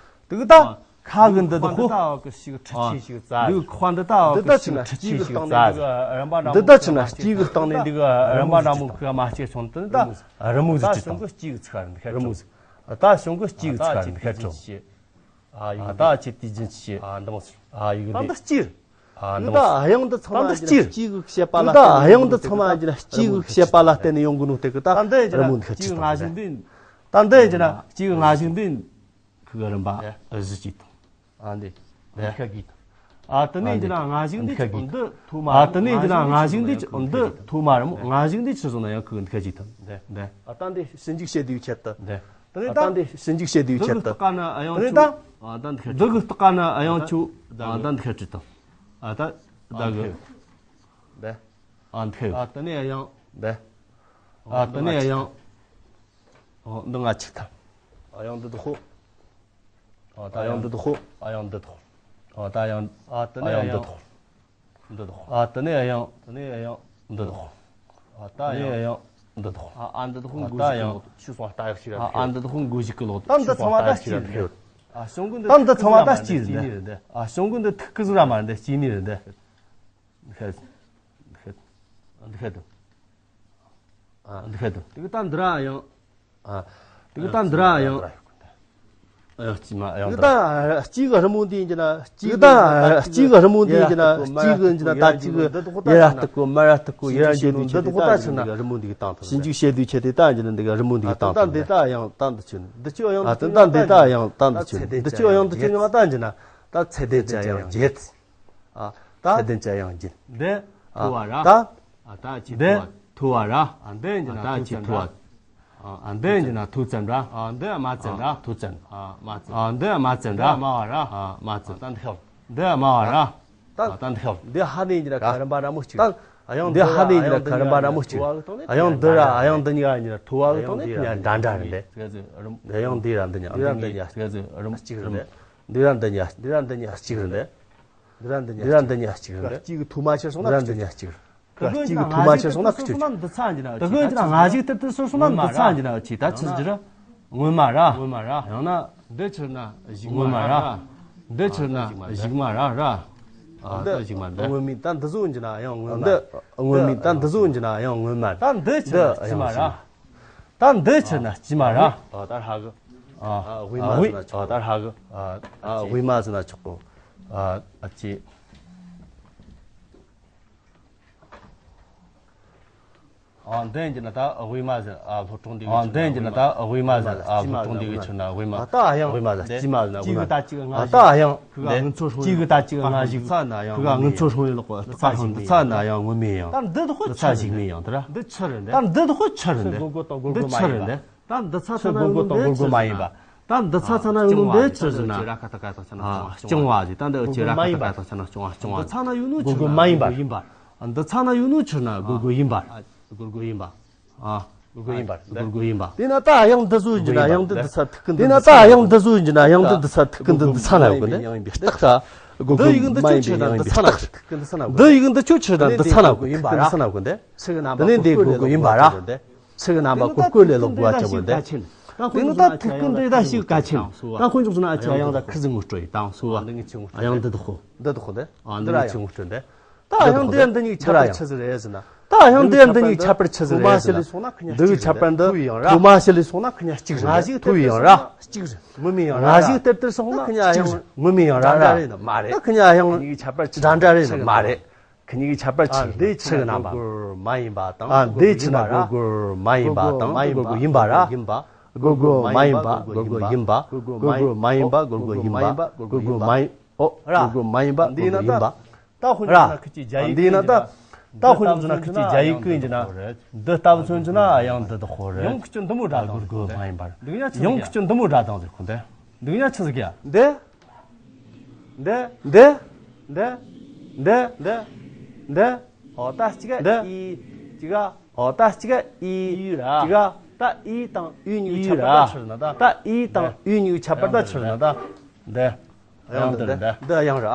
དེ་གི་ད་ཁ་གི་འདི་དོ་ཁོ། འདི་ཁོ་འདི་ད་ཁ་གི་འདི་དོ་ཁོ། འདི་ད་ཁ་གི་འདི་དོ་ཁོ། འདི་ད་ཁྱི་གི་སྟེང་ནས་འདི་གི་རིམ་པ་འདྲ་མོ། འདི་ད་ཁྱི་ན་སྐྱེས་གི་སྟེང་ནས་འདི་གི་རིམ་པ་འདྲ་མོ་ཁི་ག་མ་སྐྱེས་སོང་། དེ་ནི་ད་རི་མོ་ཟིག་ད་གསུང་གི་སྐྱེས་གི་ཚིག་རེད། འདི་ཁ་རི་མོ་ཟིག་ད་གསུང་གི་སྐྱེས་གི་ཚིག་རེད། འདི་ཁ་ཆོ། ཨ་ཡིག་ད་ཆེ་དུས་རྒྱུན་ཆེ། ཨ་འདི་མོ་ཟིག་ཨ་ཡིག་ད་འདི་སྐྱེས། ཨ་འདི་མོ་ད་ཟིག་དབྱངས་འདི་ཚང་མ་ད་འདི་སྐྱེས། སྐྱེས་གི་བཤད་པ་ལ་ད་དབྱངས་འདི་ཚང་མ་འདི་ལ་སྐྱེས་གི་བཤད་པ་ལ་བརྟེན་ནས་ཡོང་གི་ནོ་དེ་གི་ད་ད་འདི་རི་མོ་འདི་ཁ་ཆེ། ད་འདི་ཡིན་ན་སྐྱེས་གི་ང་ཞིག་འདི། ད་འདི་ཡིན་ན་སྐྱེས་གི་ང་ཞིག་འདི། ཁུ་གི་རིམ་པ་བཞི་གཅིག་དང་། ཨ་འདི། འདི་ཁ་གི་དང་། ཨ་དེ་ནས་འདི་ན་ང་ཞིག་འདི་འདི་ཐོག་མ། ཨ་དེ་ནས་འདི་ན་ང་ཞིག་འདི་འདི་ཐོག་མ་རེད་མོ། ང་ཞིག་འདི་ཆི་སོང་ན་ཡང་ཁུ་གི་འདི་ཁ་གཅིག་དང་། འདི་འདི། ཨ་ད་འདི་ཞིབ་འཇུག་བྱེད་དུས་ཆེད་དུ། འདི། དེ་ནས་ད་འདི་ཞིབ་འཇུག་བྱེད་དུས་ཆེད་དུ། དེ་ནས་ད་འདི་གི་སྟེང་ན་ཡང་ཆུ། ཨ་ད་འདི་ཁ་གཅིག། འདི་གི་སྟེང་ན་ཡང་ཆུ། ཨ་ད་འདི་ཁ་གཅིག་དང་། ཨ་ད་ད་གི། འདི། ཨ་འདི་ཁ་གཅིག། ཨ་དེ་ནས་ཡང་། འདི། ཨ་དེ་ནས་ཡང་། ཨོ་འདི་ང་གཅིག་ཐལ། ཨ་ཡང་འདི་དོ་ཁོ། ཨ་ད་ཡང་འདི་དོ་ཁོ། ཨ་ཡང་འདི་དོ་ཁོ། ཨ་ད་ཡང་། ཨ་དེ་ནས་ཡང་འདི་དོ་ཁོ། འདི་དོ་ཁོ། ཨ་དེ་ནས་ཡང་། དེ་ནས་ཡང་། འདི་དོ་ཁོ། ཨ་ད་ཡང་། ཡང་འདི་དོ་ཁོ། ཨ་ཨ་འདི་དོ་ཁོ་མགོ་ཞིག་གི་ལོག་ཤི་སོང་ལྟ་ཡག་ཞིག་ར། ཨ་འདི་དོ་ཁོ་མགོ་ཞིག་གི་ལོག་ད་འདི་ཚང་མ་ད་སྐྱེས་ནི་རེད། ཨ་གཞུང་གི་འདི། ད་འདི་ཚང་མ་ད་སྐྱེས་ནི་རེད། ཨ་གཞུང་གི་འདི་ཐུག་གི་ཟིག་ར་མ་རེད། འདི་སྐྱེས་ནི་རེད། འདི། འདི་ཁ་འདི་ཁ་འདི་ཁ་འདི། ཨ་འདི་ཁ་འདི། དེ་གི་ད་འདི་ར་ཡང་། ཨ་དེ་གི་ད་འདི་ར་ཡང་། ཨ་ཡང་སྐྱེས་མ་ཡང་དེ་གི་ད་སྐྱེས་གི་རི་མོ་འདི་ཡིན་གྱི་ན་སྐྱེས་གི་ད་སྐྱེས་གི་རི་མོ་འདི་ཡིན་གྱི་ན་སྐྱེས་གི་ཡིན་གྱི་ན་ད་སྐྱེས་གི་ཡར་ལྟ་གོ་མར་ལྟ་གོ་ཡར་འགྱེལ་ནས་འདི་དོ་ཁོ་ད་ཆ་ན་ཞིབ་འཇུག་བྱེད་དུས་ད་འདི་གི་རི་མོ་འདི་གི་སྟེང་དུ། ཞིབ་འཇུག་བྱེད་དུས་ཆེད་དུ་ད་ཡིན་གྱི་ན་འདི་གི་རི་མོ་འདི་གི་སྟེང་དུ། ད་འདི་ད་ཡང་ད་འདི་ཆོད་ནི། འདི་ཆོད་ཡང་འདི་ཆོད་ད་འདི་ད་ཡང་ད་འདི་ཆོད་ནི། འདི་ཆོད་ཡང་འདི་ཆོད་ཡང་ད་ཡིན་གྱི་ན་ད་ཚད་ལྡན་གྱི་ཡང་འགྱེལ། ཨ། ད། ཚད་ལྡན་གྱི་དབྱངས་འགྱེལ། འདི། ཨ། ཐུ་བ་ར། ད། ཨ། ད་ཆི་འདི། ཐུ་བ། ཐུ་བ་ར། ཨ། འདི་འགྱེལ་ན་ད་ཆི་ཐུ་བ། ཨ། འདི་འགྱེལ་ན་ཐུ་ཙམ་ར། ཨ། འདི་མ་ཙམ་ར། ཐུ་ཙམ། ཨ། མ་ཙམ། ཨ། འདི་མ་ཙམ་ར། འདི་མ་བ་ར། ཨ། མ་ཙམ། ད་འདི་ཤོག་འདི་མ་བ་ར། ད། ད་འདི་ཤོག་འདི་ཧ་ནས་འགྱེལ་ན་ཁ་རིམ་པ་ར་མོ་གཅིག་ད། ཨ་ཡང་འདི་ཧ་ནས་འགྱེལ་ན་ཁ་རིམ་པ་ར་མོ་གཅིག་ཨ་ཡང་འདི་ར་ཨ་ཡང་འདི་གཉིས་ཀ་འགྱེལ་ན་ཐུ་བ་གི་སྟེང་ནས་འགྲན་འདྲ་རེད་འདི། ཨ་ཡང་འདི་ར་འདི་གཉིས་འདི་ར་འདི་གཉིས་གཅིག་རེད་འདི། འདི་ར་འདི་གཉིས། འདི་ར་འདི་གཉིས་གཅིག་རེད་འདི། འདི་ར་འདི་གཉིས་གཅིག་རེད་འདི། འདི་ར་འདི་གཉིས་འདི་ར་འདི་གཉིས་གཅིག་རེད་འདི། གཅིག་གི་ཐུ་མ་ཆེར་སོང་ན། འདི་ར་འདི་གཉིས་གཅིག་རེད། གཅིག་གི་ཐུ་མ་ཆེར་སོང་ན་གཅིག་འདི་གོ་ཡིན་པ་ར། ང་ཞིག་དེར་དེར་སོང་སོང་ན་འདི་ཚ་འགྱུར་ན་ཆི་ད་ཆི་ཟིག་ར། སྔོན་མ་ར། སྔོན་མ་ར། ཡང་ན། འདི་ཆི་ན་གཞུག་མ་ར། འདི་ཆི་ན་གཞུག་མ་ར་ར། ཨ་ད་གཞུག་མ་འདི། སྔོན་མའི་ད་འདི་བཟོ་འགྱུར་ན་ཡང་སྔོན་མ། འདི། སྔོན་མའི་ད་འདི་བཟོ་འགྱུར་ན་ཡང་སྔོན་མ། ད་འདི་ཆི་ན་དཀྱིལ་མ་ར། ད་འདི་ཆི་ན་དཀྱིལ་མ་ར། ཨ་ད་ཧ་གི། ཨ་དབུས་མ་ཟེར་ན་ཆོག་གོ། ཨ་ད་ཧ་གི། ཨ་དབུས་མ་ཟེར་ན་ཆོག་གོ། ཨ་ཨ་ཅེ། ཨ་འདི་འགྱུར་ན་ད་དབུས་མ་ཟེར། ཨ་སློབ་གྲོགས་འདི། ཨ་འདི་འགྱུར་ན་ད་དབུས་མ་ཟེར། ཨ་སློབ་གྲོགས་འདི་གི་ཆི་ན་དབུས་མ། ད་ཡང་དབུས་མ་ཟེར། དཀྱིལ་མ་ཟེར་ན་དབུས་མ། ད་ཡང་གཅིག་གི་ད་གཅིག་ང་ད་ཡང་། ཁུ་ག་ངུ་ཚོ་ཧྲོ། གཅིག་གི་ད་གཅིག་ང་ཞིག་ཁུ་ག་ངུ་ཚོ་ཧྲོ་ཡིན་ལོག་པ། ད་ཧང་འདི་ཚ་ན་ཡང་སྔོན་མའི་ཡང་། ད་འདི་དོ་ཁོ་ཆི་རེད། ད་འདི་ཆི་རེད། ད་འདི་དོ་ཁོ་ཆི་རེད། འདི་ཆི་རེད། འདི་ཆི་རེད། ད་འདི་ཚ་ཚ་ན་ཡོད་ནོ་འདི་ཆི་ཟེར་ན། ད་འདི་ཚ་ཚ་ན་ཡོད་ནོ་འདི་ཆི་ཟེར་ན། སྐྱོང་བ་ཟེར། ད་འདི་ཆི་ར་ཁ་ཏ་ཀ་ཏ་ཆ་ན་སྐྱོང་བ། སྐྱོང་བ་ཟེར། ད་འདི་ཆི་ར་ཁ་ཏ་ཀ་ཏ་ཆ་ན་སྐྱོང་བ། སྐྱོང་བ། འདི་ཚ་ན་ཡོད་ནོ་ཆི་ན་སྒོར་སྒོར་མ་ཡིན་པ། འདི་ཚ་ན་ཡོད་ནོ་ཆི་ན་སྒོར་སྒོར་ཡིན་པ། སྒོར་སྒོར་ཡིན་པ། ཨ། སྒོར་སྒོར་ཡིན་པ། སྒོར་སྒོར་ཡིན་པ། དེ་ན་ད་དབྱངས་འདི་བཟོ་ཡིན་གྱི་ན་དབྱངས་འདི་འདི་ཚ་ཐུག་གི་འདི། དེ་ན་ད་དབྱངས་འདི་བཟོ་ཡིན་གྱི་ན་དབྱངས་འདི་འདི་ཚ་ཐུག་གི་འདི། འདི་ཚ་ན་ཡོད་གི་ནི། ཡང་ཡིན་པའི་རྟགས་ས། སྒོར་སྒོར་མ་ཡིན་པའི་ཡང་ཡིན་པའི་རྟགས་ས། འདི་ཡིག་འདི་ཆོ་ཆི་ན་འདི་ཚ་ན་ཡོད་གི། འདི་ཡིག་འདི་ཆོ་ཆི་ན་འདི་ཚ་ན་ཡོད་གི། ཐུག་གི་འདི་ཚ་ན་ཡོད་གི་འདི། ཚིག་གི་རྣམ་པ་དེ་ནས་འདི་སྒོར་སྒོར་ཡིན་པ་ར། ཚིག་གི་རྣམ་པ་སྒོར་སྒོར་ལས་ལོག་དགོས་ཆེན་པོ་འདི། དེ་ནི་ད་ཐུག་གི་འདི་ད་ཞིག་གལ་ཆེན། ད་དཀོན་མཆོག་ཚོ་ན་ཨ་ཆེ་ཡང་ད་ཁི་ཟི་ངོ་སྤྲོད་ཡིན་དང་སོ་བ། ཡང་འདི་དོ་ཁོ། འདི་དོ་ཁོ་འདི། ཨ་འདི་ངི་ཆུང་སྤྲོད་འདི། ད་ཡང་འདི་འདི་ཉིད་ཆ་པ་ཆི་ཟིག་རེད་ཟེར་ན། ད་ཡང་འདི་འདི་གཉིས་ཁྱད་པར་ཆི་ཟིག་རེད། འདི་ཁྱད་པར་འདི་ཐོག་མ་ཤི་ལས་སོང་ན་ཁི་གཉིས་གཅིག་རེད། ཐོག་མ་ཤི་ལས་སོང་ན་ཁི་གཉིས་གཅིག་རེད། ཐོག་མ་ཤི་ལས་སོང་ན་ཁི་གཉིས་གཅིག་རེད། ཐོག་མ་ཤི་ལས་སོང་ན་ཁི་གཉིས་གཅིག་རེད། ངོ་མི་ཡང་ར། ངོ་མི་ཡང་ར། ངོ་མི་ཡང་ར། འདྲ་འདྲ་རེད་མ་རེད། ད་ཁི་གཉིས་ཡང་ཁི་གཉིས་ཁྱད་པར་ཆི་འདྲ་འདྲ་རེད་མ་རེད། ཁི་གཉིས་ཁྱད་པར་ཆི་ཆི་གི་རྣམ་པ། མ་ཡིན་པ་དང་། ཨ། འདི་ཆི་ན་སྒོར་སྒོར་མ་ཡིན་པ་དང་སྒོར་སྒོར་ཡིན་པ་ར། སྒོར་སྒོར་མ་ཡིན་པ་སྒོར་སྒོར་ཡིན་པ། སྒོར་སྒོར་མ་ཡིན་པ་སྒོར་སྒོར་ཡིན་པ། སྒོར་སྒོར་མ་ཡིན། ཨོ། སྒོར་སྒོར་མ་ཡིན་པ་སྒོར་སྒོར་ཡིན་པ། ད་ཧོན་ཅུ་ན་ཁི་ཅི་ཇ་ཡི་ཀི་ཡིན་ན་ད། ད་ཧོན་ཅུ་ན་ཁི་ཅི་ཇ་ཡི་ཀི་ཡིན་ན། འདི་ལྟ་བུ་མཚོན་ཅི་ན་ཡང་འདི་དག་ཧོ་རེད། ཡང་ཁི་ཅི་འདི་མོ་འདྲ་དང་། སྒོར་སྒོར་མ་ཡིན་པར། ཡང་ཁི་ཅི་འདི་མོ་འདྲ་དང་ཟེར་ཁོ་འདི། འདི་གཉིས་ཆི་ཟིག་ཡ། འདི། འདི། འདི། འདི། འདི། འདི། འདི། ཨོ་ད་གཅིག་ག་འདི། ཨི། གཅིག་ག་ཨོ་ད་གཅིག་ག་ཨི། ཨི་ར། གཅིག་ག་ད་ཨི་དང་ཨུ་གཉིས་ཁྱད་པར་ད་ཆི་རེད་ན་ད། ད་ཨི་དང་ཨུ་གཉིས་ཁྱད་པར་ད་ཆི་རེད་ན་ད། འདི། ཡང་འདི་འདི། འདི་ཡང་ར།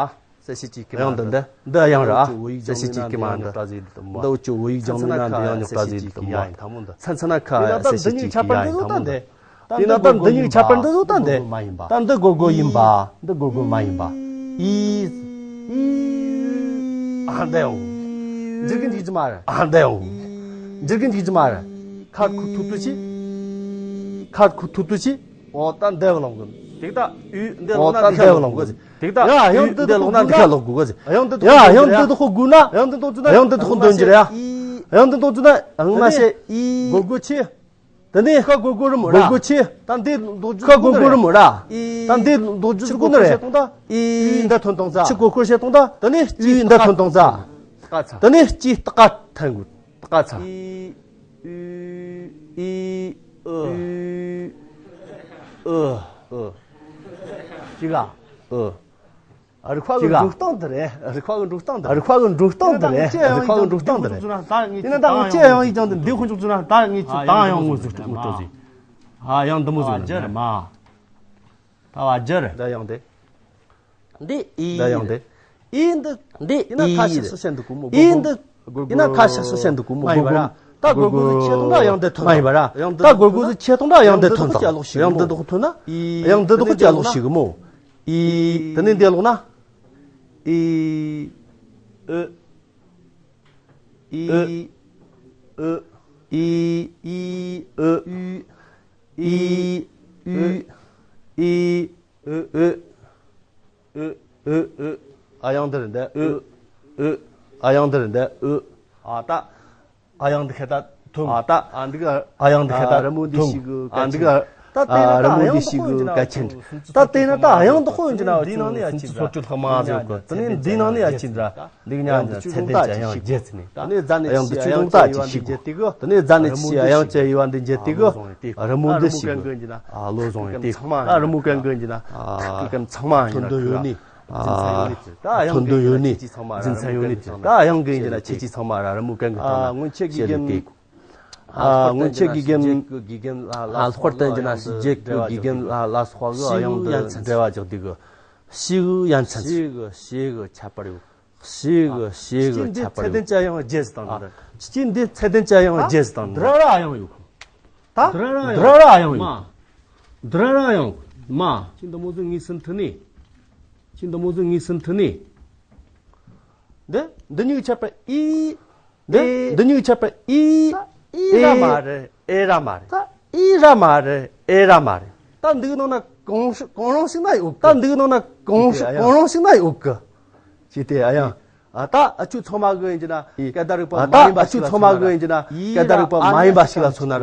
གསལ་བྱེད་ཀྱི་ཀྱི་མ་འདི། འདི་ཡང་ར། གསལ་བྱེད་ཀྱི་ཀྱི་མ་འདི། འདི་འུ་ཅུ་བོད་ཡིག་སྦྱང་མི་ན་འདི་ཡང་ཉོག་ད་ཟེར་དུ་མ། ཚན་ཚན་ན་ཁ་གསལ་བྱེད་ཀྱི་ཀྱི་ཡ་ཡིན་ཐ་མོ་འདི། ཚན་ཚན་ན་ཁ་གསལ་བྱེད་ཀྱི་ཀྱི་ཡ་ཡིན་ཐ་མོ་འདི། དེ་ན་ད་འདི་གཉིས་ཁྱད་པར་འདི་ཟོ་ད་འདི། ད་འདི་སྒོར་སྒོར་ཡིན་པ། འདི་སྒོར་སྒོར་མ་ཡིན་པ། ཨི། ཨི། ཨ་འདི་ཡོ། འཇིར་གི་འཇིག་ཅི་མ་རེད། ཨ་འདི་ཡོ། འཇིར་གི་འཇིག་ཅི་མ་རེད། ཁ་ཁུ་ཐུ་ཐུ་ཆི། ཁ་ཁུ་ཐུ་ཐུ་ཆི། འོ་ད་འདི་བ་ལོང་གི། དེ་ད་ཨུ་འདི་ལོང་ན་འདི་ཁ་ལོག་གོ། དེ་ད་ཡ་ཡང་འདི་དུ་ཁོ་དགོས་ན། ཡང་འདི་དུ་ཁོ་དགོས་ན། ཡང་འདི་དུ་ཁོ་དགོས་ན། ཡང་འདི་དུ་ཁོ་དགོས་ན། ཡང་འདི་དུ་ཁོ་དགོས་ན། ཨང་མ་ཤེ་ཨི། སྒོར་སྒོར་ཆི། དེ་ནས་ཁ་སྒོར་སྒོར་རི་མོ་ར། སྒོར་སྒོར་ཆི། ད་འདི་ལོག་རྒྱུ། ཁ་སྒོར་སྒོར་རི་མོ་ར། ད་འདི་ལོག་རྒྱུ་ཆི་སྒོར་ནི་རེད། ཨི་འདི་ཐོན་གཏོང་ཚ། ཆི་སྒོར་སྒོར་བྱེད་གཏོང་ད། དེ་ནས་ཨི་འདི་ཐོན་གཏོང་ཚ། ད་ནི་ཅི་ཏི་ཀ་ཐན་གུ་ཏི་ཀ་ཚ། ཨི། ཨུ། ཨི། ཨུ། ཨུ། ཨུ། ཅི་ག་ཨུ། རིག་པ་གི་འགྲོ་སྟངས་འདི་རེད། རིག་པ་གི་འགྲོ་སྟངས་འདི་རེད། རིག་པ་གི་འགྲོ་སྟངས་འདི་རེད། རིག་པ་གི་འགྲོ་སྟངས་འདི་རེད། ཡིན་ན་ད་ངས་ཅི་ཡང་ཡིག་ཀྱང་འདི་འདི་ཁོ་འཇུག་ཚུལ་ན་ད་ངས་ཅི་ད་ཡང་ངོ་ཟིག་འགྲོ་ཟིག་ཨ་ཡང་འདི་མོ་ཟིག་ན་མ། ད་བ་རྒྱུ་རེད། འདི་ཡང་འདི། འདི་ཨི། འདི་ཡང་འདི། ཨི་འདི། འདི་ཡིན་ན་ཁ་ཤགས་སུ་བཤད་འདུག་གོ་མོ། ཨི་འདི། ཡིན་ན་ཁ་ཤགས་སུ་བཤད་འདུག་གོ་མོ། མ་ཡིན་པ་ར། ད་སྒོར་སྒོར་ཟིག་ཆེ་གཏོང་ད་ཡང་འདི་ཐོན། མ་ཡིན་པ་ར། ད་སྒོར་སྒོར་ཟིག་ཆེ་གཏོང་ད་ཡང་འདི་ཐོན་ད། ཡང་འདི་དག་ཐོན་ན། ཡང་འདི་དག་ཅི་ལོག་ཤིག་གི་མོ། ཨི། དེ་ནས་འདི་ལོག་ན། ཨི། ཨུ། ཨི། ཨུ། ཨི། ཨི། ཨུ། ཨི། ཨུ། ཨི། ཨུ། ཨུ། ཨུ། ཨུ། ཨུ། ཨ་ཡང་འདིར་འདི། ཨུ། ཨུ། ཨ་ཡང་འདིར་འདི། ཨུ། ཨ་ད། ཨ་ཡང་འདི་ཁ་ད་ཐོན། ཨ་ད། ཨ་འདི་ག་ཨ་ཡང་འདི་ཁ་ད་རི་མོ་འདི་ཞིག་གི། ཨ་འདི་ག་ད་དེ་ན་ད་རི་མོ་འདི་ཞིག་གི་གལ་ཆེན། ད་དེ་ན་ད་ཨ་ཡང་འདི་ཁོ་ཡིན་གྱི་ན་འདི་ནང་ནས་ཡ་ཆི་འདྲ། སོ་སོ་ལྷག་མ་ཟེར་གོ། དེ་ནས་འདི་ནང་ནས་ཡ་ཆི་འདྲ། འདི་ག་ཉ་ཚད་ལྡན་གྱི་ཨ་ཡང་བརྒྱད་ཚི་ནས། ད་ནས་རྫ་ནས་ཨ་ཡང་འདི་ཆུ་ཀྲུང་ད་ཅི་ཞིག་གོ། དེ་ནས་རྫ་ནས་ཆི་ཨ་ཡང་ཅི་ཡི་བ་འདི་འཇལ་དེ་གོ། རི་མོ་འདི་ཞིག་གི་ཨ་ལོ་བཟང་ཡོད་དེ། ཨ་རི་མོ་གན་གི་འདི་ན་ཨ་ཚང་མ་ཡིན་ན་ཐོན་འདོད་ཡོད་ནི། ཐོན་འདོད་ཡོད་ནི། འཛིན་ཚན་ཡོད་ནི་དེ། ད་ཨ་ཡང་གི་འདི་ན་ཁྱེད་ཀྱིས་ཚང་མ་ར་རི་མོ་གན་གི་ཐོན་ན་སྔོན་ཆད་ཀྱི་དགེ་རྒན། ཨ་སྔོན་ཆད་ཀྱི་དགེ་རྒན། ཨ་ལྷག་པར་དུ་འདི་ན་ཞི་རྒྱས་ཀྱི་དགེ་རྒན་ལ་ལ་སོགས་ཀྱི་ཨ་ཡང་འདི་འབྲེལ་བ་རྒྱག་དུས་ཀྱི་ཞི་གི་ཡ་མཚན། ཞི་གི་ཞི་གི་ཁྱད་པར་ཡོད། ཞི་གི་ཞི་གི་ཁྱད་པར་ཡོད། ཚད་ལྡན་གྱི་ཨ་ཡང་བརྒྱད་ཟིག་དང་འདི། ཁྱེད་འདི་ཚད་ལྡན་གྱི་ཨ་ཡང་བརྒྱད་ཟིག་དང་འདི། འདི་ར་ར་ཨ་ཡང་ཡོད། ད་འདི་ར་ར་ཨ་ཡང་ཡོད། འདི་ར་ར་ཨ་ཡང་ཡོད་མ། ཁྱེད་འདི་མོ་ཟིག་ངས་སེམས་ཐུ་ནི། ཁྱེད་འདི་མོ་ཟིག་ངས་སེམས་ཐུ་ནི། འདི་འདི་གཉིས་ཁྱད་པར་ཨི། འདི་འདི་གཉིས་ཁྱད་པར་ཨི། ཨི་ར་མ་རེད། ཨེ་ར་མ་རེད། ད་ཨི་ར་མ་རེད། ཨེ་ར་མ་རེད། ད་འདི་གི་ནང་ན་གང་ཞིག་གང་རུང་ཞིག་ན་ཡོད་གི། ད་འདི་གི་ནང་ན་གང་ཞིག་གང་རུང་ཞིག་ན་ཡོད་གི། ཅི་སྟེ་ཨ་ཡང་། ཨ་ད་ཨ་ཆུ་ཚང་མ་གི་ཡིན་གྱི་ན་སྐད་བརྡ་རིག་པ་མ་ཡིན་པ་ཞིག་ལ་མཚོན་ན་ར།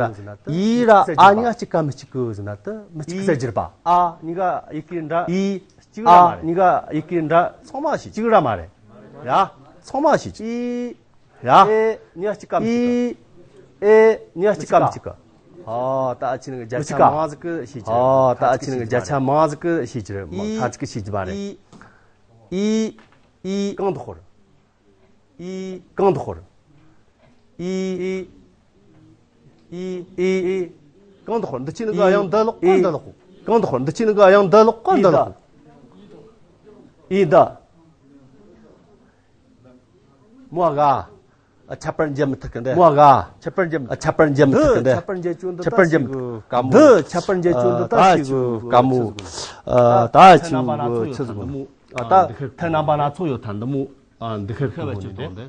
ཨི་ར་ཨ་གཉིས་ཀ་གཅིག་ག་མི་གཅིག་གི་ཟེར་ན་ད་མི་གཅིག་གི་ཟེར་རྒྱུ་རེད་པ། ཨ་གཉིས་ཀ་ཡི་གེ་འདྲ། ཨི་ཨ་གཉིས་ཀ་ཡི་གེ་འདྲ། ཚང་མ་ཞིག་གཅིག་ར་མ་རེད། ཡ། ཚང་མ་ཞིག་གཅིག་ཡ། ཨེ་གཉིས་ཀ་གཅིག་ག་མི་གཅིག་གི། ཨི་ཨེ་གཉིས་ཀ་གཅིག་ག་མི་གཅིག་གི། ཨ་ད་ཨ་ཆི་ནི་གི་བརྒྱ་ཆ་མང་ཟིག་གི་ཤེས་ཀྱི་རེད། ཨ་ད་ཨ་ཆི་ནི་གི་བརྒྱ་ཆ་མང་ཟིག་གི་ཤེས་ཀྱི་རེད། ཁ་ཅིག་གི་ཤེས་ཀྱི་མ་རེད། ཨི་ཨི་ཨི་གང་དུ་ཤོར། ཨི། གང་དུ་ཤོར། ཨི། ཨི། ཨི། གང་དུ་ཤོར། འདི་ཆི་ནི་ག་ཡང་འདི་ལོག་ག་འདི་ལོག་གང་དུ་ཤོར། འདི་ཆི་ནི་ག་ཡང་འདི་ལོག་ག་འདི་ལོག་ཨི་ད། མོ་ག་ཁྱད་པར་འབྱེད་མི་ཐུབ་གི་འདི། མོ་ག་ཁྱད་པར་འབྱེད་མི་ཁྱད་པར་འབྱེད་མི་ཐུབ་གི་འདི། ཁྱད་པར་འབྱེད་རྒྱུ་འདི་ཁྱད་པར་འབྱེད་མི་ཐུབ་གི། འདི་ཁྱད་པར་འབྱེད་རྒྱུ་འདི་ད་ཞིག་གི་དཀའ་མོ། ད་ཞིག་གི་ཆི་ཟིག་མོ། ད་ཐད་རྣམ་པ་སྣ་ཚོགས་ཡོད་ཐལ་འདི་མོ། འདི་ཁེར་ཁེར་བ་ཅིག་དང་འདི།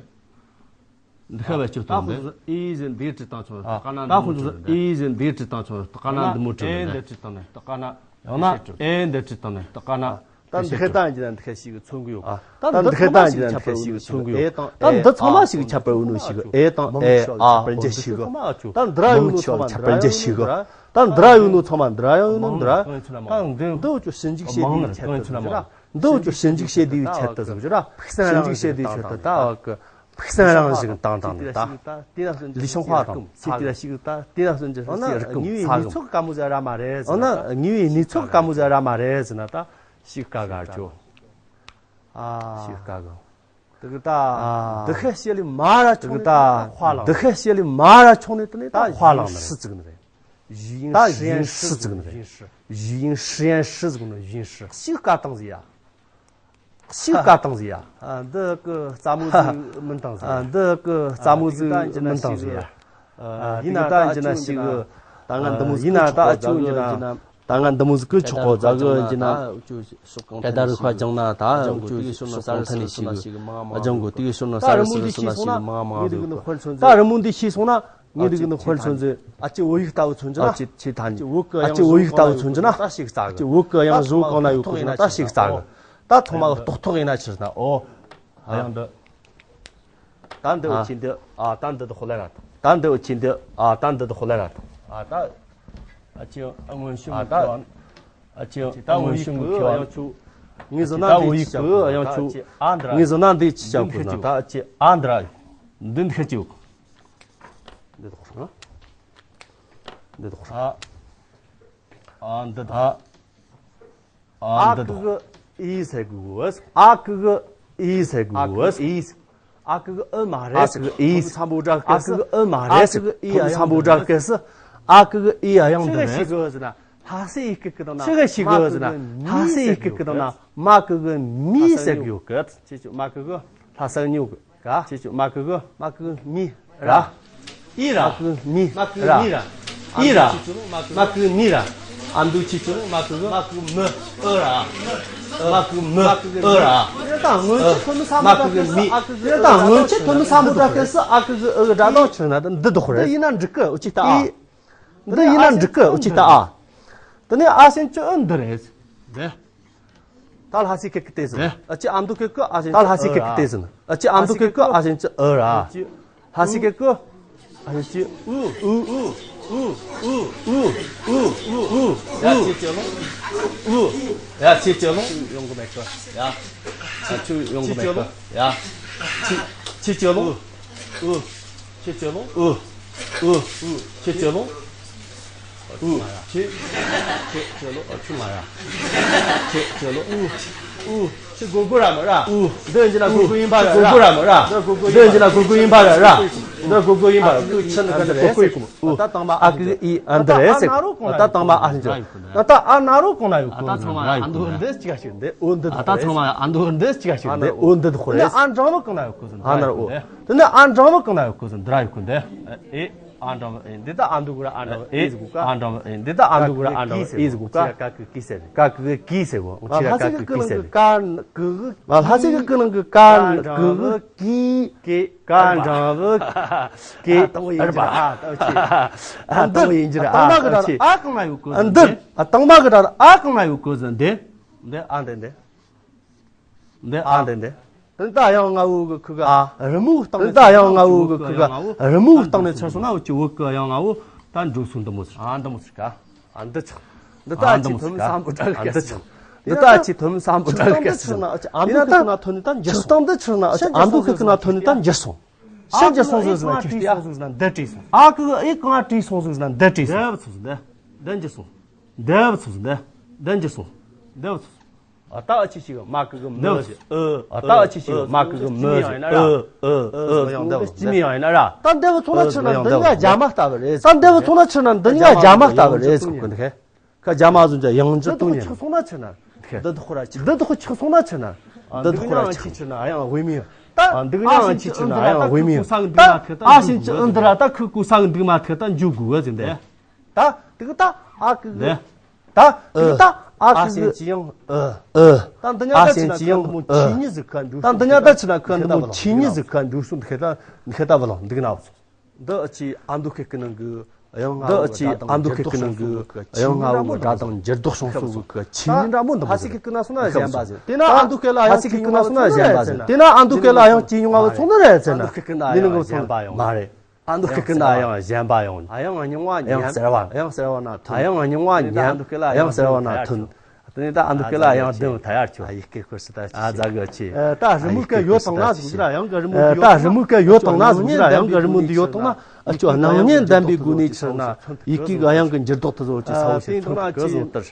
འདི་ཤ་བེད་སྤྱོད་ད་གཏོང་ཁོ་ནི་ཚོ་ཨེ་ཟེར་འདི་བྲིས་བཏང་ཆོག་ཨ། ད་ད་ཁོ་ཚོ་ཨེ་ཟེར་འདི་བྲིས་བཏང་ཆོག་ད་ག་ན་འདི་མོ་བྲིས་ཨེ་འདི་བྲིས་བཏང་ནས་ད་ག་ན་ཡང་ན་ཨེ་འདི་བྲིས་བཏང་ནས་ད་ག་ན་ད་འདི་ཤ་བཏང་རྒྱུ་ན་འདི་ཤ་ཞིག་མཚོན་གི་ཡོད་ཨ། ད་འདི་ཤ་བཏང་རྒྱུ་ན་འདི་ཤ་ཞིག་མཚོན་གི་ཡོད་ཨེ་དང་ད་ཨེ་འདི་ཚང་མ་ཞིག་ཁྱབ་པར་འོས་ནོ་ཞིག་ཨེ་དང་ཨེ་ཨ་འོ་འདི་ཤ་ཁྱབ་པར་འཇལ་ཞིག་ད་འདི་ར་ཡོད་ནོ་ཚང་མ་འདི་ར་ཡོད་ནོ་འདི་ར་ད་འདི་ར་ཡོད་ནོ་ཚང་མ་འདི་ར་ཡོད་ནོ་འདི་ར་ད་འདི་འདི་འུ་ཅོ་ཞིབ་འཇུག་བྱེད་དུས་ཆེད་དུ་འདི་ར། འདི་འུ་ཅོ་ཞིབ་འཇུག་བྱེད་དུས་ཆེད་དུ་ད་བ་གི་ཕུགས་བསམ་རང་བཞིན་བཏང་བཏང་ནས་ད་བ་གི་ཕུགས་བསམ་རང་བཞིན་བཏང་བཏང་ནས་ད་ལི་ཤང་ཧྭ་དང་ཚ་གི་ཞིག་ད་དེ་ན་སོན་གྱི་ཞིག་རྐུ་ཚ་གི་ཉི་འོད་ནི་ཚོགས་དཀའ་མོ་ཟ་ར་མ་རེད་ཟེར་ན་ད་ཞིག་དཀའ་ག་ཅོ་ཞིག་དཀའ་ག་དེ་གི་ད་འདི་ཤ་བཤད་ལས་མ་ར་ཆོག་ནས་ད་ཧྭ་ལང་འདི་ཤ་བཤད་ལས་མ་ར་ཆོག་ནས་དེ་ནས་ད་ཧྭ་ལང་ནི་རེད། ཞུ་ཡིན་ད་ཧྲི་ཡན་ཧྲི་ཟིག་ནི་རེད། ཞུ་ཡིན་ཧྲི་ཡན་ཧྲི་ཟིག་ནི་ཞུ་ཡིན་ཧྲི། ཞིག་བཀའ་བཏང་ཟིག་ཡ། ཞིག་བཀའ་བཏང་ཟིག་ཡ། ཨ་འདི་གི་རྩ་མོ་ཟིག་མིན་བཏང་ཟིག་ཡ། ཨ་འདི་གི་རྩ་མོ་ཟིག་མིན་བཏང་ཟིག་ཡ། ཡིན་ན་ད་ཡིན་ན་ཞིག་ད་ང་འདི་མོ་ཟིག་ཡིན་ན་ད་ཨ་ཅུ་ཡིན་ན་ད་ང་འདི་མོ་ཟིག་གི་ཆོག་གོ་ཟ་གི་ཡིན་ན། ད་ད་རུ་ཁ་ཅང་ན་ད་ཨ་ཅུ་ཤོག་གོ་ཐ་ནི་ཞིག་ཨ་ཅང་གོ་དེ་གི་ཤོར་ན་ས་རུ་སི་རུ་སི་ན་ཞིག་མང་མང་ཟིག་ད་རི་མོ་འདི་ཤེས་སོང་ན་ངའི་རིགས་ནི་དཔེར་མཚོན་ཟིག་ད་རི་མོ་འདི་ཤེས་སོང་ན་ངའི་རིགས་ནི་དཔེར་མཚོན་ཟིག་ཨ་ཅེ་བོད་ཡིག་ལྟ་བུ་མཚོན་གྱི་ན། ཨ་ཅེ་ཅེ་ཐ་ནི་ཨ་ཅེ་བོད་ཡིག་ལྟ་བུ་མཚོན་གྱི་ན། ད་ཞིག་རྩ་གི་ཨ་ཅེ་བོད་ཀྱི་དབྱངས་གཞུང་གང་ན་ཡོད་གོ་ན་ད་ཞིག་རྩ་གི་ད་ཐོག་མ་གི་རྟོག་ཐོག་ཡིན་ན་ཕྱིར་ན་ཨོ། ཨ་ཡང་འདི། ད་འདི་འུ་ཆི་འདི་ཨ་ད་འདི་འདི་ཧོ་ལ་ར་ད། ད་འདི་འུ་ཆི་འདི་ཨ་ད་འདི་འདི་ཧོ་ལ་ར་ད། ཨ་ད། ཨ་ཅེ་ཨ་སྔོན་ཤུ་མི་ད། ཨ་ཅེ་ད་ཨ་སྔོན་ཤུ་མི་ཁྱོད་ཨ་ཡང་ཆུ། ངས་ཟེར་ན་འདི་ཅི་བྱ་དགོས་ན་ད་ཅེ་ཨ་འདི་ར། ངས་ཟེར་ན་འདི་ཅི་བྱ་དགོས་ན་ད་ཅེ་ཨ་འདི་ར། འདི་འདི་ཤ་ཅེ་འོ། འདི་དོག་ཧྲ། འདི་དོག་ཧྲ། ཨ་འདི་ད། ཨ་འདི་དོག་ཨ་ཀི་གི་ཨི་ཟེར་དགོས། ཨ་ཀི་གི་ཨི་ཟེར་དགོས། ཨ་ཀི་གི་ཨི་མ་རེད་ཟེར། ཨ་ཀི་གི་ཨི་ཟེར། ཨ་ཀི་གི་ཨི་མ་རེད་ཟེར། ཨ་ཀི་གི་ཨི་ཨ་ཡང་འདི་རེད། ཨ་ཀི་གི་ཨི་ཨ་ཡང་འདི་རེད། ཤི་གི་ཟེར་ན་ལྷ་སའི་ཨི་ཀི་གི་དང་ན་ཤི་གི་ཤི་གི་ཟེར་ན་ལྷ་སའི་ཨི་ཀི་གི་དང་ན་མ་ཀི་གི་མི་ཟེར་གི་ཡོད་གི། ཅི་ཅི་མ་ཀི་གི་ལྷ་ས་ཉོ་གི། ག་ཅི་ཅི་མ་ཀི་གི་མ་ཀི་གི་མི་ར། ཨི་ར། མ་ཀི་གི་མི་ར། ཨི་ར། མ་ཀི་གི་མི་ར། ཨ་འདུ་ཅི་ཅི་མ་ཀི་གི་མ་ཀི་གི་མི་ཨི་ར། མ་ཀི་གི་མི་ཨི་ར། ད་སྔོན་ཆད་ཐོན་ནི་ས་མ་ཀི་གི་མི། ད་སྔོན་ཆད་ཐོན་ནི་ས་མ་ཀི་གི་སི་ཨ་ཀི་གི་ཨི་གི་སྒྲ་གདངས་ཆི་ན་འདི་དོག་རེད། འདི་ཡིན་ན་འགྲིག་གི་འུ་ཅི་ད་ཨ། འདི་ཡིན་ན་འགྲིག་གི་འུ་ཅི་ད་ཨ། དེ་ནས་ཨ་ཞེན་ཅི་ཨི་འདི་རེད། འདི། ད་ལྷ་སའི་སྐད་ཀྱི་ཏེ་ཟིན། ཨ་ཅི་ཨ་མདོ་སྐད་ཀྱི་ཨ་ཞེན་ད་ལྷ་སའི་སྐད་ཀྱི་ཏེ་ཟིན། ཨ་ཅི་ཨ་མདོ་སྐད་ཀྱི་ཨ་ཞེན་ཅི་ཨི་ར། ལྷ་སའི་སྐད་ཀྱི་ཨ་ཞེན་ཅི་ཨུ། ཨུ་ཨུ་ཨུ་ཨུ་ཨུ་ཨུ། ཡ་ཅི་ཅི་ལོ། ཨུ། ཡ་ཅི་ཅི་ལོ། ཡོང་གི་མེད་གི། ཡ། ཨ་ཅི་ཡོང་གི་མེད་གི། ཡ། ཅི་ཅི་ལོ། ཨུ། ཁྱེད་ཁྱེད་ལོ། ཨུ། ཨུ། ཁྱེད་ཁྱེད་ལོ། ཨུ། ཁྱེད། ཁྱེད་ཁྱེད་ལོ། ཨ་ཆུ་ང་ཡ། ཁྱེད་ཁྱེད་ལོ། ཨུ། ཨུ། ཁྱེད་གོ་གོ་ར་མ་ར། ཨུ། འདི་ཡིན་ན་གོ་གོ་ཡིན་པ་ར་ར། འདི་གོ་གོ་ཡིན་པ་ར། འདི་གོ་གོ་ཡིན་པ་ར། འདི་གོ་གོ་ཡིན་པ་ར། ཨུ་ཆི་ན་ག་འདི་གོ་གོ་ཡིན་གོ། ཨུ། ད་དང་མ་ཨ་ཀི་ཨི་ཨ་འདི་རེད་ཟེར། ད་དང་མ་ཨ་འདི། ད་ཨ་ན་རོ་གོང་ན་ཡོད་གོ། ད་ཚང་མ་ཨ་འདི་འདི་ཅི་ག་ཞིག་འདི་ཨོ་འདི། ད་ཚང་མ་ཨ་འདི་འདི་ཅི་ག་ཞིག་འདི་ཨོ་འདི་དོ་རེད། ཨ་འབྲང་བུ་གོང་ན་ཡོད་གོ། ཨ་ན་རོ། དེ་ནས་ཨ་འབྲང་བུ་གང་ན་ཡོད་གོ་ཟེར་འདི་ར་ཡོད་གོ་འདི། ཨེ། ཨ་འབྲང་བུ་ཨེ་འདི་ད་ཨ་འདུག་ར་ཨ་འབྲང་བུ་ཨེ་ཟེར་གོ་ཀ་ཨ་འབྲང་བུ་ཨེ་འདི་ད་ཨ་འདུག་ར་ཨ་འབྲང་བུ་ཨེ་ཟེར་གོ་ཀ་ཀ་ཀི་ཀི་ཟེར་རེད། ཀ་ཀི་ཀི་ཟེར་གོ། ང་ཆི་ར་ཀ་ཀི་ཀི་ཟེར་རེད། ཀ་ཀི་ང་ལྷ་སའི་ཀི་ཀི་ནང་གི་ཀ་ཀི་ཀི་ཀི་ཀ་འབྲང་བུ་ཀི། ཨ་དང་བོ་ཡིན་གྱི་ར་ཨ་དང་བོ་ཡིན་གྱི་ར་ཨ་དང་བོ་ཡིན་གྱི་ར་ཨ་དང་བོ་ཡིན་གྱི་ར། ཨ་དང་བོ་ཡིན་གྱི་ར་ཨ་གང་ན་ཡོད་གོ་ཟེར་འདི། ཨ་དང་བོ་གི་ར་ཨ་གང་ན་ཡོད་གོ་ཟེར་འདི། འདི་ཨ་འདི་འདི། འདི་ཨ་འདི་འདི། འདི་ཨ་འདི་འདི། འདི་ད་ཡང་ང་འུ་གི་ཁུ་ག་ཨ། རི་མོ་བཏང་ནས། འདི་ད་ཡང་ང་འུ་གི་ཁུ་ག་རི་མོ་བཏང་ནས་ཚར་སོང་ན་འུ་ཅི་འུ་གི་ཡང་ང་འུ་ད་འགྲོ་སོང་འདི་མོ་ཟེར། ཨ་འདི་མོ་ཟེར་ག་ཨ་འདི་ཆག་འདི་ད་ཨ་ཅི་ཐོན་མི་སམ་བུ་དྲག་གི་ཟེར། འདི་ད་ཨ་ཅི་ཐོན་མི་སམ་བུ་དྲག་གི་ཟེར། ཨ་འདི་ཁུ་ག་ཐོན་ནས་ད་འགྱུར་སོང་། ཨ་འདི་ཁུ་ག་ཐོན་ནས་ད་འགྱུར་སོང་། ཤ་འཇལ་སོང་ཟེར་ན་ཁྱེར་ཏེ་ཨ། ཤ་འཇལ་སོང་ཟེར་ན་འདི་བྲིས་སོང་། ཨ་ཁུ་གི་ཨེ་གང་བྲིས་སོང་ཟེར་ན་འདི་བྲིས་སོང་། འདི་བ་ཚོ་ཟེར་འདི། འདི་འཇལ་སོང་། འདི་བ་ཚོ་ཟེར་འདི། འདི་འཇལ་སོང་། འདི་བ་ཚོ་ཟེར། ཨ་ད་ཨ་ཅི་ཞིག་མ་ཁུ་གི་མི་ཟེར། ཨ་ད་ཨ་ཅི་ཞིག་མ་ཁུ་གི་མི་ཟེར། ཨ་ཨ་ཨ་སྤྱི་མི་ཡང་ཡིན་ན་ར། ད་འདི་བ་ཚོ་ན་ཕྱིར་ན་འདི་གཉིས་ཀ་རྒྱ་མ་ལྟ་བུ་རེད། ད་འདི་བ་ཚོ་ན་ཕྱིར་ན་འདི་གཉིས་ཀ་རྒྱ་མ་ལྟ་བུ་རེད་ཟེར་གོ་འདི་ཁ། ཁ་རྒྱ་མ་བཟོ་འཇའ་ཡང་འཇུ་དུ་ཉན། འདི་དོག་ཆགས་སོང་ན་ཕྱིར་ན། འདི་དོག་ཁོ་ར་ཅི། འདི་དོག་ཆགས་སོང་ན་ཕྱིར་ན། འདི་དོག་ཁོ་ར་ཅི། ཕྱིར་ན་ཡང་འོས་མི་ཡང་། ད་འདི་གི་ཡང་ཅི་ཕྱིར་ན་ཡང་འོས་མི་ཡང་། ད་ཨ་ཞིག་ཅི་འདི་ར་ད་ཁུ་གུ་ས་གི་འདུག་མ་ཐུབ་ད་འཇུ་དགོས་གི་ཟེར་འདི། ད་དེ་གི་ད་ཨ་གི་གི། ད་དེ་གི་ད་ ཨ་ཨ་ཤེན་གྱི་ཡང་ཨ། ཨ། ད་འདི་ཉག་ད་ཆི་ན་ཁ་འདི་མོ་ཆི་ཉི་ཟིག་ཁ་འདུག་ད་འདི་ཉག་ད་ཆི་ན་ཁ་འདི་མོ་ཆི་ཉི་ཟིག་ཁ་འདུག་སོང་འདི་ཁེ་ད་འདི་ཁེ་ད་བ་ལོ་འདི་གི་ན་བ། འདི་ཨ་ཅི་ཨ་མདོ་ཁེ་ཀི་ནང་གི་ཡང་ང་འདི་ཨ་ཅི་ཨ་མདོ་ཁེ་ཀི་ནང་གི་ཡང་ང་བོ་དགྲ་དང་འགྱུར་ལྡོག་བྱུང་སོ་གི་ཆི་ཉི་འདྲ་མོ་འདི་མོ་ཟིག་ཁེ་ཀི་ན་སོང་ན་གཞན་པ་ཟིག་དེ་ན་ཨ་མདོ་ཁེ་ལ་ཡང་ཆི་ཉི་ང་བ་སོང་ན་གཞན་པ་ཟིག་དེ་ན་ཨ་མདོ་ཁེ་ལ་ཡང་ཆི་ཉི་ང་བ་སོང་ན་རེད་ཟེར་ན་འདི་ནང་གི་སོང་མ་རེད། ཨ་མདོ་ཁེ་ཀི་ན་ཡང་གཞན་པ་ཡོང་། ཨ་ཡང་རྙིང་བ་ཡང་གསར་བ། ཡང་གསར་བ་ན་ཐོན། ཨ་ཡང་རྙིང་བ་ཡང་གསར་བ་ན་ཐོན། དེ་ནས་ད་ཨ་མདོ་ཁེ་ལ་ཡང་ལྡན་ཐ་ཡར་ཆོ། ཨ་ཡི་ཀེ་ཁོར་སི་ད་ཆི། ཨ་ཛ་གི་ཆི། ད་རི་མོ་ཀ་ཡོད་དང་ན་ཟུག་ཟིག་ཡང་གི་རི་མོ་འདི་ཡོད་དང་ན་ཟུག་ཟིག་ཡང་གི་རི་མོ་འདི་ཡོད་དང་ན་ཨ་ཅོ་སྣང་བརྙན་ལྡན་པའི་སྒོ་ནས་ཆི་ན་ཡི་ཀེ་གི་ཡང་གི་འགྱུར་ལྡོག་དུ་བཟོ་ཅི་ས་བོ་ཞིག་ཚོད་གི་བཟོ་ལྟར།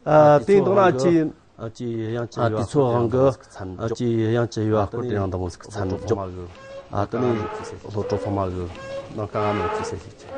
ཨ་དེ་འདུག་ན་ཅི། ཨ་ཅི་ཡང་ཅི་ཡོད་ཨ་ཁོ་དེ་ཡང་དུ་ཚན་ཨ་ཅི་ཡང་ཅི་ཡོད་ཨ་ཁོ་དེ་ཡང་དུ་མོ་ཟིག་ཚན་འཇོག་ཨ་དེ་ནི་བློ་གྲོགས་ཚང་མ་གི་ནང་ཀ་ང་ནང་ཅི་ཟེར་ཞིག་ཅི།